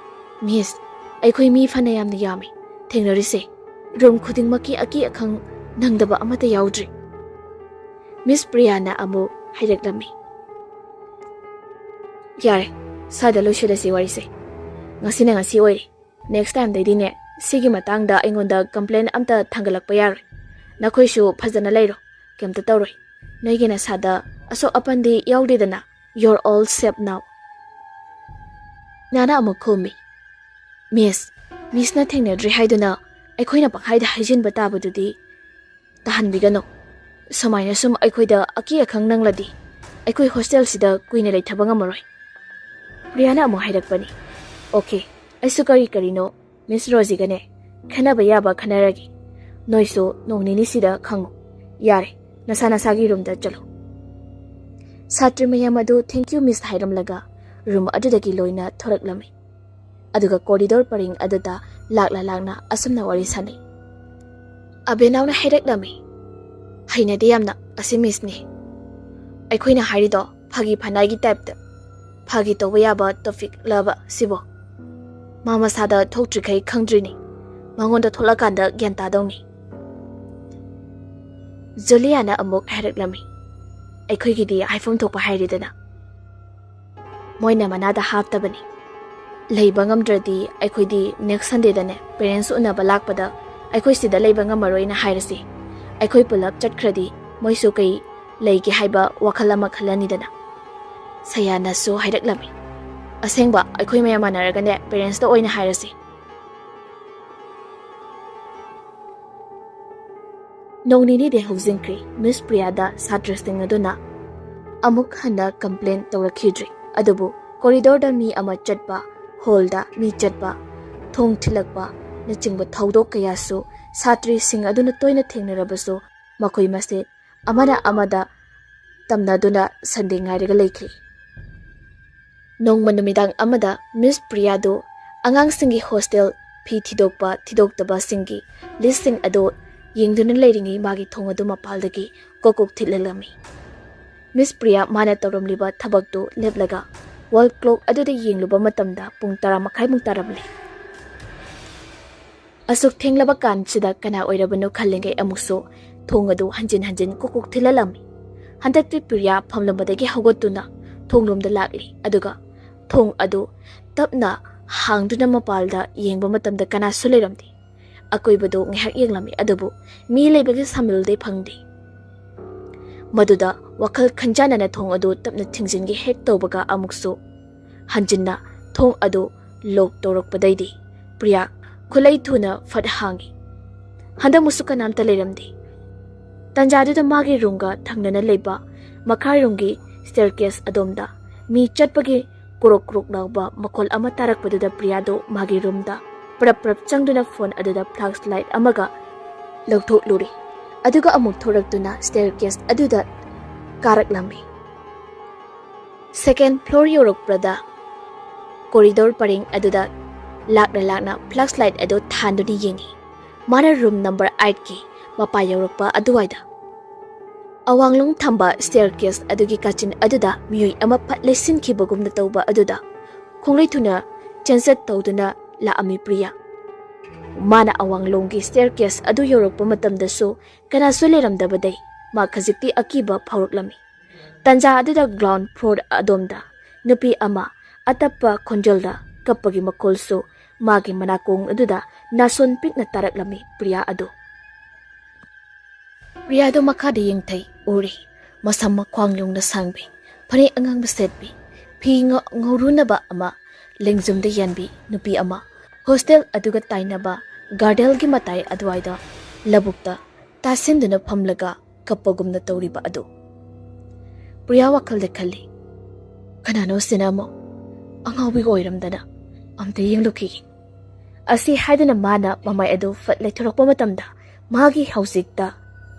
ꯃꯤꯁ, ꯑꯩꯈꯣꯏ ꯃꯤ ꯐꯅ ꯌꯥꯝꯅ ꯌꯥꯝꯃꯤ ꯊꯦꯡꯅꯔꯤꯁꯦ꯫ ꯔꯨꯝ ꯈꯨꯗꯤꯡꯃꯛꯀꯤ ꯑꯀꯤ ꯑꯈꯪ ꯅꯪꯗꯕ ꯑꯃꯠꯇ ꯌꯥꯎꯗ꯭ꯔꯤ꯫" ꯃꯤꯁ ꯄ꯭ꯔꯤꯌꯥꯅ ꯑꯃꯨꯛ ꯍꯥꯏꯔꯛꯂꯝꯃꯤ, "ꯌꯥꯔꯦ, ꯁ꯭ꯋꯥꯏꯗ ꯂꯣꯏꯁꯤꯜꯂꯁꯤ ꯋꯥꯔꯤꯁꯦ꯫ ꯉꯁꯤꯅ ꯉꯁꯤ ꯑꯣꯏꯔꯦ꯫ ꯅꯦꯛꯁ ꯇꯥꯏꯝꯗꯩꯗꯤꯅꯦ, ꯁꯤꯒꯤ ꯃꯇꯥꯡꯗ ꯑꯩꯉꯣꯟꯗ ꯀꯝꯄ꯭ꯂꯦꯟ ꯑꯝꯇ ꯊꯥꯡꯒꯠꯂꯛꯄ ꯌꯥꯔꯣꯏ꯫ ꯅꯈꯣꯏꯁꯨ ꯐꯖꯅ ꯂꯩꯔꯣ, ꯀꯩꯝꯇ ꯇꯧꯔꯣꯏ꯫ ꯅꯣꯏꯒꯤ ꯅꯁꯥꯗ ꯑꯁꯣꯛ ꯑꯄꯟꯗꯤ ꯌꯥꯎꯗꯦꯗꯅ? You're all safe now." ꯅꯥꯅ ꯑꯃꯨꯛ ꯈꯨꯝꯃꯤ, "ꯃꯤꯁ, ꯃꯤꯁꯅ ꯊꯦꯡꯅꯗ꯭ꯔꯤ ꯍꯥꯏꯗꯨꯅ ꯑꯩꯈꯣꯏꯅ ꯄꯪꯍꯥꯏꯗ ꯍꯥꯏꯖꯤꯟꯕ ꯇꯥꯕꯗꯨꯗꯤ ꯇꯥꯍꯟꯕꯤꯒꯅꯨ꯫ ꯁꯨꯃꯥꯏꯅ ꯁꯨꯝ ꯑꯩꯈꯣꯏꯗ ꯑꯀꯤ ꯑꯈꯪ ꯅꯪꯂꯗꯤ ꯑꯩꯈꯣꯏ ꯍꯣꯁꯇꯦꯜꯁꯤꯗ ꯀꯨꯏꯅ ꯂꯩꯊꯕ ꯉꯝꯃꯔꯣꯏ꯫" ꯄ꯭ꯔꯤꯌꯥꯅ ꯑꯃꯨꯛ ꯍꯥꯏꯔꯛꯄꯅꯤ, "ꯑꯣꯀꯦ, ꯑꯩꯁꯨ ꯀꯔꯤ ꯀꯔꯤꯅꯣ ꯃꯤꯁ ꯔꯣꯖꯤꯒꯅꯦ ꯈꯟꯅꯕ ꯌꯥꯕ ꯈꯟꯅꯔꯒꯦ꯫ ꯅꯣꯏꯁꯨ ꯅꯣꯡ ꯅꯤꯅꯤꯁꯤꯗ ꯈꯪꯉꯨ꯫ ꯌꯥꯔꯦ, ꯅꯁꯥ ꯅꯁꯥꯒꯤ ꯔꯨꯝꯗ ꯆꯠꯂꯣ꯫ ꯁꯥꯇ꯭ꯔ ꯃꯌꯥꯝ ꯑꯗꯨ "Thank you, Miss" ꯍꯥꯏꯔꯝꯂꯒ ꯔꯨꯝ ꯑꯗꯨꯗꯒꯤ ꯂꯣꯏꯅ ꯊꯣꯔꯛꯂꯝꯃꯤ꯫ ꯑꯗꯨꯒ ꯀꯣꯔꯤꯗꯣꯔ ꯄꯔꯤꯡ ꯑꯗꯨꯗ ꯂꯥꯛꯂ ꯂꯥꯛꯅ ꯑꯁꯨꯝꯅ ꯋꯥꯔꯤ ꯁꯥꯟꯅꯩ꯫ ꯑꯕꯦꯅꯥꯎꯅ ꯍꯥꯏꯔꯛꯂꯝꯃꯤ, "ꯍꯩꯅꯗꯦ ꯌꯥꯝꯅ ꯑꯁꯤ ꯃꯤꯁꯅꯤ꯫ ꯑꯩꯈꯣꯏꯅ ꯍꯥꯏꯔꯤꯗꯣ ꯐꯥꯒꯤ ꯐꯅꯥꯏꯒꯤ ꯇꯥꯏꯞꯇ꯫ ꯐꯥꯒꯤ ꯇꯧꯕ ꯌꯥꯕ ꯇꯣꯄꯤꯛ ꯂꯕ ꯁꯤꯕꯣ? ꯃꯥ ꯃꯁꯥꯗ ꯊꯣꯛꯇ꯭ꯔꯤꯈꯩ ꯈꯪꯗ꯭ꯔꯤꯅꯤ꯫ ꯃꯉꯣꯟꯗ ꯊꯣꯛꯂꯛꯀꯥꯟꯗ ꯒ꯭ꯌꯥꯟ ꯇꯥꯗꯧꯅꯤ"꯫ ꯖꯨꯂꯤꯌꯥꯅ ꯑꯃꯨꯛ ꯍꯥꯏꯔꯛꯂꯝꯃꯤ, "ꯑꯩꯈꯣꯏꯒꯤꯗꯤ ꯍꯥꯏꯐꯝ ꯊꯣꯛꯄ ꯍꯥꯏꯔꯦꯗꯅ꯫ ꯃꯣꯏꯅ ꯃꯅꯥꯗ ꯍꯥꯞꯇꯕꯅꯤ꯫ ꯂꯩꯕ ꯉꯝꯗ꯭ꯔꯗꯤ ꯑꯩꯈꯣꯏꯗꯤ ꯅꯦꯛꯁ ꯁꯟꯗꯦꯗꯅꯦ ꯄꯦꯔꯦꯟꯁ ꯎꯅꯕ ꯂꯥꯛꯄꯗ ꯑꯩꯈꯣꯏ ꯁꯤꯗ ꯂꯩꯕ ꯉꯝꯃꯔꯣꯏꯅ ꯍꯥꯏꯔꯁꯤ꯫ ꯑꯩꯈꯣꯏ ꯄꯨꯂꯞ ꯆꯠꯈ꯭ꯔꯗꯤ ꯃꯣꯏꯁꯨ ꯀꯩ ꯂꯩꯒꯦ ꯍꯥꯏꯕ ꯋꯥꯈꯜ ꯑꯃ ꯈꯜꯂꯅꯤꯗꯅ"꯫ ꯁꯌꯥꯅꯁꯨ ꯍꯥꯏꯔꯛꯂꯝꯃꯤ, "ꯑꯁꯦꯡꯕ ꯑꯩꯈꯣꯏ ꯃꯌꯥꯝ ꯃꯥꯟꯅꯔꯒꯅꯦ ꯄꯦꯔꯦꯟꯁꯇ ꯑꯣꯏꯅ ꯍꯥꯏꯔꯁꯤ"꯫ ꯅꯣꯡ ꯅꯤꯅꯤꯗꯤ ꯍꯧꯖꯤꯟꯈ꯭ꯔꯦ꯫ ꯃꯤꯁ ꯄ꯭ꯔꯤꯌꯥꯗ ꯁꯥꯇ꯭ꯔꯁꯤꯡ ꯑꯗꯨꯅ ꯑꯃꯨꯛ ꯍꯟꯅ ꯀꯝꯄ꯭ꯂꯦꯟ ꯇꯧꯔꯛꯈꯤꯗ꯭ꯔꯤ꯫ ꯑꯗꯨꯕꯨ ꯀꯣꯔꯤꯗꯣꯔꯗ ꯃꯤ ꯑꯃ ꯆꯠꯄ, ꯍꯣꯜꯗ ꯃꯤ ꯆꯠꯄ, ꯊꯣꯡ ꯊꯤꯜꯂꯛꯄ ꯅꯆꯤꯡꯕ ꯊꯧꯗꯣꯛ ꯀꯌꯥꯁꯨ ꯁꯥꯇ꯭ꯔꯤꯁꯤꯡ ꯑꯗꯨꯅ ꯇꯣꯏꯅ ꯊꯦꯡꯅꯔꯕꯁꯨ ꯃꯈꯣꯏ ꯃꯁꯦꯟ ꯑꯃꯅ ꯑꯃꯗ ꯇꯝꯅꯗꯨꯅ ꯁꯟꯗꯦ ꯉꯥꯏꯔꯒ ꯂꯩꯈꯤ꯫ ꯅꯣꯡꯃ ꯅꯨꯃꯤꯗꯥꯡ ꯑꯃꯗ ꯃꯤꯁ ꯄ꯭ꯔꯤꯌꯥꯗꯨ ꯑꯉꯥꯡꯁꯤꯡꯒꯤ ꯍꯣꯁꯇꯦꯜ ꯐꯤ ꯊꯤꯗꯣꯛꯄ ꯊꯤꯗꯣꯛꯇꯕꯁꯤꯡꯒꯤ ꯂꯤꯁꯁꯤꯡ ꯑꯗꯨ ꯌꯦꯡꯗꯨꯅ ꯂꯩꯔꯤꯉꯩ ꯃꯥꯒꯤ ꯊꯣꯡ ꯑꯗꯨ ꯃꯄꯥꯜꯗꯒꯤ ꯀꯣꯛ ꯀꯣꯛ ꯊꯤꯜꯍꯜꯂꯝꯃꯤ꯫ ꯃꯤꯁ ꯄ꯭ꯔꯤꯌꯥ ꯃꯥꯅ ꯇꯧꯔꯝꯂꯤꯕ ꯊꯕꯛꯇꯨ ꯂꯦꯞꯂꯒ ꯋꯥꯜ ꯀ꯭ꯂꯣꯛ ꯑꯗꯨꯗ ꯌꯦꯡꯂꯨꯕ ꯃꯇꯝꯗ ꯄꯨꯡ ꯇꯔꯥ ꯃꯈꯥꯏꯃꯨꯛ ꯇꯥꯔꯝꯂꯦ꯫ ꯑꯁꯨꯛ ꯊꯦꯡꯂꯕ ꯀꯥꯟꯁꯤꯗ ꯀꯅꯥ ꯑꯣꯏꯔꯕꯅꯣ ꯈꯜꯂꯤꯉꯩ ꯑꯃꯨꯛꯁꯨ ꯊꯣꯡ ꯑꯗꯨ ꯍꯟꯖꯤꯟ ꯍꯟꯖꯤꯟ ꯀꯣꯛ ꯀꯣꯛ ꯊꯤꯜꯍꯜꯂꯝꯃꯤ꯫ ꯍꯟꯗꯛꯇꯤ ꯄ꯭ꯔꯤꯌꯥ ꯐꯝꯂꯝꯕꯗꯒꯤ ꯍꯧꯒꯠꯇꯨꯅ ꯊꯣꯡꯂꯣꯝꯗ ꯂꯥꯛꯂꯤ꯫ ꯑꯗꯨꯒ ꯊꯣꯡ ꯑꯗꯨ ꯇꯞꯅ ꯍꯥꯡꯗꯨꯅ ꯃꯄꯥꯜꯗ ꯌꯦꯡꯕ ꯃꯇꯝꯗ ꯀꯅꯥꯁꯨ ꯂꯩꯔꯝꯗꯦ꯫ ꯑꯀꯣꯏꯕꯗꯨ ꯉꯥꯏꯍꯥꯛ ꯌꯦꯡꯂꯝꯃꯤ, ꯑꯗꯨꯕꯨ ꯃꯤ ꯂꯩꯕꯒꯤ ꯁꯥꯃꯤꯜꯗꯤ ꯐꯪꯗꯦ꯫ ꯃꯗꯨꯗ ꯋꯥꯈꯜ ꯈꯟꯖꯥꯟꯅꯅ ꯊꯣꯡ ꯑꯗꯨ ꯇꯞꯅ ꯊꯤꯡꯖꯤꯟꯒꯦ ꯍꯦꯛ ꯇꯧꯕꯒ ꯑꯃꯨꯛꯁꯨ ꯍꯟꯖꯤꯟꯅ ꯊꯣꯡ ꯑꯗꯨ ꯂꯣꯛ ꯇꯧꯔꯛꯄꯗꯩꯗꯤ ꯄ꯭ꯔꯤꯌꯥ ꯈꯨꯠꯂꯩ ꯊꯨꯅ ꯐꯠ ꯍꯥꯡꯉꯤ꯫ ꯍꯟꯗꯛꯃꯨꯛꯁꯨ ꯀꯅꯥꯝꯇ ꯂꯩꯔꯝꯗꯦ꯫ ꯇꯟꯖꯥꯗꯨꯗ ꯃꯥꯒꯤ ꯔꯨꯝꯒ ꯊꯪꯅꯅ ꯂꯩꯕ ꯃꯈꯥꯔꯣꯝꯒꯤ ꯁ꯭ꯇꯦꯔꯀꯦꯁ ꯑꯗꯣꯝꯗ ꯃꯤ ꯆꯠꯄꯒꯤ ꯀ꯭ꯔꯣꯛ ꯀ꯭ꯔꯣꯛ ꯂꯥꯎꯕ ꯃꯈꯣꯜ ꯑꯃ ꯇꯥꯔꯛꯄꯗꯨꯗ ꯄ꯭ꯔꯤꯌꯥꯗꯨ ꯃꯥꯒꯤ ꯔꯨꯝꯗ ꯄ꯭ꯔꯞ ꯄ꯭ꯔꯞ ꯆꯪꯗꯨꯅ ꯐꯣꯟ ꯑꯗꯨꯗ ꯐ꯭ꯂꯥꯁ ꯂꯥꯏꯠ ꯑꯃꯒ ꯂꯧꯊꯣꯛꯂꯨꯔꯦ꯫ ꯑꯗꯨꯒ ꯑꯃꯨꯛ ꯊꯣꯔꯛꯇꯨꯅ ꯁ꯭ꯇꯦꯌꯔ ꯀꯦꯁ ꯑꯗꯨꯗ ꯀꯥꯔꯛꯂꯝꯃꯤ꯫ ꯁꯦꯀꯦꯟ ꯐ꯭ꯂꯣꯔ ꯌꯧꯔꯛꯄꯗ ꯀꯣꯔꯤꯗꯣꯔ ꯄꯔꯦꯡ ꯑꯗꯨꯗ ꯂꯥꯛꯅ ꯂꯥꯛꯅ ꯐ꯭ꯂꯥꯁ ꯂꯥꯏꯠ ꯑꯗꯨ ꯊꯥꯟꯗꯨꯅ ꯌꯦꯡꯉꯤ꯫ ꯃꯥꯅ ꯔꯨꯝ ꯅꯝꯕꯔ ꯑꯥꯏꯠꯀꯤ ꯃꯄꯥ ꯌꯧꯔꯛꯄ ꯑꯗꯨꯋꯥꯏꯗ ꯑꯋꯥꯡꯂꯣꯝ ꯊꯝꯕ ꯁ꯭ꯇꯦꯌꯔ ꯀꯦꯁ ꯑꯗꯨꯒꯤ ꯀꯥꯆꯤꯟ ꯑꯗꯨꯗ ꯃꯤꯑꯣꯏ ꯑꯃ ꯐꯠ ꯂꯩꯁꯤꯟꯈꯤꯕꯒꯨꯝꯅ ꯇꯧꯕ ꯑꯗꯨꯗ ꯈꯣꯡꯂꯩ ꯊꯨꯅ ꯆꯦꯟꯆꯠ ꯇꯧꯗꯨꯅ ꯂꯥꯛꯑꯝꯃꯤ ꯄ꯭ꯔꯤꯌꯥ꯫ ꯃꯥꯅ ꯑꯋꯥꯡꯂꯣꯝꯒꯤ ꯁ꯭ꯇꯦꯌꯔ ꯀꯦꯁ ꯑꯗꯨ ꯌꯧꯔꯛꯄ ꯃꯇꯝꯗꯁꯨ ꯀꯅꯥꯁꯨ ꯂꯩꯔꯝꯗꯕꯗꯩ ꯃꯥ ꯈꯖꯤꯛꯇꯤ ꯑꯀꯤꯕ ꯐꯥꯎꯔꯛꯂꯝꯃꯤ꯫ ꯇꯟꯖꯥ ꯑꯗꯨꯗ ꯒ꯭ꯔꯥꯎꯟ ꯐ꯭ꯂꯣꯔ ꯑꯗꯣꯝꯗ ꯅꯨꯄꯤ ꯑꯃ ꯑꯇꯞꯄ ꯈꯣꯟꯖꯦꯜꯗ ꯀꯞꯄꯒꯤ ꯃꯈꯣꯜꯁꯨ ꯃꯥꯒꯤ ꯃꯅꯥꯀꯣꯡ ꯑꯗꯨꯗ ꯅꯥꯁꯣꯟ ꯄꯤꯛꯅ ꯇꯥꯔꯛꯂꯝꯃꯤ ꯄ꯭ꯔꯤꯌꯥ ꯑꯗꯨ꯫ ꯄ꯭ꯔꯤꯌꯥꯗꯨ ꯃꯈꯥꯗ ꯌꯦꯡꯊꯩ ꯎꯔꯤ꯫ ꯃꯁꯝ ꯃꯈ꯭ꯋꯥꯡ ꯌꯧꯅ ꯁꯥꯡꯕꯤ, ꯐꯅꯦꯛ ꯑꯉꯥꯡꯕ ꯁꯦꯠꯄꯤ, ꯐꯤ ꯉ-, ꯉꯧꯔꯨꯅꯕ ꯑꯃ ꯂꯦꯡꯖꯨꯝꯗ ꯌꯥꯟꯕꯤ ꯅꯨꯄꯤ ꯑꯃ ꯍꯣꯁꯇꯦꯜ ꯑꯗꯨꯒ ꯇꯥꯏꯅꯕ ꯒꯥꯔꯗꯦꯜꯒꯤ ꯃꯇꯥꯏ ꯑꯗꯨꯋꯥꯏꯗ ꯂꯧꯕꯨꯛꯇ ꯇꯥꯁꯤꯟꯗꯨꯅ ꯐꯝꯂꯒ ꯀꯞꯄꯒꯨꯝꯅ ꯇꯧꯔꯤꯕ ꯑꯗꯨ꯫ ꯄ꯭ꯔꯤꯌꯥ ꯋꯥꯈꯜꯗ ꯈꯜꯂꯤ, "ꯀꯅꯥꯅꯣ ꯁꯤꯅ ꯑꯃꯨꯛ? ꯑꯉꯥꯎꯕꯤꯒ ꯑꯣꯏꯔꯝꯗꯅ꯫ ꯑꯝꯇ ꯌꯦꯡꯂꯨꯈꯤꯒꯦ"꯫ ꯑꯁꯤ ꯍꯥꯏꯗꯨꯅ ꯃꯥꯅ ꯃꯃꯥꯏ ꯑꯗꯨ ꯐꯠ ꯂꯩꯊꯣꯔꯛꯄ ꯃꯇꯝꯗ ꯃꯥꯒꯤ ꯍꯧꯖꯤꯛꯇ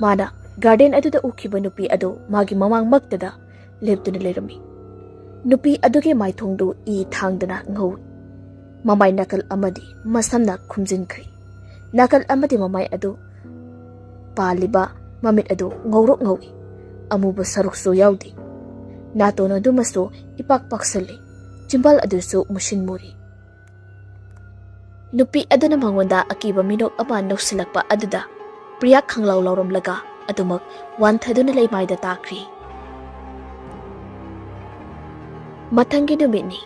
ꯃꯥꯅ ꯒꯥꯔꯗꯦꯟ ꯑꯗꯨꯗ ꯎꯈꯤꯕ ꯅꯨꯄꯤ ꯑꯗꯨ ꯃꯥꯒꯤ ꯃꯃꯥꯡꯃꯛꯇꯗ ꯂꯦꯞꯇꯨꯅ ꯂꯩꯔꯝꯃꯤ꯫ ꯅꯨꯄꯤ ꯑꯗꯨꯒꯤ ꯃꯥꯏꯊꯣꯡꯗꯨ ꯏ ꯊꯥꯡꯗꯅ ꯉꯧꯏ꯫ ꯃꯃꯥꯏ ꯅꯥꯀꯜ ꯑꯃꯗꯤ ꯃꯁꯝꯅ ꯈꯨꯝꯖꯤꯟꯈ꯭ꯔꯦ꯫ ꯅꯥꯀꯜ ꯑꯃꯗꯤ ꯃꯃꯥꯏ ꯑꯗꯨ ꯄꯥꯜꯂꯤꯕ ꯃꯃꯤꯠ ꯑꯗꯨ ꯉꯧꯔꯣꯛ ꯉꯧꯏ꯫ ꯑꯃꯨꯕ ꯁꯔꯨꯛꯁꯨ ꯌꯥꯎꯗꯦ꯫ ꯅꯥꯇꯣꯟ ꯑꯗꯨꯃꯁꯨ ꯏꯄꯥꯛ ꯄꯥꯛꯁꯤꯜꯂꯤ꯫ ꯆꯤꯝꯕꯥꯜ ꯑꯗꯨꯁꯨ ꯃꯨꯁꯤꯟ ꯃꯨꯔꯤ꯫ ꯅꯨꯄꯤ ꯑꯗꯨꯅ ꯃꯉꯣꯟꯗ ꯑꯀꯤꯕ ꯃꯤꯅꯣꯛ ꯑꯃ ꯅꯣꯛꯁꯤꯜꯂꯛꯄ ꯑꯗꯨꯗ ꯄ꯭ꯔꯤꯌꯥ ꯈꯪꯂꯥꯎ ꯂꯥꯎꯔꯝꯂꯒ ꯑꯗꯨꯃꯛ ꯋꯥꯟꯊꯗꯨꯅ ꯂꯩꯃꯥꯏꯗ ꯇꯥꯈ꯭ꯔꯤ꯫ ꯃꯊꯪꯒꯤ ꯅꯨꯃꯤꯠꯅꯤ꯫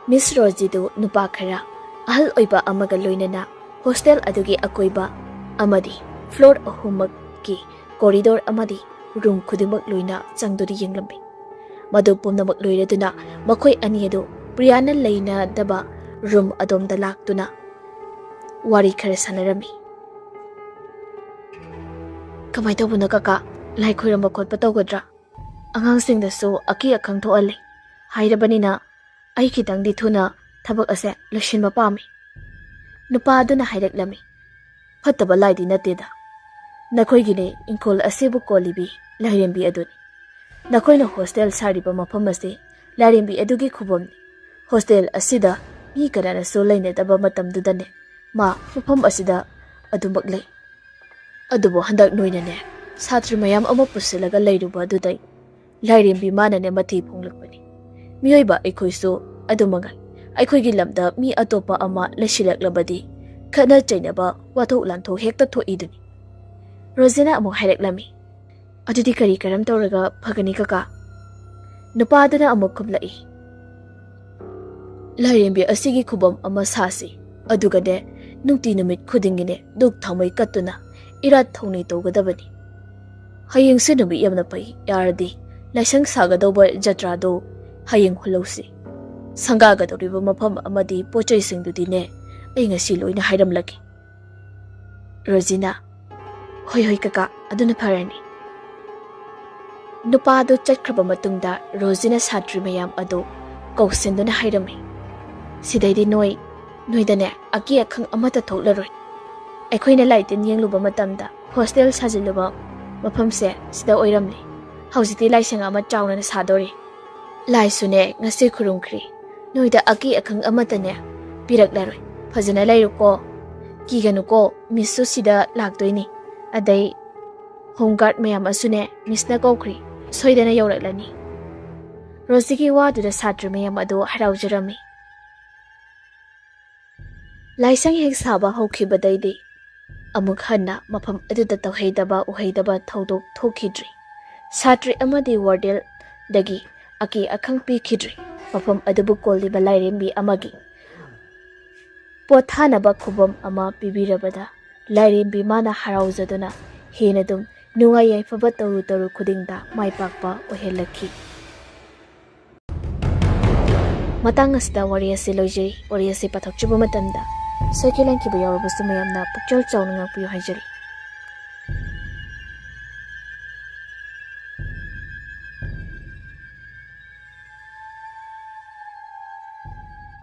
ꯃꯤꯁ ꯔꯣꯖꯤꯗꯨ ꯅꯨꯄꯥ ꯈꯔ ꯑꯍꯜ ꯑꯣꯏꯕ ꯑꯃꯒ ꯂꯣꯏꯅꯅ ꯍꯣꯁꯇꯦꯜ ꯑꯗꯨꯒꯤ ꯑꯀꯣꯏꯕ ꯑꯃꯗꯤ ꯐ꯭ꯂꯣꯔ ꯑꯍꯨꯝꯃꯛꯀꯤ ꯀꯣꯔꯤꯗꯣꯔ ꯑꯃꯗꯤ ꯔꯨꯝ ꯈꯨꯗꯤꯡꯃꯛ ꯂꯣꯏꯅ ꯆꯪꯗꯨꯅ ꯌꯦꯡꯂꯝꯃꯤ꯫ ꯃꯗꯨ ꯄꯨꯝꯅꯃꯛ ꯂꯣꯏꯔꯗꯨꯅ ꯃꯈꯣꯏ ꯑꯅꯤ ꯑꯗꯨ ꯄ꯭ꯔꯤꯌꯥꯅ ꯂꯩꯅꯗꯕ ꯔꯨꯝ ꯑꯗꯣꯝꯗ ꯂꯥꯛꯇꯨꯅ ꯋꯥꯔꯤ ꯈꯔ ꯁꯥꯟꯅꯔꯝꯃꯤ꯫ "ꯀꯃꯥꯏ ꯇꯧꯕꯅꯣ ꯀꯀꯥ? ꯂꯥꯏ ꯈꯣꯏꯔꯝꯕ ꯈꯣꯠꯄ ꯇꯧꯒꯗ꯭ꯔꯥ? ꯑꯉꯥꯡꯁꯤꯡꯗꯁꯨ ꯑꯀꯤ ꯑꯈꯪ ꯊꯣꯛꯍꯜꯂꯦ꯫ ꯍꯥꯏꯔꯕꯅꯤꯅ ꯑꯩ ꯈꯤꯇꯪꯗꯤ ꯊꯨꯅ ꯊꯕꯛ ꯑꯁꯦ ꯂꯣꯏꯁꯤꯟꯕ ꯄꯥꯝꯃꯤ"꯫ ꯅꯨꯄꯥ ꯑꯗꯨꯅ ꯍꯥꯏꯔꯛꯂꯝꯃꯤ, "ꯐꯠꯇꯕ ꯂꯥꯏꯗꯤ ꯅꯠꯇꯦꯗ, ꯅꯈꯣꯏꯒꯤꯅꯦ ꯏꯪꯈꯣꯜ ꯑꯁꯤꯕꯨ ꯀꯣꯜꯂꯤꯕꯤ ꯂꯥꯏꯔꯦꯝꯕꯤ ꯑꯗꯨꯅꯤ꯫ ꯅꯈꯣꯏꯅ ꯍꯣꯁꯇꯦꯜ ꯁꯥꯔꯤꯕ ꯃꯐꯝ ꯑꯁꯤ ꯂꯥꯏꯔꯦꯝꯕꯤ ꯑꯗꯨꯒꯤ ꯈꯨꯕꯝꯅꯤ꯫ ꯍꯣꯁꯇꯦꯜ ꯑꯁꯤꯗ ꯃꯤ ꯀꯅꯥꯅꯁꯨ ꯂꯩꯅꯗꯕ ꯃꯇꯝꯗꯨꯗꯅꯦ ꯃꯥ ꯃꯐꯝ ꯑꯁꯤꯗ ꯑꯗꯨꯃꯛ ꯂꯩ꯫ ꯑꯗꯨꯕꯨ ꯍꯟꯗꯛ ꯅꯣꯏꯅꯅꯦ ꯁꯥꯇ꯭ꯔꯤ ꯃꯌꯥꯝ ꯑꯃ ꯄꯨꯁꯤꯜꯂꯒ ꯂꯩꯔꯨꯕ ꯑꯗꯨꯗꯩ ꯂꯥꯏꯔꯦꯝꯕꯤ ꯃꯥꯅꯅꯦ ꯃꯊꯤ ꯐꯣꯡꯂꯛꯄꯅꯤ꯫ ꯃꯤꯑꯣꯏꯕ ꯑꯩꯈꯣꯏꯁꯨ ꯑꯗꯨꯃꯉꯥꯏ꯫ ꯑꯩꯈꯣꯏꯒꯤ ꯂꯝꯗ ꯃꯤ ꯑꯇꯣꯞꯄ ꯑꯃ ꯂꯩꯁꯤꯜꯂꯛꯂꯕꯗꯤ ꯈꯠꯅ ꯆꯩꯅꯕ, ꯋꯥꯊꯣꯛ ꯂꯥꯟꯊꯣꯛ ꯍꯦꯛꯇ ꯊꯣꯛꯏꯗꯨꯅꯤ꯫" ꯔꯣꯖꯤꯅ ꯑꯃꯨꯛ ꯍꯥꯏꯔꯛꯂꯝꯃꯤ, "ꯑꯗꯨꯗꯤ ꯀꯔꯤ ꯀꯔꯝ ꯇꯧꯔꯒ ꯐꯒꯅꯤ ꯀꯀꯥ?" ꯅꯨꯄꯥꯗꯨꯅ ꯑꯃꯨꯛ ꯈꯨꯝꯂꯛꯏ, "ꯂꯥꯏꯔꯦꯝꯕꯤ ꯑꯁꯤꯒꯤ ꯈꯨꯕꯝ ꯑꯃ ꯁꯥꯁꯤ, ꯑꯗꯨꯒꯅꯦ ꯅꯨꯡꯇꯤ ꯅꯨꯃꯤꯠ ꯈꯨꯗꯤꯡꯒꯤꯅꯦ ꯗꯨꯛ ꯊꯥꯎꯃꯩ ꯀꯠꯇꯨꯅ ꯏꯔꯥꯠ ꯊꯧꯅꯤ ꯇꯧꯒꯗꯕꯅꯤ꯫ ꯍꯌꯦꯡꯁꯦ ꯅꯨꯃꯤꯠ ꯌꯥꯝꯅ ꯐꯩ, ꯌꯥꯔꯗꯤ ꯂꯥꯏꯁꯪ ꯁꯥꯒꯗꯧꯕ ꯖꯇ꯭ꯔꯥꯗꯣ ꯍꯌꯦꯡ ꯍꯨꯜꯂꯧꯁꯤ꯫ ꯁꯪꯒꯥꯒꯗꯧꯔꯤꯕ ꯃꯐꯝ ꯑꯃꯗꯤ ꯄꯣꯠ ꯆꯩꯁꯤꯡꯗꯨꯗꯤꯅꯦ ꯑꯩ ꯉꯁꯤ ꯂꯣꯏꯅ ꯍꯥꯏꯔꯝꯂꯒꯦ꯫" ꯔꯣꯖꯤꯅ, "ꯍꯣꯏ ꯍꯣꯏ ꯀꯀꯥ, ꯑꯗꯨꯅ ꯐꯔꯅꯤ꯫" ꯅꯨꯄꯥꯗꯨ ꯆꯠꯈ꯭ꯔꯕ ꯃꯇꯨꯡꯗ ꯔꯣꯖꯤꯅ ꯁꯥꯇ꯭ꯔꯤ ꯃꯌꯥꯝ ꯑꯗꯨ ꯀꯧꯁꯤꯟꯗꯨꯅ ꯍꯥꯏꯔꯝꯃꯤ, "ꯁꯤꯗꯩꯗꯤ ꯅꯣꯏ, ꯅꯣꯏꯗꯅꯦ ꯑꯀꯤ ꯑꯈꯪ ꯑꯃꯠꯇ ꯊꯣꯛꯂꯔꯣꯏ꯫ ꯑꯩꯈꯣꯏꯅ ꯂꯥꯏ ꯇꯤꯟ ꯌꯦꯡꯂꯨꯕ ꯃꯇꯝꯗ ꯍꯣꯁꯇꯦꯜ ꯁꯥꯖꯤꯜꯂꯨꯕ ꯃꯐꯝꯁꯦ ꯁꯤꯗ ꯑꯣꯏꯔꯝꯂꯦ꯫ ꯍꯧꯖꯤꯛꯇꯤ ꯂꯥꯏꯁꯪ ꯑꯃ ꯆꯥꯎꯅ ꯁꯥꯗꯣꯔꯤ꯫ ꯂꯥꯏꯁꯨꯅꯦ ꯉꯁꯤ ꯈꯨꯔꯨꯝꯈ꯭ꯔꯤ꯫ ꯅꯣꯏꯗ ꯑꯀꯤ ꯑꯈꯪ ꯑꯃꯠꯇꯅꯦ ꯄꯤꯔꯛꯂꯔꯣꯏ꯫ ꯐꯖꯅ ꯂꯩꯔꯨꯀꯣ꯫ ꯀꯤꯒꯅꯨꯀꯣ, ꯃꯤꯁꯁꯨ ꯁꯤꯗ ꯂꯥꯛꯇꯣꯏꯅꯤ꯫ ꯑꯗꯩ ꯍꯣꯝ ꯒꯥꯔꯗ ꯃꯌꯥꯝ ꯑꯁꯨꯅꯦ ꯃꯤꯁꯅ ꯀꯧꯈ꯭ꯔꯤ, ꯁꯣꯏꯗꯅ ꯌꯧꯔꯛꯂꯅꯤ꯫" ꯔꯣꯖꯤꯒꯤ ꯋꯥꯗꯨꯗ ꯁꯥꯇ꯭ꯔ ꯃꯌꯥꯝ ꯑꯗꯨ ꯍꯔꯥꯎꯖꯔꯝꯃꯤ꯫ ꯂꯥꯏꯁꯪ ꯍꯦꯛ ꯁꯥꯕ ꯍꯧꯈꯤꯕꯗꯩꯗꯤ ꯑꯃꯨꯛ ꯍꯟꯅ ꯃꯐꯝ ꯑꯗꯨꯗ ꯇꯧꯍꯩꯗꯕ ꯎꯍꯩꯗꯕ ꯊꯧꯗꯣꯛ ꯊꯣꯛꯈꯤꯗ꯭ꯔꯤ꯫ ꯁꯥꯇ꯭ꯔꯤ ꯑꯃꯗꯤ ꯋꯥꯔꯗꯦꯟꯗꯒꯤ ꯑꯀꯤ ꯑꯈꯪ ꯄꯤꯈꯤꯗ꯭ꯔꯤ꯫ ꯃꯐꯝ ꯑꯗꯨꯕꯨ ꯀꯣꯜꯂꯤꯕ ꯂꯥꯏꯔꯦꯝꯕꯤ ꯑꯃꯒꯤ ꯄꯣꯊꯥꯅꯕ ꯈꯨꯕꯝ ꯑꯃ ꯄꯤꯕꯤꯔꯕꯗ ꯂꯥꯏꯔꯦꯝꯕꯤ ꯃꯥꯅ ꯍꯔꯥꯎꯖꯗꯨꯅ ꯍꯦꯟꯅ ꯑꯗꯨꯝ ꯅꯨꯡꯉꯥꯏ ꯌꯥꯏꯐꯕ ꯇꯧꯔꯨ ꯇꯧꯔꯨ ꯈꯨꯗꯤꯡꯗ ꯃꯥꯏ ꯄꯥꯛꯄ ꯑꯣꯏꯍꯜꯂꯛꯈꯤ꯫ ꯃꯇꯥꯡ ꯑꯁꯤꯗ ꯋꯥꯔꯤ ꯑꯁꯤ ꯂꯣꯏꯖꯩ꯫ ꯋꯥꯔꯤ ꯑꯁꯤ ꯄꯥꯊꯣꯛꯆꯕ ꯃꯇꯝꯗ ꯁꯣꯏꯈꯤ ꯂꯥꯟꯈꯤꯕ ꯌꯥꯎꯔꯕꯁꯨ ꯃꯌꯥꯝꯅ ꯄꯨꯛꯆꯦꯜ ꯆꯥꯎꯅ ꯉꯥꯛꯄꯤꯌꯨ ꯍꯥꯏꯖꯔꯤ꯫